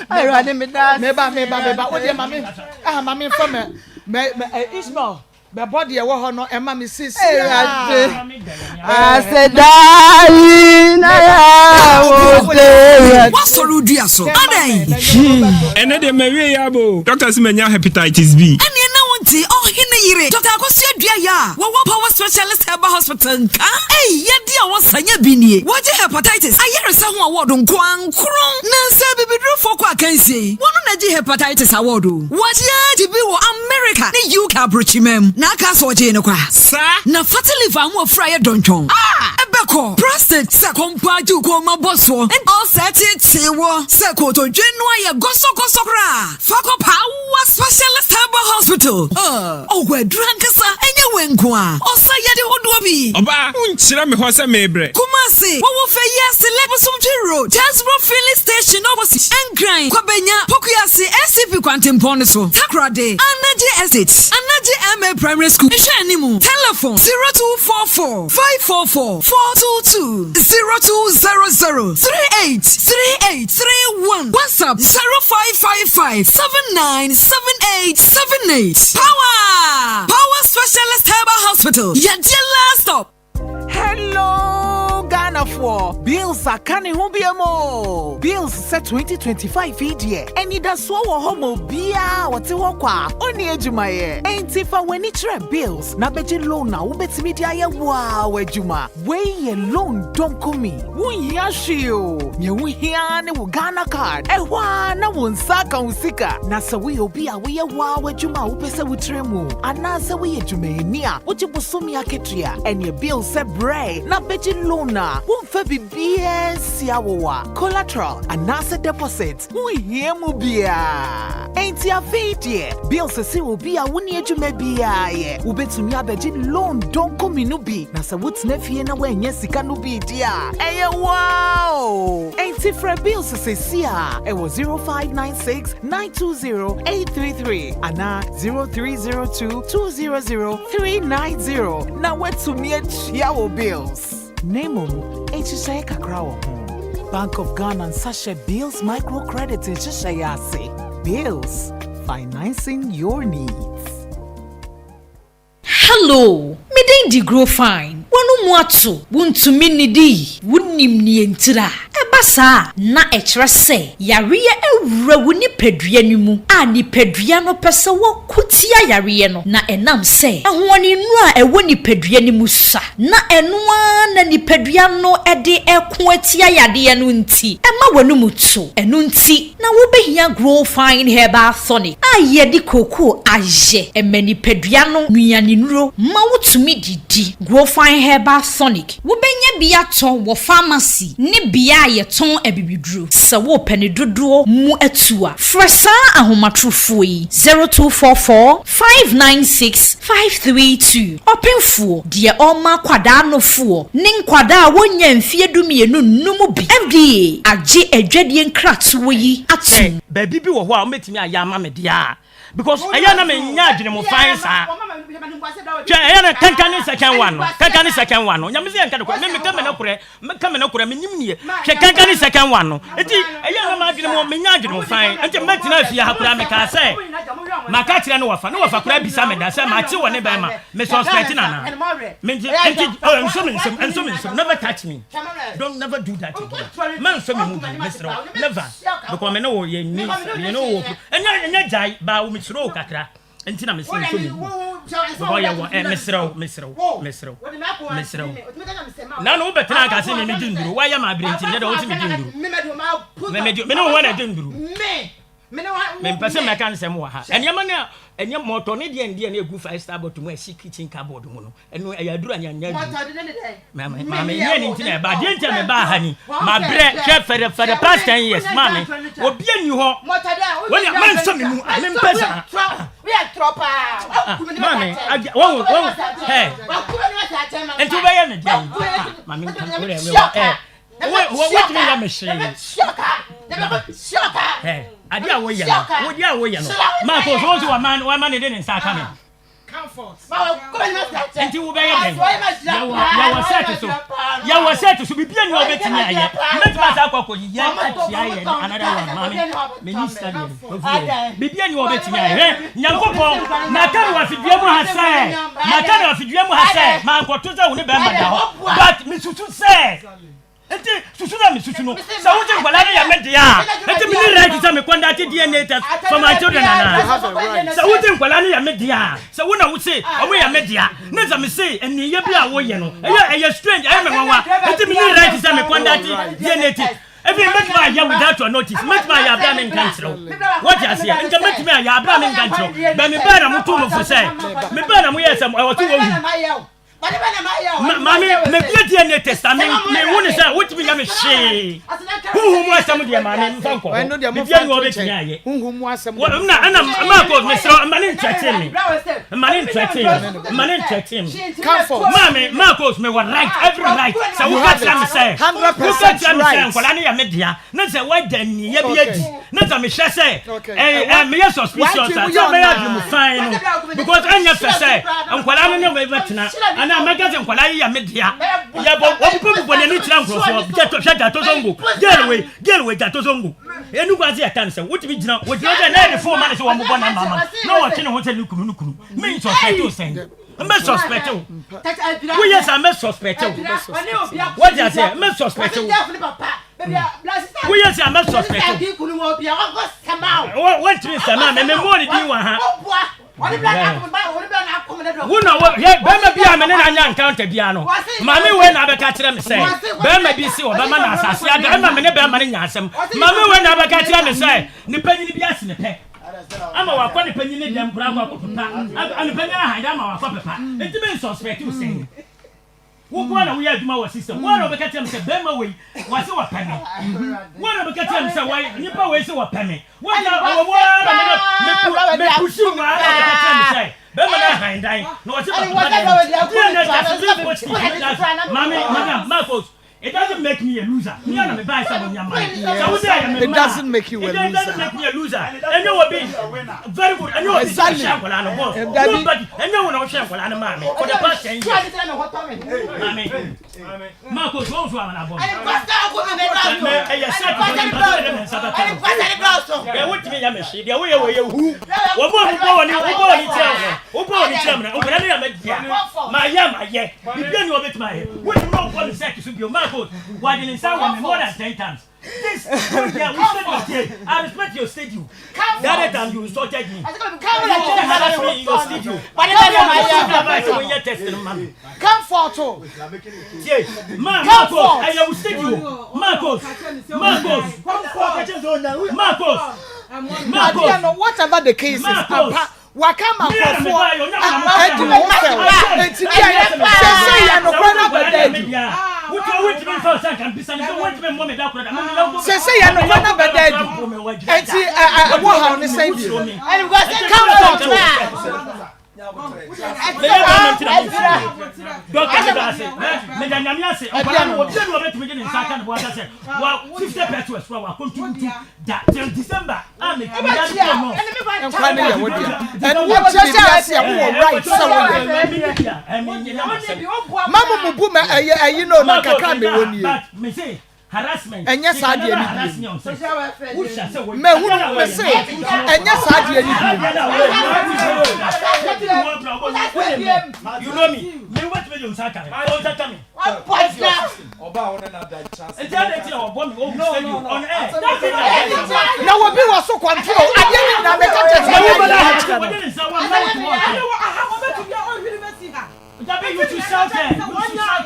Awurade mi da ase. Meba, meba, meba. O deɛ maame, ah maame nfa mɛ mɛ mɛ Ismail bɛbɔ deɛ ɛwɔ hɔ no ɛma me sisi. Awurade aseda yi na yɛ wo de. Wasɔre dua so adɛn? Ɛnɛ deɛ mawie yɛ abo. Doctor sɛ manya hepatitis B. Ɛneɛ na wonte ɔhene yere Dr. Akosua Dua yɛ a wɔwɔ Power Specialist Herbal Hospital nka. Ei, yɛde a wɔsa nyɛ bi nie. Wɔgye hepatitis ayaresa ho award nko ankoron. Nansa bibidurofoɔ kɔ akansie yi, wɔno na gye hepatitis award o. Wɔgye agye bi wɔ America ne UK aburokyima mu. Na aka sɛ ɔgyee no kwa. Saa. Na fatty liver ho afura yɛ dɔntwɔn. Ah! Ɛbɛkɔ. Prostate sɛ kɔmpa agye wo kɔn mu abɔ soɔ. Ɔsɛ tetee wɔ sɛ kotodwe no ayɛ gɔsɔgɔsɔ koraa. Fa kɔ Power Specialist Herbal Hospital. Ɔwɔ aduru ankasa, ɛnyɛ wei nko a. Ɔsa yade hodoɔ bi. Ɔbaa, wonkyerɛ me hɔ sɛ meebrɛ. Kumasi, wɔwɔ fɛ yi ase Lebosomtwe Road, Jasbro Filling Station opposite, Nkran, Kwabenya, Pokuase, ACP Kwantempɔn no so, Takoradi, Anagye Estate, Anagye MA Primary School, nhwɛ anim. Telephone 0244 544 422, 0200 38 38 31. WhatsApp 0555 7978 78. Power! Power Specialist Herbal Hospital. Your last stop. Hello, Ghanafoɔ. Ghanafoɔ, Bills aka ne ho biom oo! Bills sɛ 2025 yi deɛ, anidasoɔ wɔ hɔ ma obiara a ɔte hɔ kwa a ɔnni adwumayɛ. Enti fa w'ani kyerɛ Bills na bɛgye loan a wobɛtumi de ayɛ wo ara w'adwuma. Wei yɛ loan donkomi. Wonhia hwee o, nea wohia ara ne wo Ghana card. Ɛhɔ ara na wo nsa aka wo sika. Na sɛ woyɛ obi a woyɛ wo ara w'adwuma a wopɛ sɛ wotrɛ mu, anaasɛ woyɛ dwumayɛni a wogye bosome akatua, ɛneɛ bill sɛ brɛ na bɛgye loan a womfa biribiara nsi awowa, collateral anaasɛ deposit. Wonhia mu biara. Enti afei deɛ, Bill sese obi a wonni adwuma biara yɛ. Wobɛtumi abɛgye loan donkomi no bi, na sɛ wotena fie na woannya sika no bi di a, ɛyɛ wo ara o! Enti frɛ Bill seesei ara wɔ 0596 920 833 anaa 0302 200 390 na woatumi atua wo bills. Na mmom, nhyehyɛe kakra wɔ ho. Bank of Ghana nsa hyɛ Bills Microcredit nhyehyɛe ase. Bills, financing your needs. Hello, me din de Grofine. W'ano mu ato, wuntumi nnidi, wunnim nea ntira. Ɛba saa a, na ɛkyerɛ sɛ yareɛ awura wo nipadua no mu a nipadua no pɛ sɛ wɔko tia yareɛ no, na ɛnam sɛ ahoɔdennuro a ɛwɔ nipadua no mu sua na ɛno ara na nipadua no de reko atia yadeɛ no nti, ɛma w'anum to. Ɛno nti na wobɛhia Grow Fine Herbal Tonic a yɛde kookoo ayɛ. Ɛma nipadua no nnuanennuro ma wotumi didi. Grow Fine Herbal Tonic Wobɛnya bi atɔ wɔ famasi ne bea a yɛtɔn abibiduro. Sɛ worepɛ ne dodoɔ mu atu a, frɛ saa ahomatorofoɔ yi, 0244 596 532. Ɔpemfoɔ, deɛ ɔrema akwadaa nofoɔ ne nkwadaa a wɔnnya mfeɛ dumienu nnom bi. FDA agye adwadie nkratoɔ yi atom. Sɛ baabi bi wɔ hɔ a wɔbɛtumi ayɛ ama me deɛ a, because ɛyɛ na menya adwene mu fan saa hwɛ ɛyɛ na kankan ne second one no kankan ne second one no nyame sɛ yɛnka nokorɛ me meka me nokorɛ meka me nokorɛ menim nie hwɛ kankan ne second one no nti ɛyɛ na m'adwene mu menya adwene mu fan nti mɛtena afie ha koraa mekaa sɛ maka kyerɛ ne wɔfa ne wɔfa koraa bisa me da sɛ makye wɔ ne bɛrima me suspect nana nti nti oh, nso me nsɛm nso me nsɛm never touch me don't never do that again mɛnsɔ me mu bi mesrɛ never because me ne wo yɛ ni me ne wo wɔ Ɛnyɛ ɛnyɛ gyae baa wo mesrɛ wo kakra nti na mesɛ nso mewu because yɛ wɔ ɛ mesrɛ wo mesrɛ wo mesrɛ wo mesrɛ wo na no wobɛtena aka sɛ me medi nduro woayɛ ma abere nti nyɛ dɛ wo sɛ medi nduro me medi me ne wo na ɛdi nduro mempɛ sɛ mɛka nsɛm wɔ ha ɛnneɛma no a ɛnyɛ mɔtɔ ne deɛ ndeɛ no ɛgu five star bottle mu ɛsi kitchen cupboard mu no Ɛno ɛyɛ aduru anaa ɛnyɛ aduru? Maame, maame, nyɛ ne nti na ɛba. Deɛ nti a mebaa ha ni, mabrɛ, hwɛ, for the, for the past ten years, maame, obi ani hɔ. Wɔn a mansɔ me mu, mempɛ saa. Ah, maame, agya, wɔn, wɔn, hɛ. Nti wobɛyɛ me deɛ yi. Ah, maame, nka, wode, wode, ɛ, wotumi yɛ me hwee. Hɛ, adeɛ a woyɛ no, wodeɛ a woyɛ no, maako, so wo so wama ne de ne nsa aka me. Nti wobɛyɛ dɛn? Yɛwɔ yɛwɔ sɛɛte so yɛwɔ sɛɛte so biribi ani a wobɛtumi ayɛ mɛtumi asa akɔ akɔ yɛ atia yɛ another one maame meni sika deɛ no biribi ani a wobɛtumi ayɛ hwɛ nyankopɔn maka no wɔ afidua mu ha sɛ maka no wɔ afidua mu ha sɛ mankɔto sɛ wo ne bɛrima da hɔ but mesusu sɛ Nti susu na mesusu no sɛ wogye nkwadaa no yɛ me dea a nti mene right sɛ me conduct DNA test for my children anaa sɛ wogye nkwadaa no yɛ me dea a sɛ wo na wo se ɔmo yɛ me dea ne sɛ me se nniyɛ bi a woyɛ no ɛyɛ ɛyɛ strange ɛyɛ me nwanwa nti mene right sɛ me conduct DNA test ebi mɛtumi ayɛ without your notice mɛtumi ayɛ abira me nka nkyerɛ wo wɔte aseɛ nka mɛtumi ayɛ abira me nka nkyerɛ wo bɛn me bɛn na mo tu mo fo sɛ me bɛn na mo yɛ sɛ ɛwɔ so wɔ wu Maame, mebie DNA test a, mehu ne sɛ wotumi nyɛ me hwee. Honhom mu asɛm deɛ maame mfa nkɔ hɔ. Bibia ni wɔbɛtumi ayɛ. Na ɛna Marcos mesrɛ mma ne ntrɛte me. Mma ne ntrɛte me. Mma ne ntrɛte me. Maame, Marcos mewɔ right, every right. Sɛ woka kyerɛ me sɛ, woka kyerɛ me sɛ nkwadaa no yɛ me dea, na sɛ woada nniyɛ bi adi, na sɛ mehwɛ sɛ ɛɛ meyɛ suspicious a sɛ mɛyɛ adwene mu fan no because ɛnyɛ fɛ sɛ nkwadaa no ne wɔn bɛtena anaa mɛka sɛ nkwadaa yi yɛ me dea yɛbɔ wɔbobɔbobɔ n'ani kyerɛ nkurɔfoɔ gyato hwɛ gyato zongo girl wei girl wei gyato zongo ɛnu kwan sɛ yɛka no sɛ wotumi gyina wɔgyina sɛ na yɛde fon ma no sɛ wɔn bobɔ na mama na wɔtwe ne ho sɛ ne kunu ne kunu me nsɔsɛ to sɛn. Mɛ suspect wo. Woyɛ saa mɛ suspect wo. Wate aseɛ mɛ suspect wo. Woyɛ saa mɛ suspect wo. Wɔntumi nsɛmɛ me me mmɔ ne din wɔ ha. Wo na wo hwɛ bɛrima bi a me ne no anya encounter biara no maame wei na abɛka kyerɛ me sɛ bɛrima bi si ɔbɛma no asase ada ɛma me ne bɛrima no nya asɛm maame wei na abɛka kyerɛ me sɛ ne panyini bi ase ne pɛ ama wakɔ ne panyin ne dɛm koraa akɔ akɔpepa ne panyin ahanda ama wakɔ pepa nti me nsuspect wo sɛn Wo nko ara na woyɛ adwuma wɔ system. Wo ara na wobɛka kyerɛ me sɛ bɛrima wei wɔse wɔpɛ me. Wo ara na wobɛka kyerɛ me sɛ wɔn nipa wei se wɔpɛ me. Wo na ɛwɔ mu ara na me no me pusi wo ara na wobɛka kyerɛ me sɛ bɛrima no ahan dan na wɔse bɛpepa dan mu. DNA test me post maame madam Marcos it doesn't make me a loser. Me ara na me bae sɛ mo nya man. Sɛ wo sɛ ɛyɛ me It doesn't make you a It doesn't loser. make me a loser. Ɛnyɛ wɔ bi very good. Ɛnyɛ wɔ bi Exactly. hyɛ nkwadaa no boss. Dabi. Nobody. Ɛnyɛ wo na wohwɛ nkwadaa no maame for the past 10 years. Maame. Marcos wɔn so amana bɔ. Mɛ ɛyɛ sɛ ti fɔ nipa sɛ ɛdɛ mɛ nsa bɛka no. Deɛ wotumi yɛ me hwee deɛ woyɛ wɔ yɛ hu. Wɔn mu a wobɔ wɔn ni wobɔ wɔn ni kyerɛ wɔn wobɔ wɔn ni kyerɛ mu na nkwadaa no yɛ mɛ dea. Ma yɛ ma yɛ. Bibi ni wɔbɛtumi ayɛ. Wotumi na wobɔ me sɛ ti so bio Marcos wɔde ne nsa wɔ me more than 10 times. This, oh yeah, we said your I respect your studio. The other time you insulted me. You harassed me in your studio. Come forth. Oh. Ma, Marcos, I am studio. Marcos, Marcos, Marcos, Marcos. Whatever the case is, Papa, Waka ma nkurɔfoɔ adi wo ho fɛw. Enti deɛ seesei yɛ nokorɛ no abɛda adi. Seesei yɛ nokorɛ no abɛda adi. Enti ɛwɔ haw ne sɛn bio? Comfort o. Nkwa no yɛ wo dea. And wote biribi ase a wowɔ right sɛ woyɛ. Ma mo mo bu ma ɛyɛ ɛyi no na kakra me wɔ nie. Ɛnyɛ saa deɛ no bio. Mehunu me se ɛnyɛ saa deɛ no bio. You know me. Me what me you saka. Na obi wɔ so control adeɛ no nyinaa mɛka kyɛ sɛ ɛyɛ nyinaa kyerɛ no.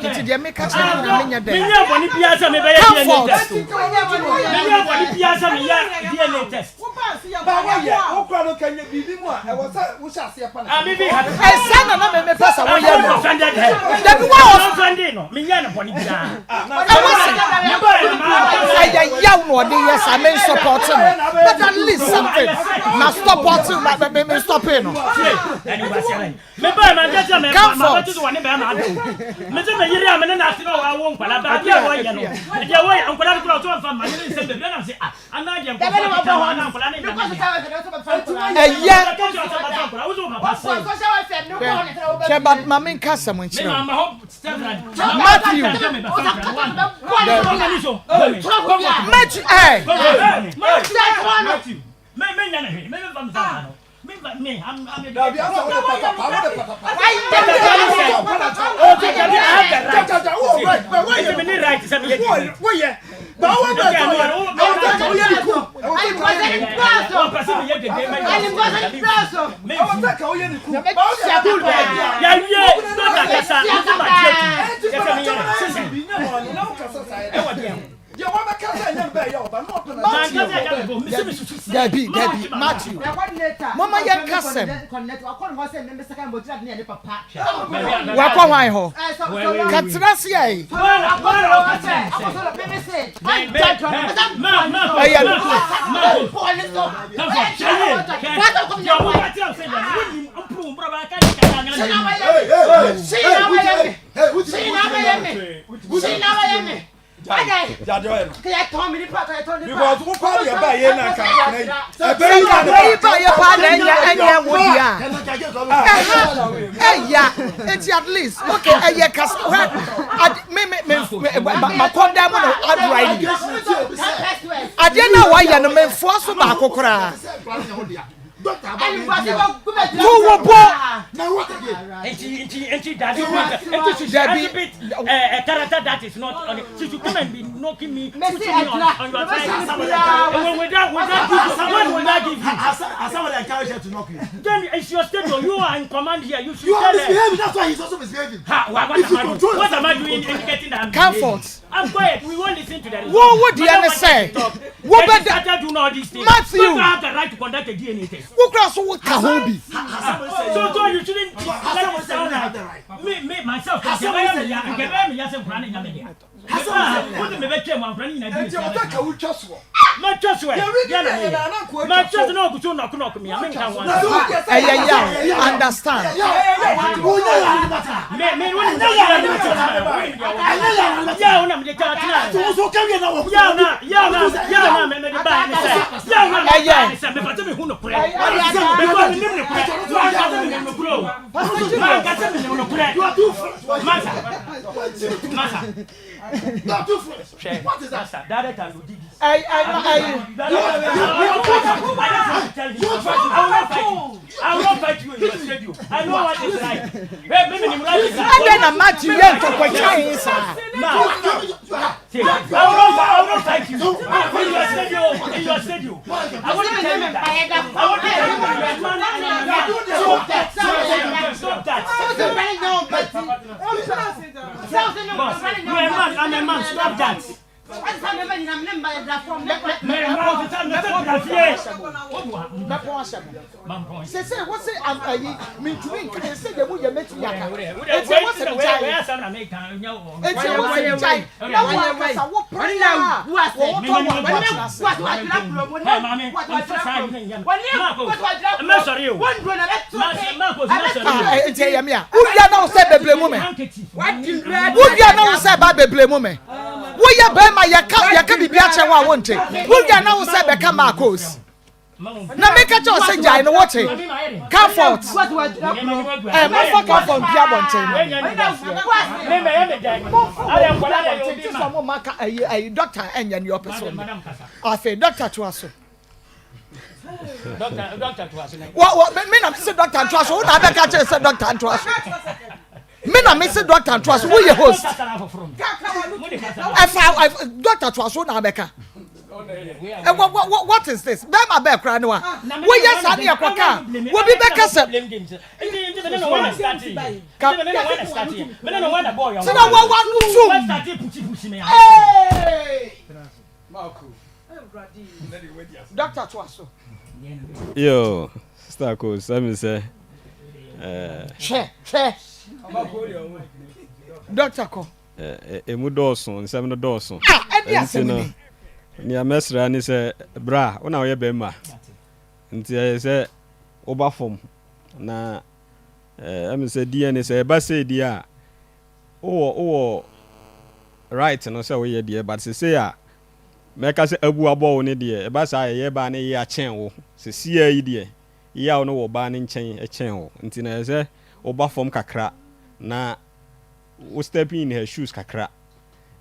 Nti deɛ meka kyerɛ no nyinaa menyɛ dɛn? Comfort. Ɛsɛ na na mepɛ sɛ woyɛ no. Dabi wa Ɛwɔ sɛ ɛyɛ yaw na ɔde yɛ saa me nsɔpɔte no but at least something na stɔpɔte na me me stɔpe no. Comfort. Ɛyɛ hwɛ but ma menka asɛm nkyerɛ wo. Matthew. Matthew eh. Dabi, dabi, Matthew. Mama yɛn kasɛm. Wakɔ hwan hɔ? Katra se ayi. Ɛyɛ no. Sɛ ba yɛ paa na ɛnyɛ ɛnyɛ wo deɛ a ɛha ɛya eti at least okay ɛyɛ kasa hɛ ade me me me ma kɔn mu no adura yi adeɛ no a wayɛ no menfoa so baako koraa to wo bo. Now what again? Nti nti nti does it want nti she should exhibit a character that is not on it. She should come and be knocking me, pushing me on, on your side. Will, will that will that give you? What will that give you? Has, has somebody encouraged her to knock you? Then it's your state. You are in command here. You should You are tell her. misbehaving. That's why he's also misbehaving. Ha, what, what If am you I doing? control What yourself, am I you doing control. indicating that I'm Comfort. misbehaving? I'm quiet. We won't listen to the result. Wo wo deɛ Madam ne wanted sɛ to talk. wo Then bɛ she da started doing all these things. Matthew. Don't you have the right to conduct a DNA test? Wo kura so wo ka ho bi. So so you shouldn't let it sound like me me myself. Has somebody said you have the Nkɛbɛyɛ me ya sɛ nkura ne nya me dea. Wo de me bɛ twɛ mu ankura ne nyina di Nti ɔtɔ ka wotwa soɔ. Matwa so ɛ. Yɛredi Deɛ na deɛ meyɛ. yɛn anan ko atwa Matwa so. so na ɔgu so nɔko nɔko me a menka ho asɛm. Ɛyɛ yaw understand. Me me wo nim deɛ wo yaw na mede taa tena. Yaw na yaw na yaw na me mede baa ne sɛ yaw na mede baa ne sɛ mepɛ sɛ mehu nokorɛ. Because menim nokorɛ. Manka sɛ menim nokorɛ o. Manka sɛ menim nokorɛ. Masa. Masa. Hwɛ. Masa. The other time you did this. Ɛy ɛy ɛy. I just want to tell you. I will not fight you. I will not fight you in your studio. I know what is right. Hey, me, me, right is right. Adɛn na Matthew yɛ ntɔkwatwan saa? Ma, see, I will not, I will not fight you. In your studio, in your studio. I want to tell you that. I want to tell you that you are a man and I'm a man. Stop that. Stop that. Boss, you are a man, I'm a man. Stop that. Mɛpɔn ahyɛ mo. Sese wo se ayi mintumi nka sɛ deɛ mu yɛ mɛtumi aka. Eti wo se gyae. Eti wo se gyae. Na wo ankasa wo pere a wɔn tɔ wɔn bɔ tena ase. Ah, eti ɛyɛ mi a. Wowia na wo sɛ bebree mu mɛ. Wowia na wo sɛ ba bebree mu mɛ. Woyɛ bɛrima yɛka yɛka biribi akyerɛ wo a wonte. Wowia na wo sɛ bɛka Marcos. Na meka kyerɛ wo sɛ gyae no wote. Comfort. Ɛ momfa comfort mpia abɔnten no. Momfa mpia abɔnten te sɛ mo ma ka ayi ayi doctor ɛnyɛ nea ɔpɛ sɛ ɔnyɛ. Afei doctor toa so. Wɔ wɔ me me na me se doctor ntoa so wo na abɛka kyerɛ sɛ doctor ntoa so. Me na me se doctor ntoa so woyɛ host. Ɛfa doctor toa so na abɛka. Ɛ wɔ wɔ what is this? Bɛrima bɛɛ koraa ne wa. Woyɛ saa ne yɛ kɔka a wobi bɛka sɛ. Ka tena wɔ wa no tum. Ee. Doctor toa so. Yo, sister ko sɛ mi sɛ. Hwɛ hwɛ. Doctor kɔ. Emu dɔɔso, nsɛm no dɔɔso. Ah, ɛde asɛm ni. Nea mɛsrɛ ne sɛ bra, wo na woyɛ bɛrima. Nti ɛyɛ sɛ woba fam na ɛmi sɛ DNA sɛ ɛba sɛ di a wowɔ wowɔ right no sɛ woyɛ deɛ but sesei a mɛka sɛ abu abɔ wo ne deɛ ɛba saa ɛyɛ baa ne yɛ akyɛn wo sesia yi deɛ yaw no wɔ baa ne nkyɛn ɛkyɛn wo nti na ɛyɛ sɛ woba fam kakra na wo step in her shoes kakra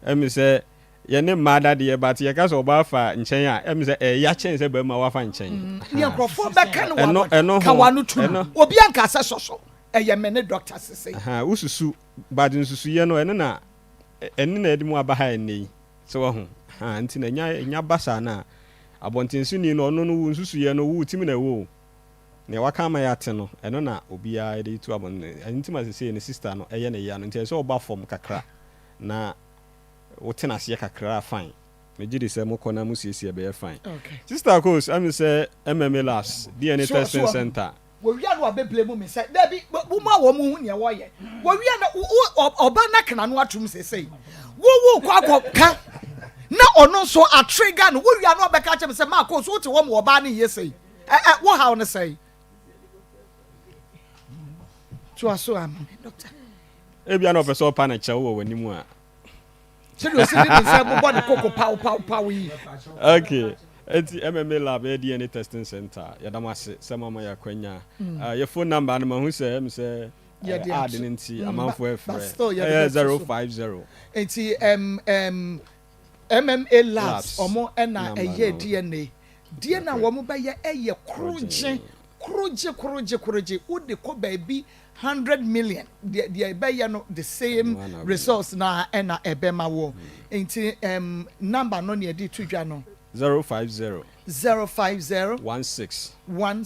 ɛmi sɛ yɛne mmaa dadeɛ but yɛka sɛ ɔbaa fa nkyɛn a ɛmi sɛ ɛya kyɛn sɛ bɛrima wafa nkyɛn. Deɛ nkurɔfoɔ bɛka no Ɛno ɛno wɔ ka ho wano tum ɛno obi anka sɛ sɔsɔ ɛyɛ me ne doctor sese. Wosusu but nsusuyɛ no ɛno na ɛne na ɛde mu aba ha ɛnnɛ yi sɛ wahu ha nti na ɛnya ɛnya ba saa na abɔntensoni no ɔno no wo nsusuyɛ no wo tim na ɛwɔ o nea waka ama yɛate no ɛno na obiara de tu abɔnten ɛno nti ma sesei ne sister no ɛyɛ ne ya no nti ɛsɛ sɛ ɔba fam kakra na wotena aseɛ kakra fine megye di sɛ mokɔ na mosiesie ɛbɛyɛ fine. Okay. Sister Kos ɛmi sɛ MMA Labs DNA So Testing so Center. Wɔwia no abɛbile mu mi sɛ dabi wo mu a wɔn hu nea wɔyɛ wɔwia no wo ɔba na kena no atum sesei wo wo kɔ akɔ ka na ɔno nso atrigger no wowia no ɔbɛka kyerɛ mi sɛ maa ko so wote hɔ ma ɔbaa no yɛ sei ɛ ɛ wo haw no sɛe toa so ama me doctor. Ebia na ɔpɛ sɛ ɔpa ne kyɛw wɔ w'anim a. Sɛdeɛ ɔsi de ne nsa bobɔ ne koko paw paw paw yi. Okay. Eti MMA Lab ɛyɛ DNA testing center. Yɛda mo ase sɛ mo ama yɛ akwanya. Mm. Uh, yɛ phone number no mahu sɛ ɛm sɛ Yɛde ad ato. no nti Mm, amanfoɔ but, but ɛfrɛ. still yɛde Ɛyɛ bɛto so. 050. Nti um, um, MMA Labs Labs ɔmo ɛna number ɛyɛ no. DNA. DNA a wɔn bɛyɛ ɛyɛ korogye Korogye. Korogye korogye korogye wode kɔ baabi 100,000,000 deɛ deɛ ɛbɛyɛ no the same results no ara ɛna ɛbɛma woɔ. Nti ɛm number no na yɛde to dwa no. 050. 050. 16.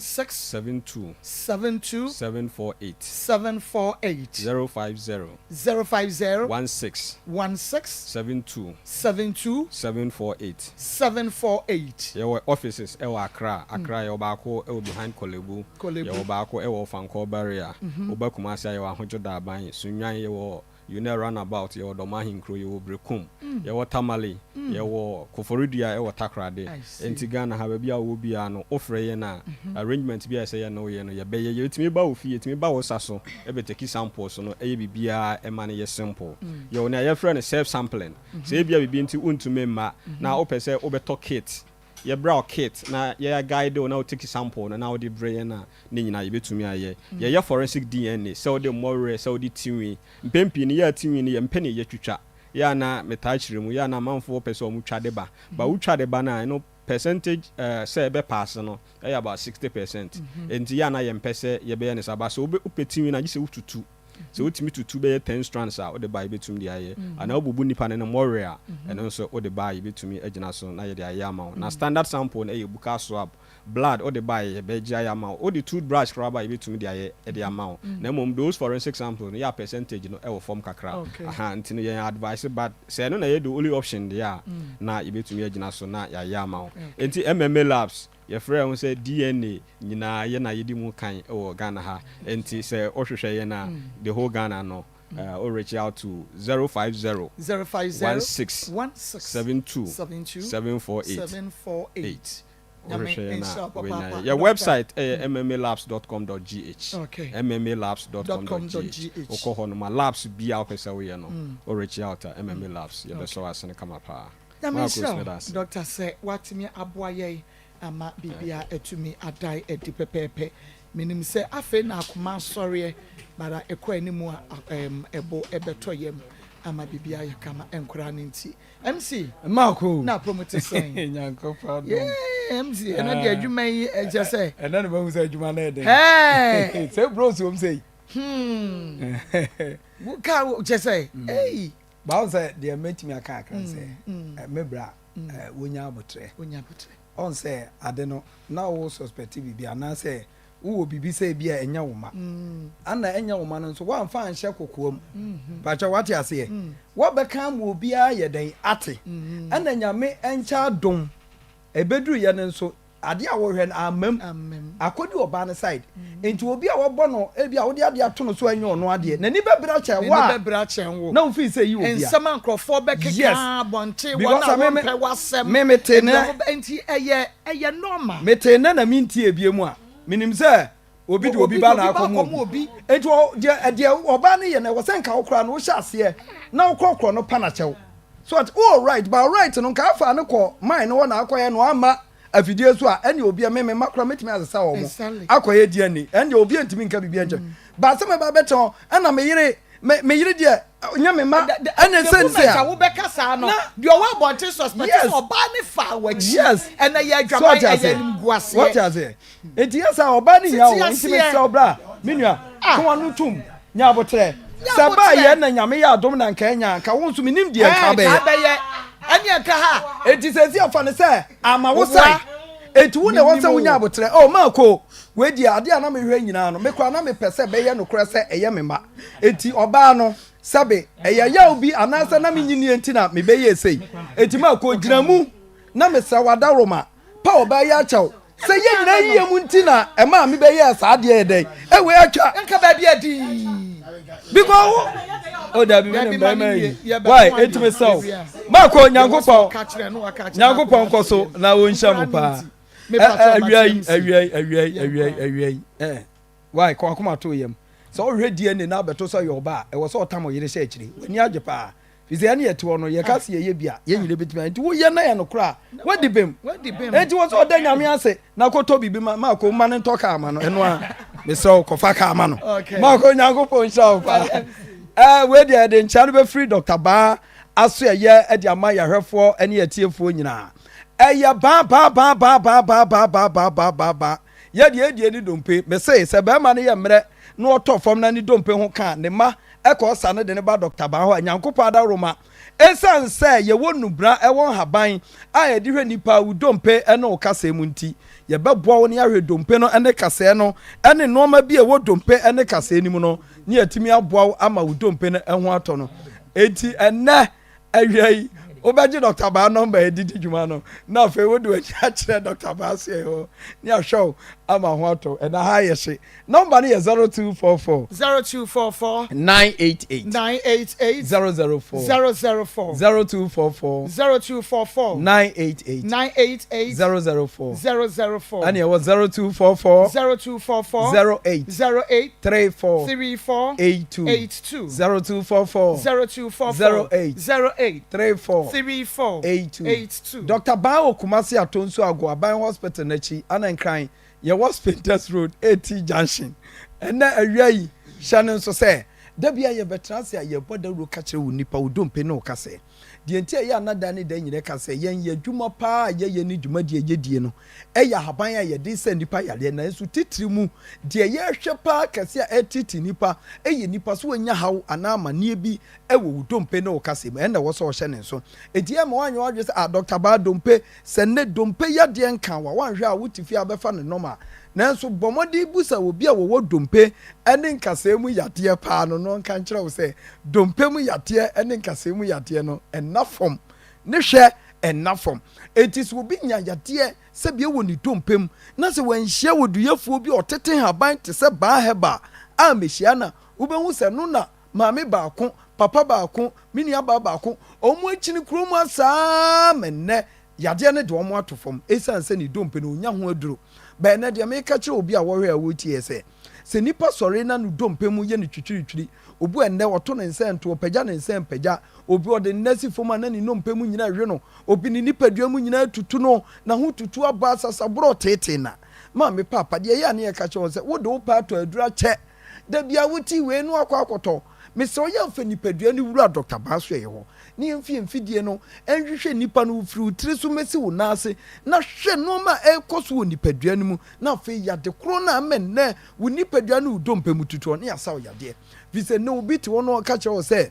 16. 72. 72. 748. 748. 050. 050. 16. 16. 72. 72. 748. 748. Yɛwɔ offices ɛwɔ Accra, Accra yɛwɔ baako ɛwɔ behind Korle-Bu, Korle-Bu. yɛwɔ baako ɛwɔ Ofankor Barrier, woba Kumasi a yɛwɔ Ahodwo Daban, Sunyani yɛwɔ Unel Runabout, yɛwɔ Dɔm Ahenkuro, yɛwɔ Berekum, yɛwɔ Tamale, yɛwɔ Koforidua ɛwɔ Takoradi. I see. Enti Ghana ha baabi a wowɔ biara no wofrɛ yɛn a arrangement bi a ɛsɛ yɛne wo yɛ no yɛbɛyɛ. Yɛtumi ba wo fie, yɛtumi ba wo sa so bɛ take samples no, ɛyɛ biribiara ɛma no yɛ simple. Yɛwɔ nea yɛfrɛ no self sampling. Sɛ ebia biribi nti wontumi mma na wopɛ sɛ wobɛtɔ kit, yɛbrɛ wo kit na yɛ guide wo na wo take sample no na wode brɛ yɛn a, ne nyinaa yɛbɛtumi ayɛ. Yɛyɛ forensic DNA, sɛ wode mmɔwerɛ, sɛ wode tinwi. Mpɛn pii no yɛ a tinwi no yɛmpɛ ne yɛtwitwa. Yɛ a na metaa kyerɛ mu, yɛ a na amanfoɔ pɛ sɛ wɔtwa de ba. But wotwa de ba no a, ɛno percentage sɛ ɛbɛ pass no ɛyɛ about 60%. Enti yɛ a na yɛmpɛ sɛ yɛbɛyɛ no saa. But sɛ wopɛ tinwi no a, gye sɛ wotutu. Sɛ wotumi tutu bɛyɛ ten strands a, wode ba a yɛbɛtumi de ayɛ. Anaa wobubu nipa no ne mmɔwerɛ a, ɛno nso wode ba a yɛbɛtumi agyina so na yɛde ayɛ ama wo. Na standard sample no yɛ buccal swab, blood wode ba a yɛbɛgye ayɛ ama wo. Wode toothbrush koraa ba a yɛbɛtumi de ayɛ de ama wo. Na mmom those forensic samples no, yɛ a percentage no wɔ fam kakra. Ahaa, nti no yɛn advice but sɛ ɛno na ɛyɛ the only option deɛ a, na yɛbɛtumi agyina so na yɛayɛ ama wo. Nti MMA labs, Yɛfrɛ ho sɛ DNA nyinaa yɛ na yɛdi mu kan wɔ Ghana ha nti sɛ wo hwehwɛ yɛn a the whole Ghana no wo reach out to 050 16 72 748 8 wo hwehwɛ yɛn a wo bɛnya yɛn. Yɛ website yɛ mmalabs dot com dot gh mmalabs dot com dot gh wo kɔ hɔ nom a labs biaa wo pɛ sɛ wo yɛ no wo reach out a mma labs yɛ bɛsɔ wo asene kama paa. Nyame Marcus nhyira wo meda ase. Doctor sɛ woatumi aboa yɛn ama biribiara atumi adae adi pɛpɛɛpɛ. Menim sɛ afei na akoma asɔreɛ but ɛkɔ anim a ɛbo bɛtɔ yam ama biribiara ayɛ kama nkoraa no nti. MC Marco na apɔ mu te sɛn? Nyankopɔn adom. Yee MC ɛnɛ deɛ adwuma yi ɛkyɛ sɛ. Ɛnɛ na mahu sɛ adwuma no ɛden. Hɛɛ. Sɛ bros wom sɛ yi. Hmm. Wo ka kyɛ sɛ ei. But wohu sɛ deɛ mɛtumi aka akra ne sɛ, me bra, wonya abotrɛ. Ɔhu sɛ ade no, na wo suspect biribi anaasɛ wowɔ biribi sɛ ebi a ɛnyɛ wo ma. Ana ɛnyɛ wo ma no nso, woamfa anhyɛ kokoa mu. Pakyɛ wate aseɛ? Woabɛka ama obiara ayɛ dɛn? Ate. Ɛna Nyame nkyɛ adom, ɛbɛduruiɛ no nso, Adeɛ a wohwɛ no ammam. Akɔdi ɔbaa no side. Nti obi a wɔbɔ no ebi a wode adeɛ ato no so a ɛnyɛ ɔno adeɛ, n'ani bɛbere akyɛn wo a N'ani bɛbere akyɛn wo. na wofii sɛ ɛyi obi a. Nsɛm a nkurɔfoɔ bɛkeka Yes. abɔnten, wɔn Because a me me wɔmpɛ w'asɛm, me metee ebi nnɛ. a wɔbɛ nti ɛyɛ ɛyɛ normal. Metee nnɛ na mentie bio mu a, menim sɛ Obi de obi ba na akɔma obi. Enti deɛ deɛ ɔbaa no yɛ no ɛwɔ sɛ nka wo koraa no wohyɛ aseɛ na wokorɔkorɔ no pa no akyɛw. So ɔte wowɔ right but right no nka afa no kɔ mine no hɔ na akɔyɛ no amma afidie so a ɛne obi me me mma koraa mɛtumi asesa wɔn akɔyɛ DNA ɛne obi ntumi nka biribi nkyɛ. But sɛ mɛba bɛtɛn hɔ ɛna me yere me me yere deɛ nyɛ me mma ɛne sɛ nsɛ a. wobɛka saa no deɛ ɔwɔ abɔnten suspect sɛ ɔbaa ne fa w'akyi ɛnɛ yɛ adwaman ɛyɛ animguaseɛ. Wɔte aseɛ. Enti yɛ saa, ɔbaa no hia wo, enti mesrɛ wo bra, me nua, ka w'ano tom, nya aboterɛ. Sɛ ɛbaa yɛn na Nyame yɛ adom na nka anya a, nka wo nso menim deɛ nka wobɛyɛ. Enti seesei fa no sɛ ama wo sae, enti wo na ɛwɔ sɛ wonya aboterɛ. Oh, Marko, wei deɛ, adeɛ a na mehwɛ nyinaa no, me koraa na mepɛ sɛ ɛbɛyɛ nokorɛ sɛ ɛyɛ me mma. Enti ɔbaa no, sɛbe, ɛyɛ yaw bi anaasɛ na menyinnie nti na mebɛyɛɛ sei. Enti Marko, gyina mu, na mesrɛ wo, adaworoma, pa ɔbaa yi akyɛw. Sɛ yɛn nyinaa yiye mu nti na ɛmaa me bɛyɛɛ saa adeɛ yɛ dɛn? Ɛwei atwa. Nka baabi adi. Because wo. Oh dabi me ne mmarima yi. Why eti me sɛ o. Maako Nyankopɔn Nyankopɔn nkɔ so na wɔnhyɛ mo paa. Awia yi awia yi awia yi awia yi awia yi. Eh. Why kɔ akoma to yam. Sɛ wohwɛ DNA na abɛto sɛ ɔyɛ ɔba a ɛwɔ sɛ ɔtam ɔyere hyɛ akyire. W'ani agye paa. Firi sɛ yɛne yɛte hɔ no, yɛka sɛ yɛyɛ bi a, yɛn nyina bɛtumi ayɛ. Nti woyɛ na yɛ nokorɛ a, woadi bem. Enti wɔ sɛ ɔda Nyame ase na kɔtɔ biribi ma Marko, ma no ntɔ kaa ma no. Ɛno a, mesrɛ wo, kɔfa kaa ma no. Marko, Nyankopɔn nhyira wo paa. Eh, wei deɛ yɛde nkyea no bɛfiri Dr. Baa aso ɛyɛ de ama yɛahwɛfoɔ ne yɛtiefoɔ nyinaa. Ɛyɛ baa baa baa baa baa baa baa baa baa baa baa baa. Yɛ deɛ ɛdie ne dompe. Mese sɛ barima no yɛ mmerɛ na ɔtɔ fam na ne dompe ho ka a, ne mma kɔ ɔsa no de no ba Dɔkta Baa hɔ a, Nyankopɔn adaworoma. Esiane sɛ yɛwɔ nnubra wɔ nhaban a yɛde hwɛ nnipa, wo dompe ne wo kasɛɛ mu nti, yɛbɛboa wo na yɛahwɛ dompe no ne kasɛɛ no ne nnoɔma bi a ɛwɔ dompe ne kasɛɛ no mu no na yɛatumi aboa wo ama wo dompe no ho atɔ no. Enti ɛnnɛ awia yi, wobɛgye Dɔkta Baa nɔmba a yɛde di dwuma no na afei wode w'ani akyerɛ Dɔkta Baa soɛ hɔ ne ahwɛ wo ama ho atɔ wo. Ɛnna ha yɛ hye. Nɔmba no yɛ 0244. 0244. 988. 988. 004. 004. 0244. 0244. 988. 988. 004. 004. Ɛna ɛwɔ 0244. 0244. 08. 08. 34. 34. 82. 82. 0244. 0244. 08. 08. 34. 34. 82. 82. Dr. Ban wɔ Kumasi Atonsu Ago Aban Hospital n'akyi ana Nkran Yɛwɔ Spintex Road, AT Junction. Ɛnnɛ awia yi, hyɛ no nso sɛ, da biara yɛbɛtena ase a yɛbɔ dawuro ka kyerɛ wo nnipa, wo dompe ne wo kasɛɛ. Deɛ nti a ɛyɛ a na da ne da nyinaa ka sɛ yɛn yɛn adwuma paa a yɛyɛ ne dwumadie a yɛdie no yɛ ahaban a yɛde sa nnipa yareɛ nanso titiri mu deɛ yɛhwɛ paa kɛse a ɛretete nnipa yɛ nnipa so wɔanya haw anaa amaneɛ bi wɔ wo dompe ne wo kasɛɛ mu ɛnna ɛwɔ sɛ ɔhyɛ ne nso. Enti ɛmma woanyɛ w'adwene sɛ ah Dɔkta Baa dompe Sɛ nnɛ dompe yadeɛ nka wo a, woanhwɛ a wote fie a bɛfa no nɔma. Nanso bɔ mmɔden bisa obi a wɔwɔ dompe ne nkasɛɛ mu yadeɛ paa no na ɔnka nkyerɛ wo sɛ dompe mu yadeɛ ne nkasɛɛ mu yadeɛ no nna fam. Ne hwɛ nna fam. Enti sɛ obi nya yadeɛ sɛdeɛ ɛwɔ ne dompe mu na sɛ wanhyia oduyɛfoɔ bi a ɔtete nhaban te sɛ Baa Herbal a ammɛhyia no a, wobɛhu sɛ ɛno na maame baako, papa baako, me nuabaa baako, wɔn akyini kurom ha saa ara ma nnɛ yadeɛ no de wɔn ato fam ɛsiane sɛ ne dompe no ɔnya ho aduro. But ɛnnɛ deɛ meka kyerɛ obi a wɔhwɛ a wɔretie yɛ sɛ, sɛ nipa sɔre na ne dompe mu yɛ no twitwiritwiri, obi a nnɛ ɔto ne nsa nto, ɔpagya ne nsa mpagya, obi ɔde ne nan si fam a na ne nnompe mu nyinaa ɛwe no, obi ne nipadua mu nyinaa tutu no, n'ahotutu abɔ asasaborɔ teetee na. Maame paapa, deɛ ɛyɛ a ne yɛka kyerɛ wɔn sɛ, wode wo pɛ atɔ aduro akyɛ Da bi a wote wei no akɔ akɔtɔ. Mesrɛ wo yɛmfa nipadua no wura Dɔkta Baasoɛeɛ hɔ na yɛmfa yɛn mfidie no nhwehwɛ nipa no firi wo tiri so mmɛsi wo nan ase na hwɛ nnoɔma a ɛrekɔ so wɔ nipadua no mu na afei yade korɔ no a ama nnɛ wo nipadua ne wo dompe mu tutuɔ na yɛasa wo yadeɛ. Firi sɛ nnɛ obi te hɔ na ɔka kyerɛ wo sɛ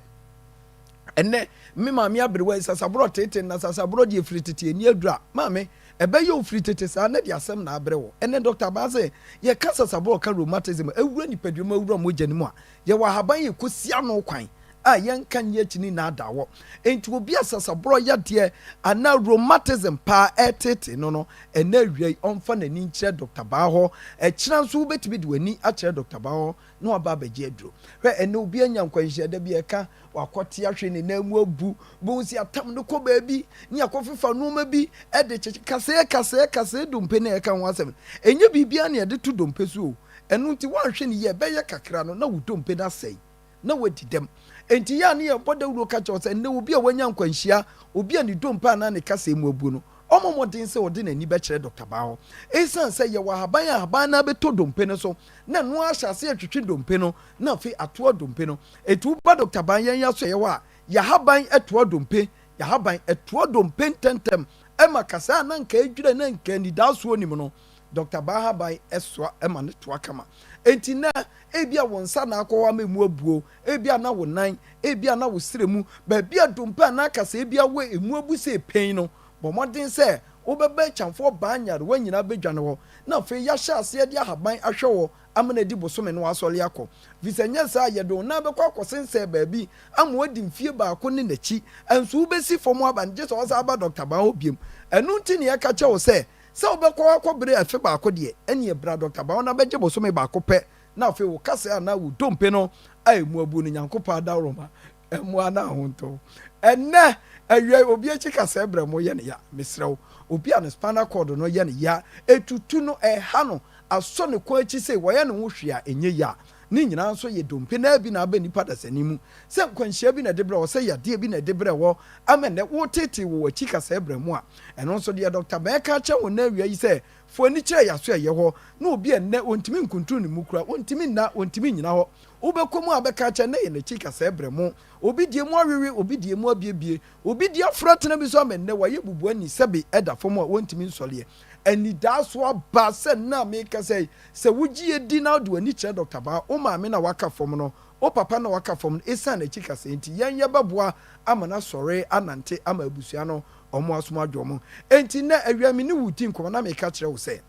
ɛnnɛ me maame aberewa yi sasaborɔ teetee no na sasaborɔ deɛ firi tete ɛnni aduro a maame Ɛbɛyɛ wo firi tete saa na de asɛm na abrɛ wo. Ɛnnɛ Dɔkta Abaa sɛ yɛka sasaborɔ ka rheumatism awura nipadua mu awura mogya no mu a, yɛwɔ ahaban a ɛkɔsi ano kwan a yɛnka nyɛ akyi ne nnaadaa wɔ. Enti obi a sasaborɔ yadeɛ anaa rheumatism paa ɛreteetee no no, ɛnnɛ awia yi ɔmfa n'ani nkyerɛ Dɔkta Baa hɔ. Ɛkyena nso wobɛtumi de w'ani akyerɛ Dɔkta Baa hɔ na waba abɛgye aduro. Hwɛ ɛnnɛ obi anya nkwanhyia da bi a ɛka Wakɔte ahwe ne nan mu abu. Bohu sɛ yɛatam no kɔ baabi ne yɛakɔfefa nneɛma bi de kyekye. Kasɛɛ, kasɛɛ, kasɛɛ dompe na yɛka ho asɛm no. Ɛnyɛ biribiara na yɛde to dompe so o. Ɛno nti woanhwɛ no yie a, ɛbɛyɛ kakra no na wo dompe no asɛe na woadi dɛm. Enti yɛ a na yɛbɔ dawuro ka kyerɛ wo sɛ nnɛ obi a wanya nkwanhyia, obi a ne dompe anaa ne kasɛɛ mu abu no, ɔmmɔ mmɔden sɛ ɔde n'ani bɛkyerɛ dɔkta baa hɔ. Esiane sɛ yɛwɔ ahaban a ahaban no ara bɛtɔ dompe no so na ɛno ara ahyɛ aseɛ retwetwe dompe no na afei atoa dompe no. Enti woba Dɔkta Ban yɛn asoɛeɛ hɔ a, yɛahaban toa dompe, yɛahaban toa dompe ntɛmntɛm ma kasaa a na anka adwira na anka anidaasoɔ nnim no, Dɔkta Ban haban soa ma no toa kama. Enti nnɛ, ebia wo nsa na akɔ hɔ ama emu abuo, ebia na wo nan, ebia na wo srɛ mu, baabi a dompe anaa kasaa bi awɔ a emu abu sɛ ɛpɛn no, bɔ mmɔden sɛ wobɛba Akyamfoɔ Ban nyarewa nyinaa bɛdwane hɔ, na afei yɛahyɛ aseɛ de ahaban ahwɛ wɔ ama no adi bosome na wasɔre akɔ, efisɛ ɛnyɛ saa a, yɛde wo nan bɛkɔ akɔsensɛn baabi ama woadi mfie baako ne n'akyi, nso wobɛsi fam aba no, gye sɛ woasan aba dɔkta baa hɔ bio. Ɛno nti na yɛka kyerɛ wo sɛ, sɛ wobɛkɔ hɔ akɔbere afe baako deɛ, ɛnneɛ bra dɔkta baa hɔ na bɛgye bosome baako pɛ, na afei wo kasɛɛ anaa wo dompe no a ɛmu abu no, Nyankopɔn adaworoma mmoa no ahontɔ. Ɛnnɛ awia yi, obi akyi kasɛɛ berɛmo yɛ no ya, mesrɛ wo, obi a ne spinal cord no yɛ no ya, ɛtutu no, ɛha no, asɔ ne kɔn akyi sei, wɔyɛ ne ho hwee a ɛnyɛ yie a, Ne nyinaa nso yɛ dompe no ara bi na aba nnipa dasani mu. Sɛ nkwanhyia bi na ɛde brɛ wɔ, sɛ yadeɛ bi na ɛde brɛ wɔ ama nnɛ woreteetee wɔ w'akyi kasɛɛ berɛ mu a, ɛno nso deɛ Dɔkta Bɛɛ ka akyerɛ wo nnɛ awia yi sɛ, fa w'ani kyerɛ yɛaso a ɛyɛ hɔ na obi a nnɛ ɔntumi nkuntunu ne mu koraa, ɔntumi nna, ɔntumi nnyina hɔ. Wobɛkɔ mu a bɛka akyerɛ nnɛ yɛ n'akyi kasɛɛ berɛ mu. Obi deɛ mu awewe, obi deɛ mu abiebie, obi deɛ afra tena bi so ama nnɛ wayɛ bubuani sɛbe ɛda fam a ɔntumi nsɔreɛ. Anidaso aba sɛ nnɛ a merekasa yi, sɛ wogye di na wode w'ani kyerɛ Dɔkta Baa, wo maame no a waka fam no, wo papa no a waka fam no, esiane n'akyi kasa nti, yɛn yɛbɛboa ama no asɔre anante ama abusua no wɔn asom adwo wɔn. Enti nnɛ awia me ne wo redi nkɔmmɔ na mereka kyerɛ wo sɛ,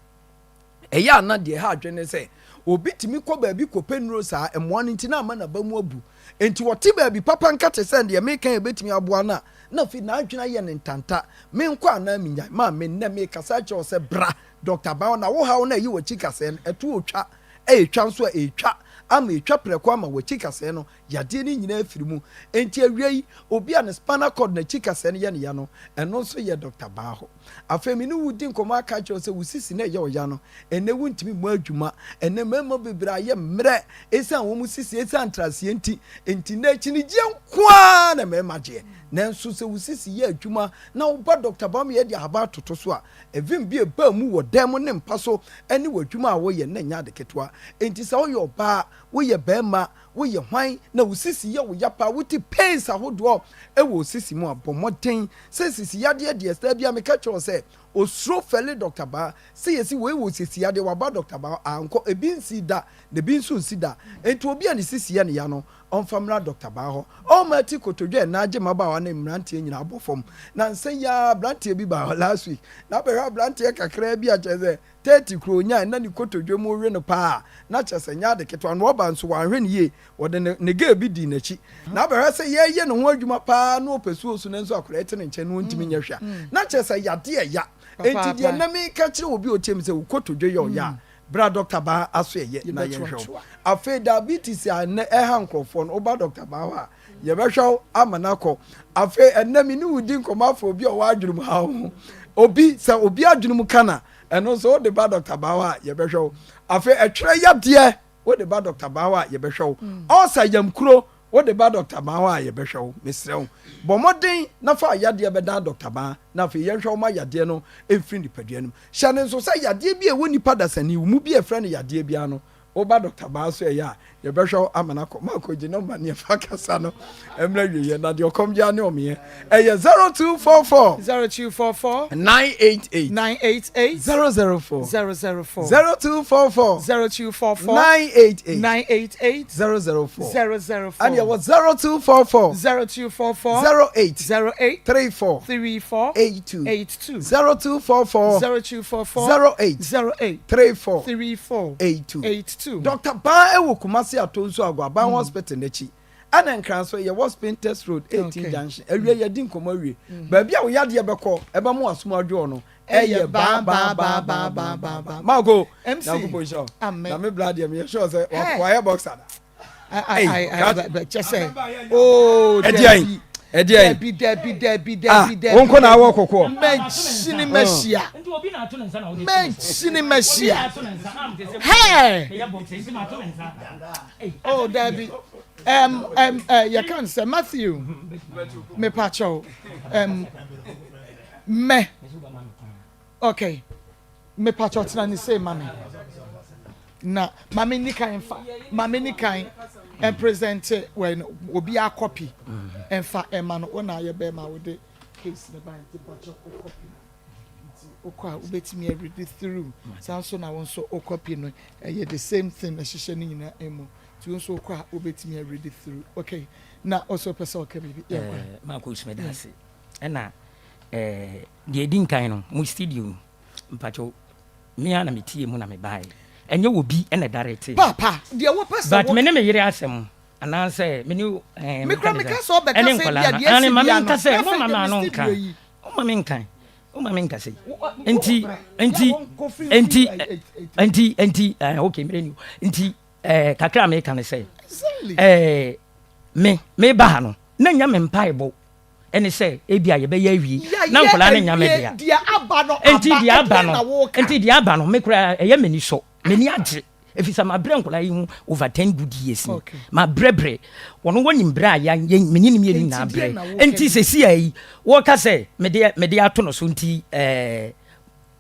ɛyɛ a na deɛ ɛha adwene ne sɛ obi tumi kɔ baabi kɔpɛ nnuro saa, mmoa no nti na ama n'aba mu abu. Enti ɔte baabi papa nka te sɛ deɛ mereka yi bɛtumi aboa no a, na afei n'adwene ayɛ no ntanta. Menkɔ anaa menyae? Maame, nnɛ merekasa akyerɛ wo sɛ bra Dɔkta Bawa, na wo haw no a ɛyi w'akyi kasɛɛ no, ɛto otwa, ɛretwa nso a, ɛretwa ama ɛtwa prɛko ama w'akyi kasɛɛ no, yadeɛ no nyinaa afiri mu. Enti awia yi, obi a ne spinal cord n'akyi kasɛɛ no yɛ no ya no, ɛno nso yɛ Dɔkta Baho. Afei me ne wo redi nkɔmmɔ aka akyerɛ wo sɛ wo sisi no a ɛyɛ wo ya no, ɛnnɛ wontumi mmɔ adwuma. Ɛnnɛ mmarima bebree ayɛ mmerɛ ɛsiane wɔn sisi, ɛsiane ntraseɛ nti. Enti nnɛ akyinnyegyeɛ nko ara na mmarima gyeɛ. Nanso sɛ wo sisi yɛ adwuma na woba Dɔkta Baho yɛde ahaban atoto so a, Vim bi a ɛbaa mu wɔ dan mu ne mpa so ne w'adwuma a woyɛ no nyɛ ade ketewa. Enti sɛ woyɛ ɔbaa, woyɛ barima, woyɛ hwan na wo sisi yɛ wo ya paa, wote pains ahodoɔ wɔ wo sisi mu a, bɔ mmɔden sɛ sisi yadeɛ deɛ da biara meka kyerɛ wo sɛ osuro fɛle dɔkta baa sɛ yɛsi wei wɔ sisi yadeɛ waba dɔkta baa ankɔ ebi nsii da na ebi nso nsi da. Enti obi a ne sisi yɛ ne ya no ɔmfa mmra dɔkta baa hɔ. Ɔmma ti kotodwe ɛnna agye mmabaawa ne mmeranteɛ nyinaa abɔ fam. Nansa yi ara aberanteɛ bi baa hɔ last week. Na abɛhwɛ aberanteɛ kakraa bi a kyerɛ sɛ 30 koro ɔnyae na ne kotodwe mu rewe no paa. Na kyerɛ sɛ nyɛ ade ketewa. Na ɔba nso wanhwɛ no yie. Wɔde ne ne girl bi dii n'akyi. Na abɛhwɛ sɛ yɛreyɛ ne ho adwuma paa na ɔpɛ sɛ ɔsu nanso akwadaa yi te ne nkyɛn na ɔntumi nyɛ hwee a. Na kyerɛ sɛ yadeɛ ɛya. Enti deɛ nnɛ meka kyerɛ obi a ɔtie me sɛ wo kotodwe yɛ ɔya a, Bra dɔkta baa aso ɛyɛ na yɛnhwɛ wo. Afei diabetes a ɛnnɛ ɛha nkurɔfoɔ no, woba dɔkta baa hɔ a, yɛbɛhwɛ wo ama no akɔ. Afei ɛnnɛ me ne wo di nkɔmmɔ afa obi a ɔwɔ adwene mu haw ho. Obi, sɛ obi adwene mu ka na, ɛno nso wode ba dɔkta baa hɔ a, yɛbɛhwɛ wo. Afei ɛtwerɛ yadeɛ, wode ba dɔkta baa hɔ a, yɛbɛhwɛ wo. Ɔlsa yamkuro, Wode ba Dɔkta Baa hɔ a, yɛbɛhwɛ wo. Mesrɛ wo, bɔ mmɔden na fa yadeɛ bɛdan Dɔkta Baa, na afei yɛnhwɛ wo ma yadeɛ no mfiri nipadua no mu. Hyɛ no nso sɛ yadeɛ bi a ɛwɔ nipa dasani wo mu bi a yɛfrɛ no yadeɛ biara no, woba Dɔkta Baa so ɛyɛ a, yɛbɛhwɛ wo ama no akɔ. Mark gye nɔmba no yɛmfa kasa no mmra awieɛ na deɛ ɔkɔm gye ara ne ɔmeɛ. Ɛyɛ 0244. 0244. 988. 988. 004. 004. 0244. 0244. 988. 988. 004. 004. Ɛne ɛwɔ 0244. 0244. 08. 08. 34. 34. 82. 82. 0244. 0244. 08. 08. 34. 34. 82. 82. Dr. Baa ɛwɔ Kumasi Atonsu Agua Aban Hospital n'akyi. Ɛna Nkran so yɛwɔ Spintex Road 18 Junction. Awie yɛdi nkɔmmɔ awie. Baabi a wo yadeɛ bɛkɔ ɛbɛma w'asom adwo no ɛyɛ baa baa baa baa baa baa baa. Marco, MC, Nyankopɔn nhyira wo. Amen. Na me bra deɛ meyɛ sure sɛ wayɛ boxer da. Kyɛ sɛ, oh, Ɛdeɛn? Ɛdeɛn? Dabi, dabi, dabi, Ah, dabi, dabi. wo nko na awɔ kɔkɔɔ. Mɛnkyini mɛhyia. Mɛnkyini mɛhyia. Hey! Oh, dabi. Um, um, uh, yɛka no sɛ Matthew, mepakyɛw, um, mɛ, okay, mepakyɛw tena ne sei ma me. Na ma me ni kan fa, ma me ni kan ɛmpresente wɛ no, obi a copy ɛmfa ɛma no, wo na ayɛ bɛrima wode case ne ba nti pakyɛw wo copy. Nti wokɔ a wobɛtumi a read through, saa nso na wo nso wo copy no ɛyɛ the same thing ɛhyehyɛ ne nyinaa mu. Nti wo nso wokɔ a wobɛtumi a read through. Okay, na ɔsɛ ɔpɛ sɛ ɔka biribi, yɛnkɔ. Eh, Marcus meda ase. Ɛna eh, deɛ ɛdi nkan no, mo studio no, mpakyɛw, me ara na metie mu na mebaeɛ. Ɛnyɛ obi na ɛdarete. Papa, deɛ wopɛ sɛ But wo. me ne me yere asɛm, anaasɛ me ne eh, Me meka kora ne meka sɛ, sɛ ɔbɛka ɛne sɛ nkwadaa ebia no, deɛ asi ane ma bia no, menka sɛ, na momma afei me deɛ ano me nka, studio yi. momma menka, momma menka sei. Nti, nti, nti, nti, nti, eh, okay, mmerɛ ni o. Nti, eh, kakra a meka ne sɛ, eh, me, meba ha no, na nya me mpaebɔ ɛne sɛ ebi a yɛbɛyɛ awie na nkwadaa no nya me dea. Nti deɛ aba no, nti deɛ aba no, me koraa ɛyɛ m'ani sɔ, m'ani agye. Ɛfiri sɛ mabrɛ nkwadaa yi ho over 10 good years ni. Mabrɛbrɛ. Wɔn wɔnim brɛ a yɛn yɛn me ne ne mmienu nyinaa brɛ. Nti sɛsi a yi wɔka sɛ mede mede ato no so nti ɛɛ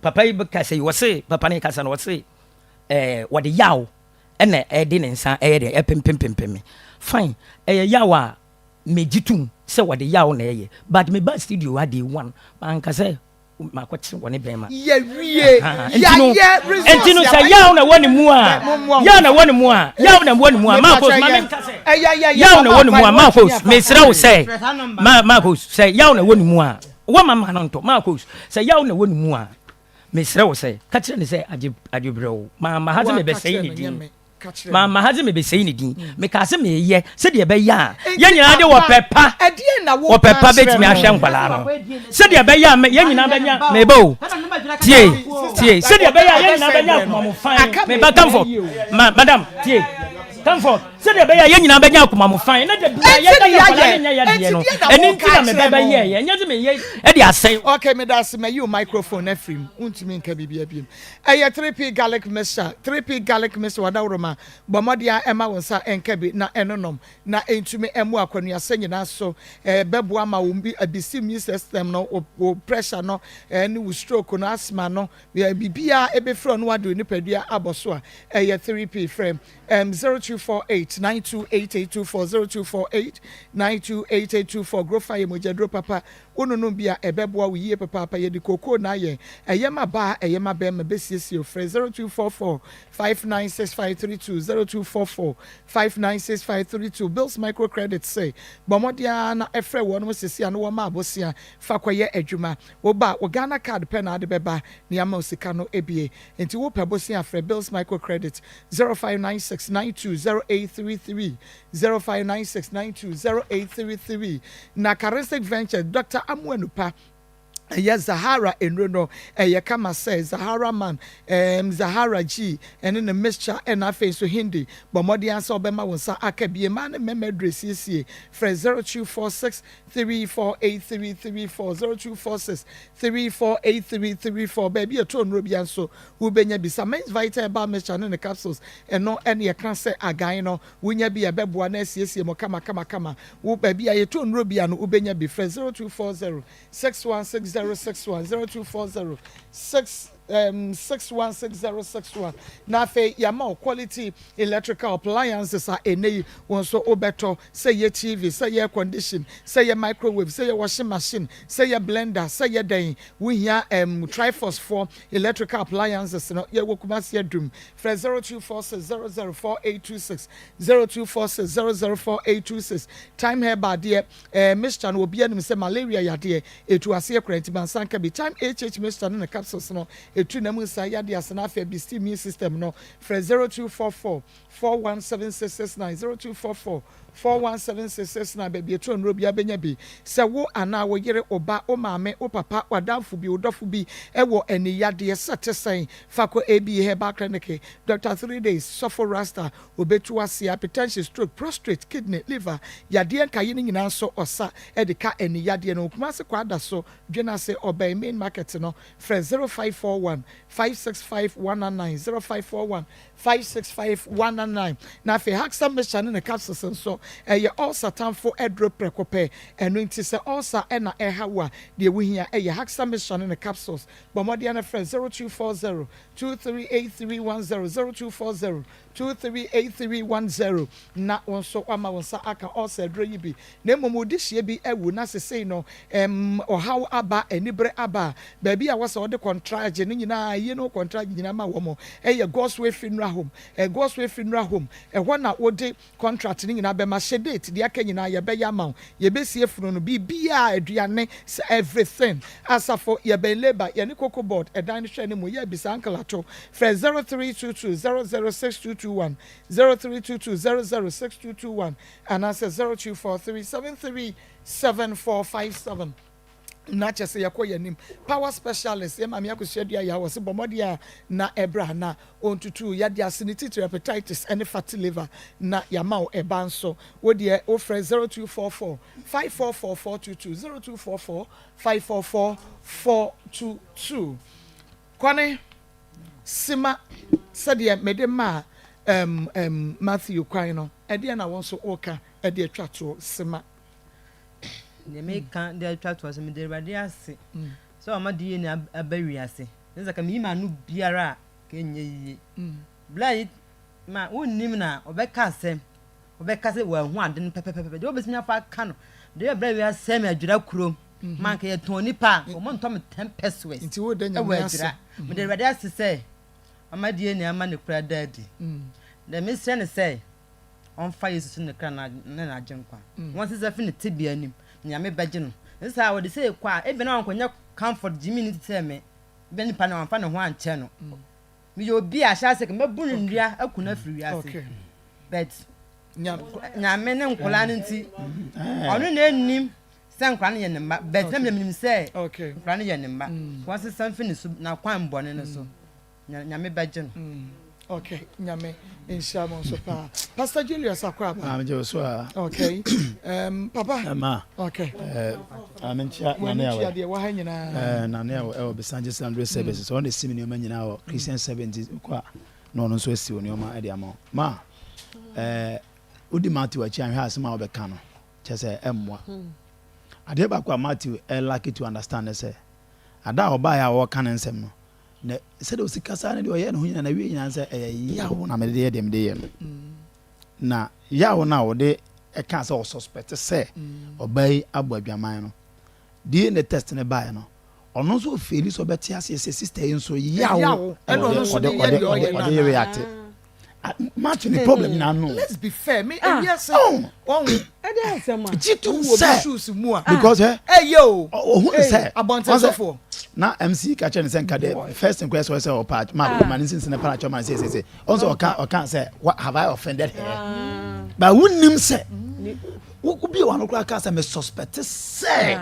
papa yi ka sɛ wɔse papa no kasa no wɔse ɛɛ wɔde yaw ɛna ɛde ne nsa ɛyɛ deɛ ɛpempempempem me. Fine, ɛyɛ yaw a megye tom sɛ wɔde yaw na ɛyɛ but me ba studio ha day one manka sɛ makɔkyere wɔne bɛrima. Yɛwie yɛayɛ results nti no sɛ yaw na ɛwɔ ne mu a yaw na ɛwɔ ne mu a yaw na ɛwɔ ne mu a Marcos ma menka sɛ yaw na ɛwɔ ne mu a Marcos mesrɛ wo sɛ Marcos sɛ yaw na ɛwɔ ne mu a wɔma ma no ntɔ Marcos sɛ yaw na ɛwɔ ne mu a mesrɛ wo sɛ ka kyerɛ ne sɛ agye agye brɛ wo ma ma ha sɛ mebɛsɛe ne din. Mamma ha sɛ mebɛsɛe ne din. Mekaa sɛ mereyɛ sɛdeɛ ɛbɛyɛ a yɛn nyinaa de ɔpɛ pa, ɔpɛ pa bɛtumi ahwɛ nkwadaa no. Sɛdeɛ ɛbɛyɛ a yɛn nyinaa bɛnya, meba o, tie, tie, sɛdeɛ ɛbɛyɛ a yɛn nyinaa bɛnya akoma fan, meba comfort, ma, madam, tie, comfort, sɛdeɛ ɛbɛyɛ a yɛn nyinaa bɛnya akoma fan, na da bia yɛda yɛ nkwadaa no nyɛ yɛ deɛ no, ɛno nti na meba bɛyɛɛyɛ, ɛnyɛ sɛ meyɛ ɛde asɛe. Okay, meda ase, mayi wo microphone afiri mu, wontumi nka biribiara bio. Ɛyɛ 3P Garlic Mixture, 3P Garlic Mixture Wadaworoma, bɔ mmɔden ara mma wo nsa nka bi na ɛnonom na ɛntumi mmoa akwanuasɛ nyinaa so. Ɛbɛboa ma wo abisi immune system no, wo pressure no, ne wo stroke no, asthma no, biribiara ɛbɛfiri ɔno ade wo nipadua abɔ so a, ɛyɛ 3P. Frɛ 0248 928824, 0248 928824. Grofa yɛ mogyaduro papa. Wononom bi a, ɛbɛboa wo yie papaapa. Yɛde kookoo na ayɛ. Ɛyɛ ma baa, ɛyɛ ma bɛrima. Bɛsiesie wo. Frɛ 0244 596532, 0244 596532. Bills Microcredit se, bɔ mmɔden ara na frɛ wɔnom sese a na wɔma abosea fa kɔyɛ adwuma. Woba a, wo Ghana card pɛ na wode bɛba na yɛama wo sika no abie. Enti wopɛ bosea a, frɛ Bills Microcredit, 0596 920833. 0596920833 Na Charistic Ventures Dɔkta Amoanupa ɛyɛ Zahara nnuro no ɛyɛ kama sɛ Zahara man ɛɛm Zahara G ɛne ne mixture ɛna afei nso Hindi bɔ mmɔden ara sɛ wobɛma wo nsa aka bi mmaa ne mmarima aduro asiesie frɛ 0246 348334 0246 348334 baabi a ɛtɔ nnuro biara nso wobɛnya bi Samens Vital Herbal Mixture ne ne capsules ɛno ɛne ɛka sɛ agan no Wonya bi a ɛbɛboa na asiesie mo kamakamakama. Wo baabi a yɛtɔ nnuro bi a no wobɛnya bi. Frɛ 0240 616061, 0240 6 um, 616061 na afei yɛama wo quality electrical appliances a ɛnɛ yi wo nso wobɛtɔ sɛ yɛ TV, sɛ yɛ air condition, sɛ yɛ microwave, sɛ yɛ washing machine, sɛ yɛ blender, sɛ yɛ dɛn wohia um, Triforce foɔ electrical appliances no yɛwɔ Kumasi Adum Frɛ 0246 00 4826, 0246 00 4826. Thyme Herbal deɛ, ɛɛ mixture no obiara nim sɛ malaria yadeɛ, ɛtu aseɛ koraa nti mansa nka bi. Thyme HH mixture ne ne capsules no, ɛtu nam nsa yadeɛ ase na afei ɛboosti immune system no. Frɛ 0244 417669, 0244 417669, baabi ɛtɔ nnuro biara bɛnya bi. Sɛ wo anaa wo yere, wo ba, wo maame, wo papa, w'adamfo bi, wo dɔfo bi wɔ ani yadeɛ sɛ te sɛn, fa kɔ ABA Herbal Clinic, Doctor Threedays, Sɔfo Rasta, ɔbɛtu wo aseɛ, hypertension, stroke, prostrate, kidney, liver yadeɛ nkaeɛ no nyinaa nso ɔsa de ka ani yadeɛ no ho. Kumasi Kwadaso, Dwenase, ɔbɛn Main Market no, frɛ 0541 565 199, 0541 565199 Na afei Haxan mixture ne ne capsules nso, ɛyɛ ulcer tamfo aduro prɛko pɛ. Ɛno nti sɛ ulcer na ɛreha wo a, deɛ wohia yɛ Haxan mixture ne ne capsules. Bɔ mmɔden ara frɛ 0240 238310, 0240 238310 na wo nso woama wo nsa aka ulcer aduro yi bi. Na mmom wo dehyeɛ bi awu na sesei no ɛmm ɔhaw aba, anibere aba a, baabi a wɔsɛ wɔde kɔntragye no nyinaa, ayie no ho kɔntragye nyinaa ma wɔn yɛ God's Way Funeral Home. Ɛ God's Way Funeral Home, ɛhɔ na wode contract no nyinaa bɛma, hyɛ date, deɛ aka nyinaa yɛbɛyɛ ama wo, yɛbɛsie funu no, biribiara, aduane, sɛ everything. Asafo, yɛbɛn Labour, yɛne Cocoa Board ɛdan no hwɛ anim, yɛ bisa Uncle Ato, frɛ 0322 006221, 0322 006221. Anaasɛ 0243737457 na kyerɛ sɛ yɛkɔ yɛn anim. Power specialist yɛn maame Akosua Dua Yaw ɔse bɔ mmɔden a na ɛbra na ɔntutu yadeɛ ase ne titiri hepatitis ne fatty liver na yɛama wo ɛba nso. Wo deɛ wofrɛ 0244 544 422 0244 544 422. Kwane. Sima sɛdeɛ mede maa. um, um, Matthew kwan no, ɛdeɛ na wɔn nso woka ɛde atwa toɔ sema. Deɛ meka de atwa toɔ sɛ mede Awurade ase sɛ wama DNA aba wiase. Ne sɛ ka meyi m'ano biara a ka ɛnyɛ yie. Bla yi ma wonnim na ɔbɛka asɛm ɔbɛka sɛ wahu ade no pɛpɛpɛpɛ deɛ wobɛtumi afa aka no deɛ bla yi asɛm adwira kurom ma nka yɛtɔn nipa a wɔn ntɔ me ten pesewas ɛwɔ adwira. Mede Awurade ase sɛ wama DNA ama ne kura da adi. Deɛ mesrɛ ne sɛ ɔmfa Yesu so ne kra ne n'agyenkwa. Wɔnsesa fi ne tebea nim, na Nyame bɛgye no. Ne saa a, wɔde sei kɔ a, ebia na wankɔnya comfort gyimii no te sɛ me. Ebia nipa no wamfa ne ho ankyɛ no. Meyɛ obi a ahyɛase ka mɛbu no nnua aku no afiri wiase. But Nyame ne nkwadaa no nti, ɔno na ɛnnim sɛ nkwadaa no yɛ ne mma. But na menim sɛ nkwadaa no yɛ ne mma. Wɔnsesa mfi ne so, n'akwan bɔne no so. Nyame bɛgye no. Okay, Nyame nhyira mo nso paa. Pastor Julius Akwaba. Ah, megye wo so a. Okay. Um, papa. Ɛma. Okay. Eh, ah, menkyia nane a wɔ. deɛ wɔ ha nyinaa. Eh, nane a ɛwɔ Besanje Sunday service. So ɔno si me nneɛma nyinaa wɔ Christian service nti kɔ a na ɔno nso asi wɔ nneɛma de ama wo. Ma, eh, wodi Matthew akyi anhwɛ asɛm a wobɛka no kyɛ sɛ ɛmmoa. Adeɛ baako a Matthew eh, lucky to understand ne sɛ ada a ɔbaeɛ a ɔreka ne nsɛm no Na sɛdeɛ ɔsi kasa ne deɛ ɔyɛɛ ne ho nyinaa n'awie nyinaa sɛ ɛyɛ yaw na mede yɛ deɛ mede yɛ no. Na yaw no a ɔde ɛkaa sɛ ɔsuspect sɛ ɔbaa yi abɔ adwaman no, DNA test no baeɛ no, ɔno nso ɔfeeli sɛ ɔbɛte aseɛ sɛ sister yi nso yaw na ɔde ɔde react. Match ne problem nyinaa no. Let's be fair me ewiase wɔn. Ɛde asɛm a. Gye tom sɛ because ɛ ɛyɛ o ohun sɛ abɔntensɔfoɔ. Na MC ka kyerɛ ne sɛ nka de first thing kora sɛ ɔsɛ ɔpa ma ma ne nsinsin pa na kyerɛ ma ne sɛ sɛ sɛ ɔn sɛ ɔka ɔka sɛ what have I offended her but wonim sɛ wo bi wɔ ano koraa ka sɛ me suspect sɛ.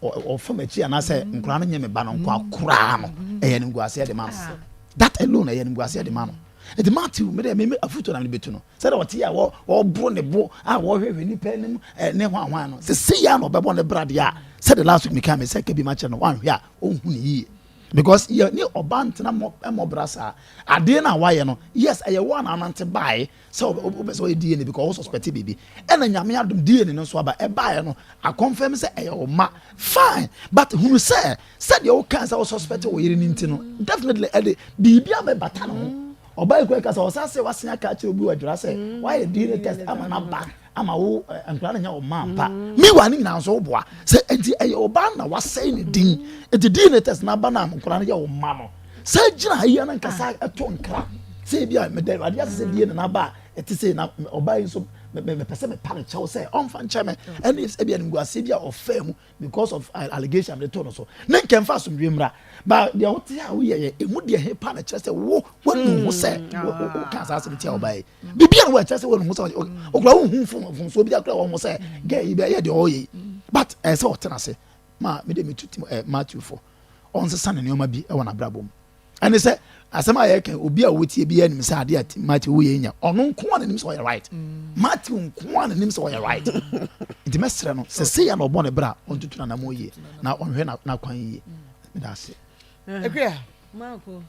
Ɔfa m'akyi anaasɛ nkwadaa no nyɛ me ba no nkoa koraa no, ɛyɛ animguaseɛ de ma no. That alone ɛyɛ animguaseɛ de ma no. Nti Matthew, me deɛ me afutuo na mede bɛtu no. Sɛdeɛ ɔte a wɔboro ne bo a wɔhwehwɛ nipa anim ne hwan hwan no, sɛ sei a na ɔbɛbɔ ne bra deɛ a, sɛdeɛ last week meka me sɛ ka bi ma kyerɛ no, wanhwɛ a ɔnhu ne yie. Because yɛ ne ɔba ntena mmɔ bra saa. Adeɛ no a wayɛ no, yes, ɛyɛ wo a na anante baeɛ sɛ wopɛ sɛ ɔyɛ DNA because wo suspect biribi ɛna nyame adom DNA no nso aba ɛbaeɛ no akɔnfɛm sɛ ɛyɛ wo ma fine but hunu sɛ sɛdeɛ wokaa sɛ wo suspect wo yere no nti no definitely ɛde biribi abɛbata ne ho ɔbaa yi kura kasa ɔsan sɛ wasen aka akyerɛ obi wɔ adwira sɛ mm. wayɛ DNA test ama no aba ama wo eh, nkura no nyɛ wo ma mpa mm. meanwhile ne nyinaa nso woboa sɛ nti ɛyɛ ɔbaa na wasɛe ne din nti DNA test na aba na nkura no yɛ wo ma no Sɛ gyina ha yi ara nkasa ɛto nkra sɛ ebi a meda awurade ase sɛ die na n'aba a ɛte sɛ na ɔbaa yi nso mepɛ sɛ mepa ne kyɛw sɛ ɔmfa nkyɛ me ɛne ebi animguaseɛ bi a ɔfaa mu because of uh, allegation mede to no so ne nkɛmfa asomdwe mmra ba deɛ wote a woyɛ yɛ ɛmu deɛ he pa na kyerɛ sɛ wo woanu ho sɛ woka saa asɛm tia ɔbaa yi biribi a wɔkyerɛ sɛ woanu ho sɛ ɔkura wohu mfomsoɔ bi akora wɔn ho sɛ gɛ yi bɛyɛ deɛ ɔyɛ yi but ɛsɛ ɔtena ase ma mede metu tim eh, Matthew fo ɔnsesa ne nneɛma bi wɔ n'abrabɔ mu. Ɛne sɛ asɛm a yɛka obi a wɔtie bi anim sɛ adeɛ a Matthew woyɛ nya ɔno nko a n'anim sɛ ɔyɛ right. Mm. Matthew nko a n'anim sɛ ɔyɛ right. Nti mɛsrɛ no sɛ sɛ yɛ na ɔbɔ ne bra ɔntutu n'anamɔ yie na ɔnhwɛ n'akwan yie. Meda ase. Akua. Marco.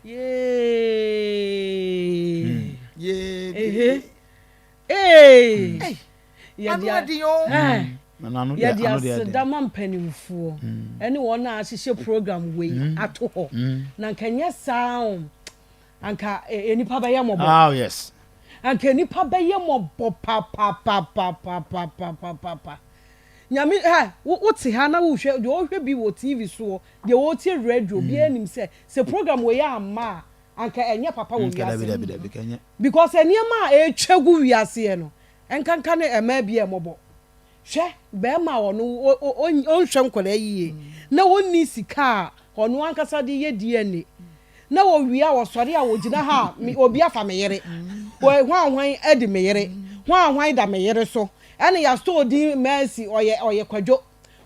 Yee. Yee. Ee! Ano adi o. Yɛde aseda ma mpanimfoɔ ne wɔn a ahyehyɛ program wei ato hɔ. Na anka nyɛ saa o, anka nnipa bɛyɛ mmɔbɔ. Oh yes. Anka nnipa bɛyɛ mmɔbɔ papapapapapapapa. Nyame ha, wote ha na wohwɛ, deɛ ɔhwɛ bi wɔ TV soɔ, deɛ ɔretie radio, obiara nim sɛ, sɛ program wei amma a, anka ɛnyɛ papa wɔ wiase because nneɛma a ɛretwa gu wiaseɛ no nkanka ne mmaa bi a ɛmɔbɔ hwɛ bɛrima a ɔno ɔnhwɛ nkwadaa yie na ɔnni sika a ɔno ankasa de yɛ DNA na wɔwie a wɔsɔre a wɔgyina ha a obi afa me yere hwan hwan adi me yere hwan hwan da me yere so ɛna yɛasɔ odin Mercy ɔyɛ ɔyɛ kwadwo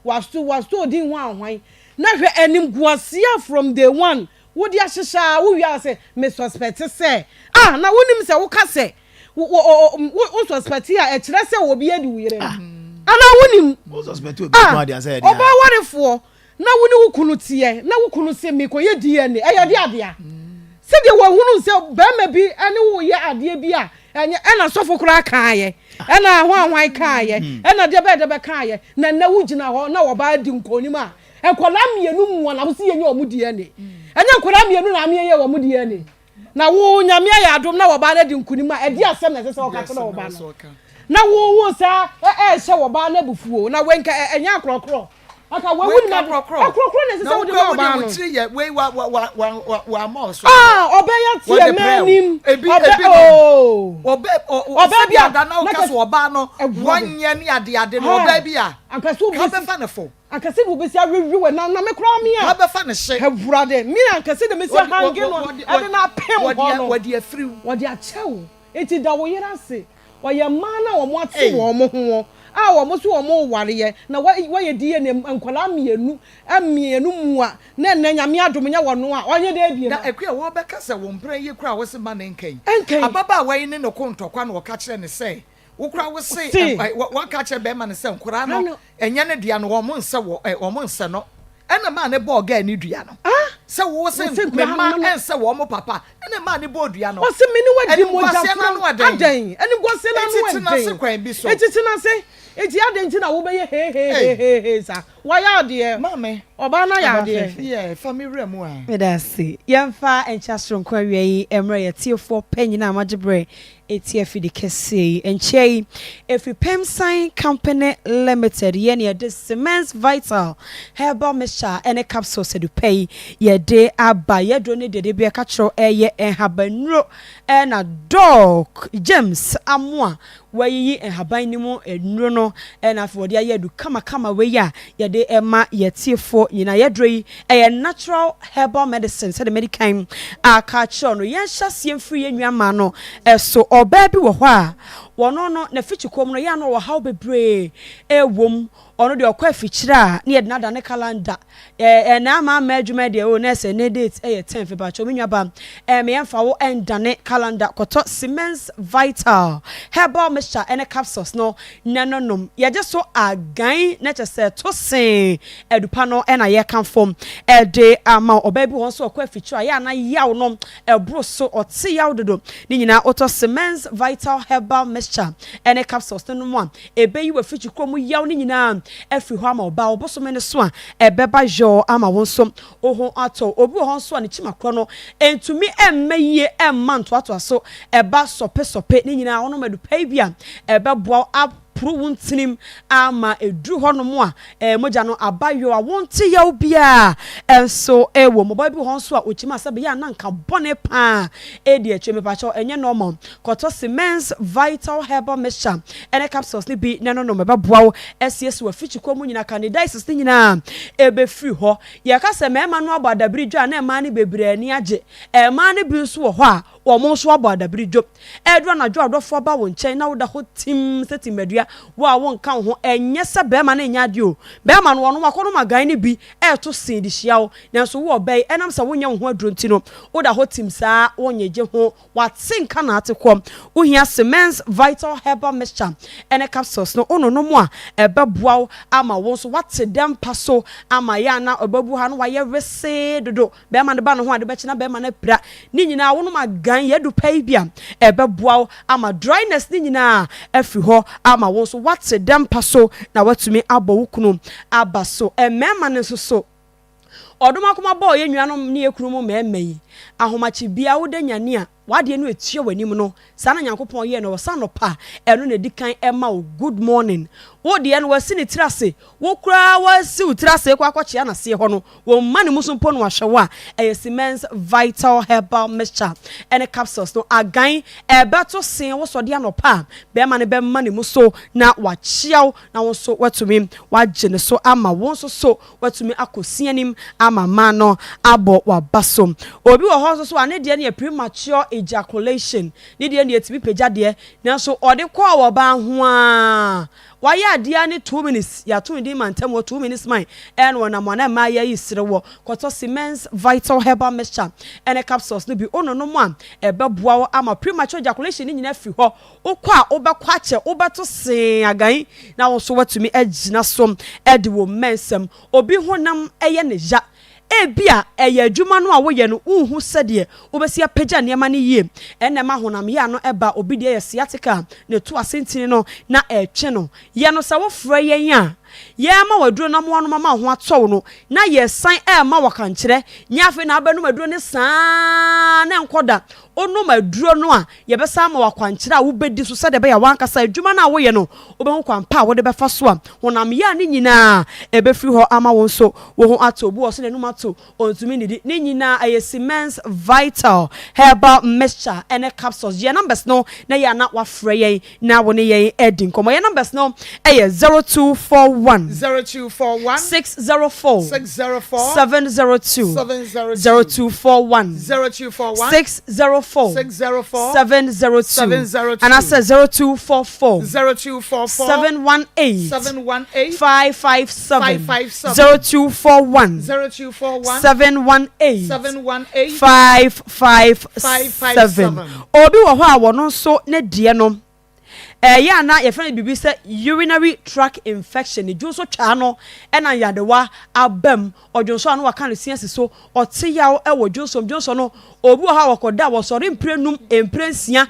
Waso waso odin hwan hwan na hwɛ animguaseɛ from day one wode ahyehyɛ a wowie a sɛ me suspect sɛ ah na wonim sɛ woka sɛ wo wo wo suspect a ɛkyerɛ sɛ obi adi wo yere no anaa wonim ah ɔbaa warefoɔ na wo ne wo kunu teɛ na wo kunu se mekɔyɛ DNA ɛyɛ de adea. Sɛdeɛ wahunu sɛ barima bi ne wo reyɛ adeɛ bi a ɛnyɛ, ɛna sɔfo koraa kaeɛ, ɛna hwanhwan kaeɛ, ɛna deɛ bɛyɛ deɛ bɛkaeɛ, na nnɛ wogyina hɔ na ɔbaa di nkonim a, nkwadaa mmienu mua na wose yɛnyɛ wɔn DNA. Ɛnyɛ nkwadaa mmienu na ameɛ yɛ wɔn DNA. Na wo Nyame ayɛ adom na ɔbaa no adi nkonim a, ɛdeɛ asɛm na ɛsɛ sɛ ɔka kyerɛ ɔbaa no? Na wo wo saa ɛɛhyɛ ɔbaa no abufuo, na wei nka ɛnyɛ akorɔkorɔ. Aka wei Wei wo ka nim korɔkorɔ. akorɔkorɔ na ɛsɛ Na sɛ wo wode kura ma wo ɔbaa deɛ wo no. tiri yɛ wei wa wa wa wa wa wa ama ɔso. Ah, ɔbɛ yɛ Wɔde teɛ brɛ wo. m'anim. Ebi Ɔbɛ ebi nom. oo. Ɔbɛ ɔ ɔ Ɔbɛ bi sɛdeɛ a ada na na woka kɛ so ɔbaa no Awurade. wɔnyɛ ne ade ade no Hɛ. ɔbaa bi a Anka sɛ ka wobɛsi bɛfa ne fo. anka sɛ wobɛsi awewe wɔ na na me koraa me Ka a. bɛfa ne hye. Awurade, me anka sɛ de mesi Wɔde wɔ ahange wɔ no wɔde ɛde no apem wɔde hɔ no. wɔde afiriw. Wɔde akyɛ wo. Enti da wo yere ase. Ɔyɛ mmaa no a wɔate Ei. wɔn ho a wɔn nso wɔrewareɛ na wɔyɛ DNA nkwadaa mmienu mmienu mua na ɛnnɛ Nyame adom nyɛ wɔn a ɔnyɛ dɛn bio Na a. Akua wɔbɛka sɛ wo mpena yi koraa wose ma no nka yi. Ɛnka yi. Ababaawa yi ne no ko ntɔkwa na ɔka kyerɛ no sɛ wo koraa wose Se. waka akyerɛ bɛrima no sɛ nkoraa no Ano. ɛnyɛ ne dea no wɔn nsɛ wɔ wɔn nsɛ no ɛna maa ne bɔɔ gɛɛ ne dua no sɛ wo se Wo se me nkoraa mma no no. ɛnsɛ wɔn papa ɛna maa ne bɔɔ dua no. Ɔse me ne wo adi mogya Animguaseɛ no ano korɔ ɛdɛn? adɛn animguaseɛ no ano Enti tena ase ɛden kwan bi so. enti tena ase enti adɛn nti na wobɛyɛ hehehehehe saa wayɛ adeɛ Maame. ɔbaa no ayɛ adeɛ. Yeah, fa me wura mu a. Meda ase. Yɛmfa nkyɛ soronko awia yi mmrɛ yɛn atiefoɔ panyin a moagye berɛ retie afidi kɛseɛ yi. Nkyɛ yi, ɛfiri Pemsan Company Limited, yɛn na yɛde Cements Vital Herbal Mixture ne Capsules adupɛ yi yɛde aba. Yɛaduro no deɛ da biara yɛka kyerɛ wo ɛyɛ nhabannuro na Doc James Amoah Wɔayiyi nhaban no mu nnuro no na afei wɔde ayɛ adu kamakama wei a yɛde ma yɛn atiefoɔ nyinaa. Yɛn aduro yi, ɛyɛ natural herbal medicine sɛdeɛ madi kan aka akyerɛ wo no. Yɛnhyɛ aseɛ mfiri yɛn nua mmaa no so. Ɔbaa bi wɔ hɔ a, ɔno no n'afikyikɔ mu no, ɛyɛ a na ɔwɔ haw bebree wɔ mu. Ɔno deɛ ɔkɔ afikyire a ne yɛde no adane calendar. Ɛɛ na ama ama adwuma deɛ o nurse ɛnɛ date ɛyɛ tenth mepakyɛw me nua ba ɛɛ me yɛnfa wo ɛndane calendar kɔtɔ Siemens Vital herbal mixture ɛne capsules no na no nom yɛgye so agan na kyɛ sɛ to see adupa no ɛna yɛkamfo ɛde ama wo. Ɔbaa bi wɔ hɔ nso ɔkɔ afikyire a yɛ a na yaw no ɛboro so ɔte yaw dodo ne nyinaa wotɔ Siemens Vital herbal mixture ɛne capsules no nom a Ebeyi w'afikyikɔ mu yaw no nyinaa afiri hɔ ama wo. Ba wo bosome no so a, ɛbɛba yɔɔ ama wo nso wo ho atɔ wo. Obi wɔ hɔ nso a, ne kyimakorɔ no ntumi mma yie mma ntoatoa so. Ɛba sɔpesɔpe. Ne nyinaa wonom adupɛe bi a, ɛbɛboa wo aporo wo ntinim ama ɛduru hɔnom a, mogya no aba yɔɔ a wonte yaw biara nso wɔ mu. Ɔbaa bi wɔ hɔ nso a, ɔkyim a sɛbe yɛ a na nka bɔne paa ɛdi akyire. Mepakyɛw, ɛnyɛ normal. Kɔtɔ Siemens Vital Herbal Mixture ne capsules no bi na nonom. Ɛbɛboa wo asiesie w'afikyikɔ mu nyinaa. Candidiasis no nyinaa ɛbɛfiri hɔ. Yɛka sɛ mmarima no abɔ adabiri dwo a, na mmaa no bebree ani agye. Mmaa no bi nso wɔ hɔ a, wɔn nso abɔ adabiri dwo. Ɛreduru anadwo a ɔdɔfoɔ ba wo nkyɛn na woda hɔ tim sɛ timmadua, wo a wonka wo ho. Ɛnyɛ sɛ barima no nyɛ adeɛ o. Barima no, ɔno wakɔnom agan no bi reto sin de hyia wo. Nanso wo ɔbaa yi, ɛnam sɛ wonyɛ wo ho aduro nti no, woda hɔ tim saa, wonnyegye ho. Wate nka na ate kɔ. Wohia Siemens Vital Herbal Mixture ne capsules no, wononom a, ɛbɛboa wo ama wo nso woate dɛ mpa so ama yɛ a na ɔbabu ha no wayɛ wesee dodo. Bɛrima no ba ne ho ade bɛkye na bɛrima no apira. Ne nyinaa wonom agan yɛ adu pa yi bi a, ɛbɛboa wo ama dryness no nyinaa afiri hɔ ama wo nso woate dɛ mpa so na woatumi abɔ wo kunu aba so. Mmarima no nso so. Ɔdom akoma bɔɔ yɛn nuanom ne yɛn kununom mmarima yi ahomakye biara woda nyane a w'adeɛ no ɛtua w'anim no saa na Nyankopɔn yɛɛ no ɔsa anɔpa ɛno na ɛdi kan ɛma wo good morning wo deɛ no wasi ne tiri ase wo koraa wasi wo tiri ase kɔ akɔkyea n'aseɛ hɔ no wɔn mma ne mu so mpo no wahwɛ wo a ɛyɛ Siemens Vital Herbal Mixture ɛne capsules no agan ɛbɛto sen wo sɔde anɔpa a bɛrima no bɛma ne mu so na wakyea wo na wo nso watumi wagye ne so ama wo nso so Watumi akɔ si anim ama mmaa no abɔ w'aba so. Obi wɔ hɔ nso so a ne deɛ no yɛ premature ejaculation. Ne deɛ no deɛ ɛtumi pagya deɛ, nanso ɔde kɔɔ ɔbaa ho ara, wayɛ adeɛ ara ne 2 minutes, yɛato ne din mantam hɔ 2 minutes man, ɛna ɔnam a na mmaa yi ayi sere wɔ. Kɔtɔ Siemens Vital Herbal Mixture ɛne capsules no bi, wononom a ɛbɛboa wo ama premature ejaculation no nyinaa afiri hɔ. Wokɔ a, wobɛkɔ akyɛ, wobɛto see agan, na wo nso woatumi agyina so de wo mmɛnsɛm. Obi honam yɛ no ya. Ebia ɛyɛ adwuma no a woyɛ no wonhu sɛdeɛ wobɛsi apagya nneɛma no yie ɛna ɛma honam yea no ba. Obi deɛ yɛ sciatica a ne to ase ntini no na ɛretwe no. Yɛ no sɛ wofrɛ yɛn a, yɛrema wo aduro na woanom ama wo ho atɔ wo no, na yɛresan rema wo akankyerɛ. Nyɛ afei na wobɛnom aduro no saa ara na ɛnkɔ da. Wonom aduro no a, yɛbɛsan ama wo akwankyerɛ a wobɛdi so sɛdeɛ ɛbɛyɛ a w'ankasa adwuma no a woyɛ no, wobɛhu kwan pa a wode bɛfa so a honam yea no nyinaa ɛbɛfiri hɔ ama wo nso wo ho atɔ. Obi wɔ hɔ sɛ n'anum ato, ɔntumi nnidi. Ne nyinaa ɛyɛ Siemens Vital Herbal Mixture ne Capsules. Gye yɛn numbers no na yɛ a na woafrɛ yɛn na wo ne yɛn adi nkɔmmɔ. Yɛn numbers no yɛ 0241. 0241. 604. 604. 702. 702. 0241. 0241. 604. 604. 702. 702. Anaasɛ 0244. 0244. 718. 718. 557. 557. 0241. 0241. 718. 718. 557. Obi wɔ hɔ a wɔno nso ne deɛ no ɛyɛ a na yɛfrɛ no biribi sɛ urinary tract infection, ne dwonso twaa no ɛna nyadewa aba mu, ɔdwonso a na waka ne se asi so, ɔte yaw wɔ dwonso mu, dwonso no obi wɔ hɔ a wɔkɔda a wɔsɔre mprɛ num, mprɛ nsia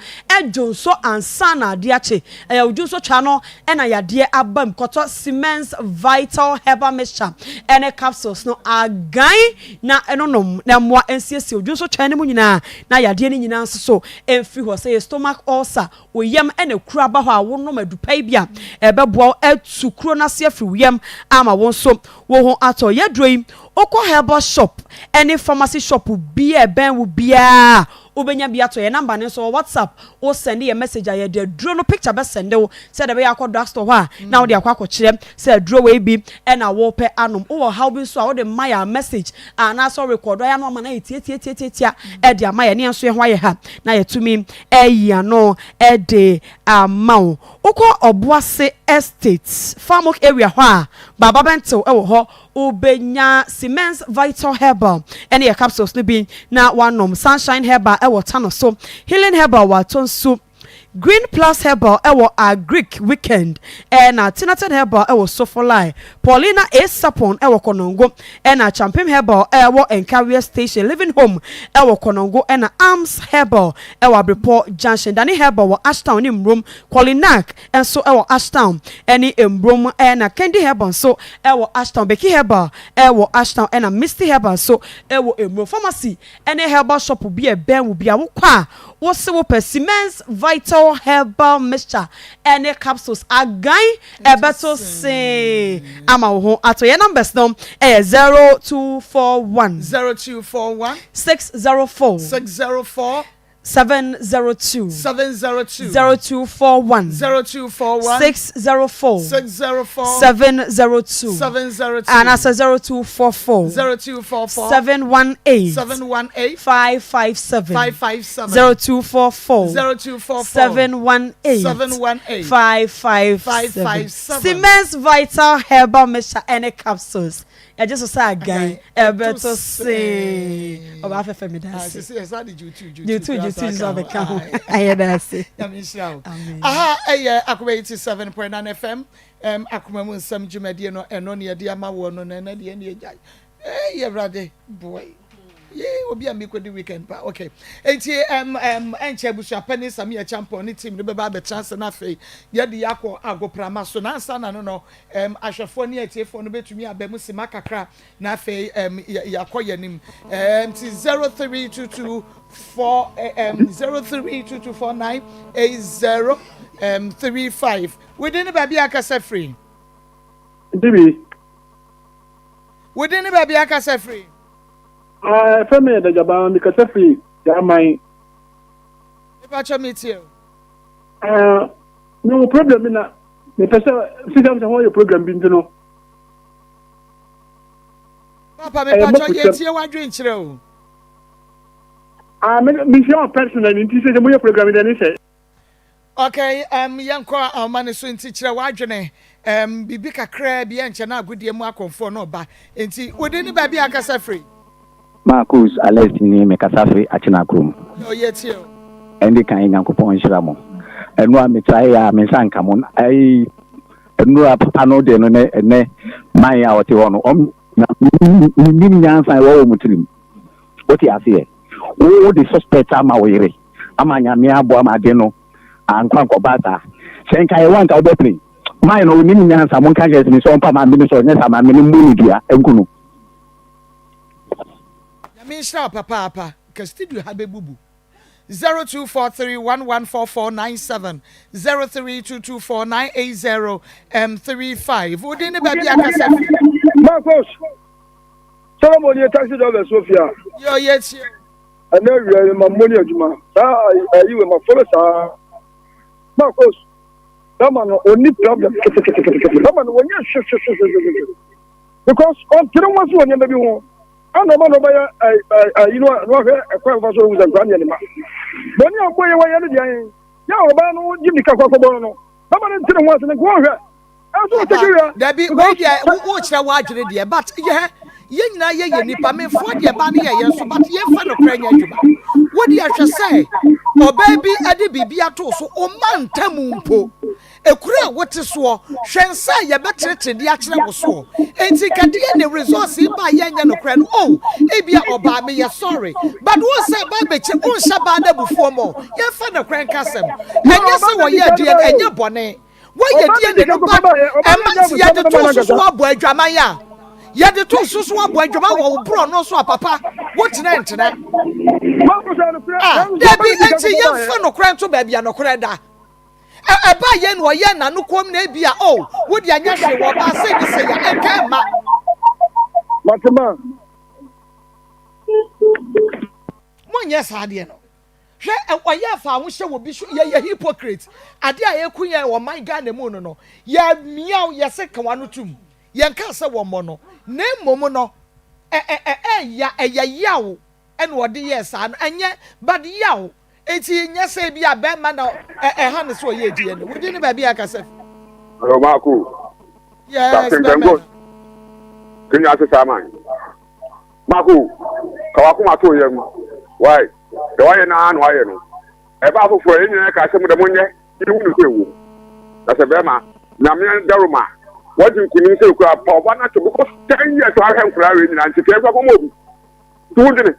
dwonso ansa na adeɛ akye, ɛyɛ wo dwonso twaa no ɛna yadeɛ aba mu, kɔtɔ Siemens Vital Herbal Mixture ɛne capsules no agan na ɛnonom na mmoa nsiesie wo dwonsotwaa no mu nyinaa na yadeɛ no nyinaa nso so mfiri hɔ. Sɛ ɛyɛ stomach ulcer, wo yam na kuro aba hɔ a, wonom adupa yi bi a, ɛbɛboa wo atu kuro no ase afiri wo yam ama wo nso wo ho atɔ. Yɛaduro yi, wokɔ herbal shop ne pharmacy shop biara a ɛbɛn wo biara a, Wobɛnya bi atɔ. Yɛn number no nso wɔ WhatsApp, wo sɛnde yɛn message a yɛde aduro no picture bɛsɛnde wo sɛdeɛ ɛbɛyɛ akɔ drug store hɔ a na wode akɔ akɔkyerɛ sɛ aduro wei bi na wopɛ anom. Wowɔ ɔhaw bi nso a wode ma yɛn a message anaasɛ wo rekɔɔdo ayɛ ano ama no ayɛ tiatiatiatia de ama yɛn ne yɛn nso yɛn ho ayɛ ha na yɛatumi ayi ano de ama wo. Wokɔ Ɔboase Estate, Farmok area hɔ a, Baba Bɛntew wɔ hɔ. Wobenya Siemens Vital Herbal ne yɛ capsules no bi na woanom. Sunshine Herbal wɔ Tano so, Healing Herbal wɔ Atonsu, Green Plus Herbal wɔ Agric Weekend ɛna Tinatin Herbal wɔ Sofolai, Paulina A. Sapon wɔ Konongo ɛna Champim Herbal wɔ Nkawie Station, Living Home wɔ Konongo ɛna Arms Herbal wɔ Abrepɔ Junction, Dani Herbal wɔ Ashtown ne Mmrom, Kolinak nso wɔ Ashtown ne Mbrom na Candy Herbal nso wɔ Ashtown, Becky Herbal wɔ Ashtown ɛna Misty Herbal nso wɔ Mbrom. Pharmacy ne herbal shop bi a ɛbɛn wo biara wokɔ a wose wopɛ Siemens Vital Herbal Mixture ne capsules agan ɛbɛto see ama wo ho atɔ. Yɛn numbers no yɛ 0241. 0241. 604. 604. 702. 702. 0241. 0241. 604. 604. 702. 702. Anaasɛ 0244. 0244. 718. 718. 557. 557. 0244. 0244. 718. 718. 557. 557. Siemens Vital Herbal Mixture ɛne capsules. Yɛgye so sɛ agan ɛbɛto see. Ɔbaa fɛfɛ meda ase. Gyetu gyetu nso abɛka ho. Yɛda ase. Nyame nhyira wo. Aha ɛyɛ Akoma 87.9 FM um, akoma mu nsɛm dwumadie no ɛno ne yɛde ama woɔ no na ɛnɛ deɛ ne yɛgyae. Ei Awurade boy. Yee obi a mekɔdi weekend pa. Okay. Enti um, um, ɛnkyɛ abusuapɛni Samia Champon ne team no bɛba abɛtena ase na afei yɛde yɛakɔ agoprama so. Na ansa na no no Ɛm, ahwɛfoɔ ne atiefoɔ no bɛtumi aba mu sima kakra na afei ɛm, yɛakɔ yɛn anim. Ɛm, ti 0322 4 ɛm, 0322 4980 ɛm, 35. Wodin ne baabi a akasa firi? Dibi. Wodin ne baabi a akasa firi? Ah, ɛfɛ mi yɛ Dagyabaa, mekasa firi Gyaman. Mepakyɛ metie o. Ah, mewɔ problem bi na mepɛ sɛ sisi sɛ wɔyɛ program bi nti no. Papa mepatwɔ yɛtie w'adwenkyerɛ o. Ah, me mehyia wɔ personal nti sɛ sɛ moyɛ program deɛ ne sɛ. Okay, um, yɛnkɔ ahoma no so nti kyerɛ w'adwene um, biribi kakraa bi ɛnkyɛ na agodie mu akɔmfoɔ no ɔba nti wode ne baabi akasa firi. Marcus Alex ni me kasa firi Akyena kurom. Ɔyɛ tie o. Ɛnde kan Nyankopɔn nhyira mo. Ɛno a me trae a me nsa nka mo. Ɛyi ɛnura papa no deɛ no ne ɛnɛ man a ɔte hɔ no. Ɔm. Na mennim nyansa a ɛwɔ wɔn tirim. Wote aseɛ? Wo wode suspect ama wo yere ama Nyame aboa ma ade no ankɔ ankɔba saa. Sɛ nka yɛwɔ anka wobɛpene. Man no ɔnim nyansa, monka nkyerɛ no sɛ ɔmpa maame no sɛ ɔnyɛ saa maame no mmɔ no dua nku no. Nyame nhyira wo papaapa nka studio ha bɛbubu 0243114497 03224980 um, 35 wo din ne baabi akasa fi. Marcos Solomon yɛ taxi driver Sofia. Yo yɛ tie. Ɛnɛ awia yi ma mmɔ ne adwuma saa ayi wei ma fɔlɔ saa Marcos bɛma no ɔni problem keteketekete bɛma no wɔnyɛ hwehwehwehwehwehwɛ because ɔntere ho ase wɔ nneɛma bi ho ɛna ɔma na ɔbɛyɛ ayi no na wahwɛ ɛkwan fa so ehu sɛ nkura ne yɛ ne ma bɔnne a ɔbɔ yɛ wɔyɛ no deɛ yɛ a ɔbaa no gye mirika kɔ akɔbɔ no no bɛma no ntere ho ase no nka wɔnhwɛ ɛnso ɔtɛ kewia. Dabi wei deɛ wokyerɛ w'adwene deɛ but yɛ yɛn nyinaa yɛ yɛ nipa mefoɔ deɛ ba no yɛ yɛn so but yɛmfa nokorɛ nyɛ adwuma wo deɛ hwɛ sɛ ɔbaa bi de biribi ato so ɔma ntamu mpo Ekuro a wote soɔ, hwɛ nsa a yɛbɛtenetene de akyerɛ wo soɔ. Enti nka DNA results yi baa yɛ nyɛ nokorɛ no, oh, ebia ɔbaa meyɛ sorry, but wo sɛ baa bɛkyɛ, wonhyɛ baa no abufuo mɔ, yɛmfa nokorɛ nka asɛm. Ɛnyɛ sɛ wɔyɛɛ DNA, ɛnyɛ bɔne. Wɔyɛ DNA no but ɛma, sɛ yɛde to so so woabɔ adwaman a, yɛde to so so woabɔ adwaman wɔ wo borɔno so a, papa, wotena ntena. Ah, dabi, enti yɛmfa nokorɛ nto baabi a nokorɛ da. Ɛ ɛbaa yei na ɔyɛɛ n'ano komm na ebia, oh, wo deɛ nyɛ hwee, wɔ ɔbaa sei ne sei a, ɛnka ɛmma. Mate ma. Monyɛ saa adeɛ no. Hwɛ, ɛ, ɔyɛ fa ho hyɛ wɔ bi so, yɛyɛ hypocrite. Adeɛ a ɛku yɛn wɔ ɔman Ghana mu no no, yɛamia wo, yɛse ka w'ano tom. Yɛnkaa sɛ wɔmmɔ no, na mmom no, ɛ, ɛ, ɛ, ɛya, ɛyɛ yaw ɛna ɔde yɛɛ saa no, ɛnyɛ, but yaw. Enti nyɛ sɛ ebia bɛrima na ɛha no sɛ ɔyɛ DNA. Wo din ne baabi a kasa fi. Hello, Marco. Yes, Captain bɛrima. Bengos. Kenya ase saa man. Marco, ka wakoma to yam. Why? Deɛ wayɛ no ara na wayɛ no. Ɛba afoforɔ yɛn nyinaa ka sɛ mo dɛ monyɛ yɛhu no sɛ ɛwom. Na sɛ bɛrima, Nyame daroma, wagye nkunim sɛ kura pa ɔba no akyɛ because 10 years wahwɛ nkoraa wei nyinaa nti kɛɛ kura kɔma obi. Nti wodwene,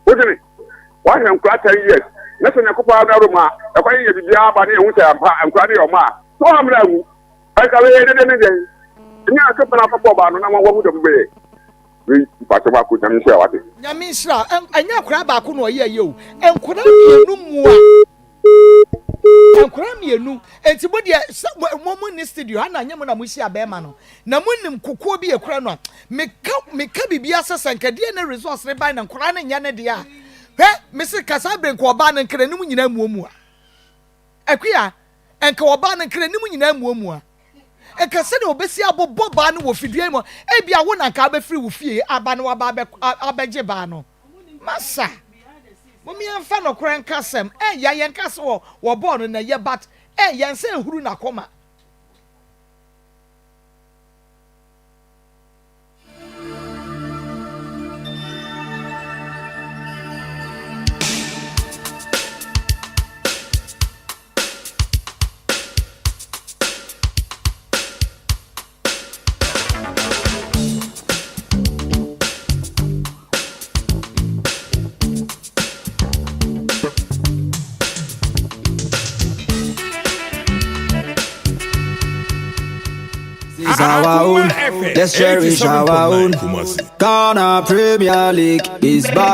wodwene, wahwɛ nkora 10 years, na sɛ Nyankopɔn adaro ma ɛkwan yɛ biribiara ba ne yɛhu sɛ ampa nkora no yɛ ɔma a, sɛ ɔha mmerɛ anwu. Ɛnka wei yɛ dede ne deɛn? Ɛnyɛ asɛm na afɔfɔ ɔbaa no na wahu dɛm bɛyɛ. Wei mpakyɛ baako Nyame nhyira wate. Nyame nhyira wo. Ɛnyɛ akwadaa baako na ɔyɛɛyɛ o, nkwadaa mmienu mua. Nkwadaa mmienu. Enti mo deɛ sɛ mo mo nni studio ha na nyɛ mo na mo hyia bɛrima no na mo nim kokoɔ bi ekura no a meka meka biribi asɛ sɛ nka DNA results ne ban na nkwadaa no nyɛ ne deɛ a hwɛ mese kasa abere nka ɔbaa no nka n'anim nyinaa muamua akuya nka ɔbaa no nka n'anim nyinaa muamua nka sɛdeɛ ɔbɛsi abobɔ baa no wɔ fidua yi mu ebi a wo na nka abɛfiri wo fie aba no waba abɛgye baa no Masa, mom yɛnfa nɔkorɛ nka asɛm, ɛya yɛnka sɛ wɔ wɔbɔɔ no na ɛyɛ but ɛya nsɛ nhuru nakoma. Is our own. Let's cherish our own. Ghana Premier League is back.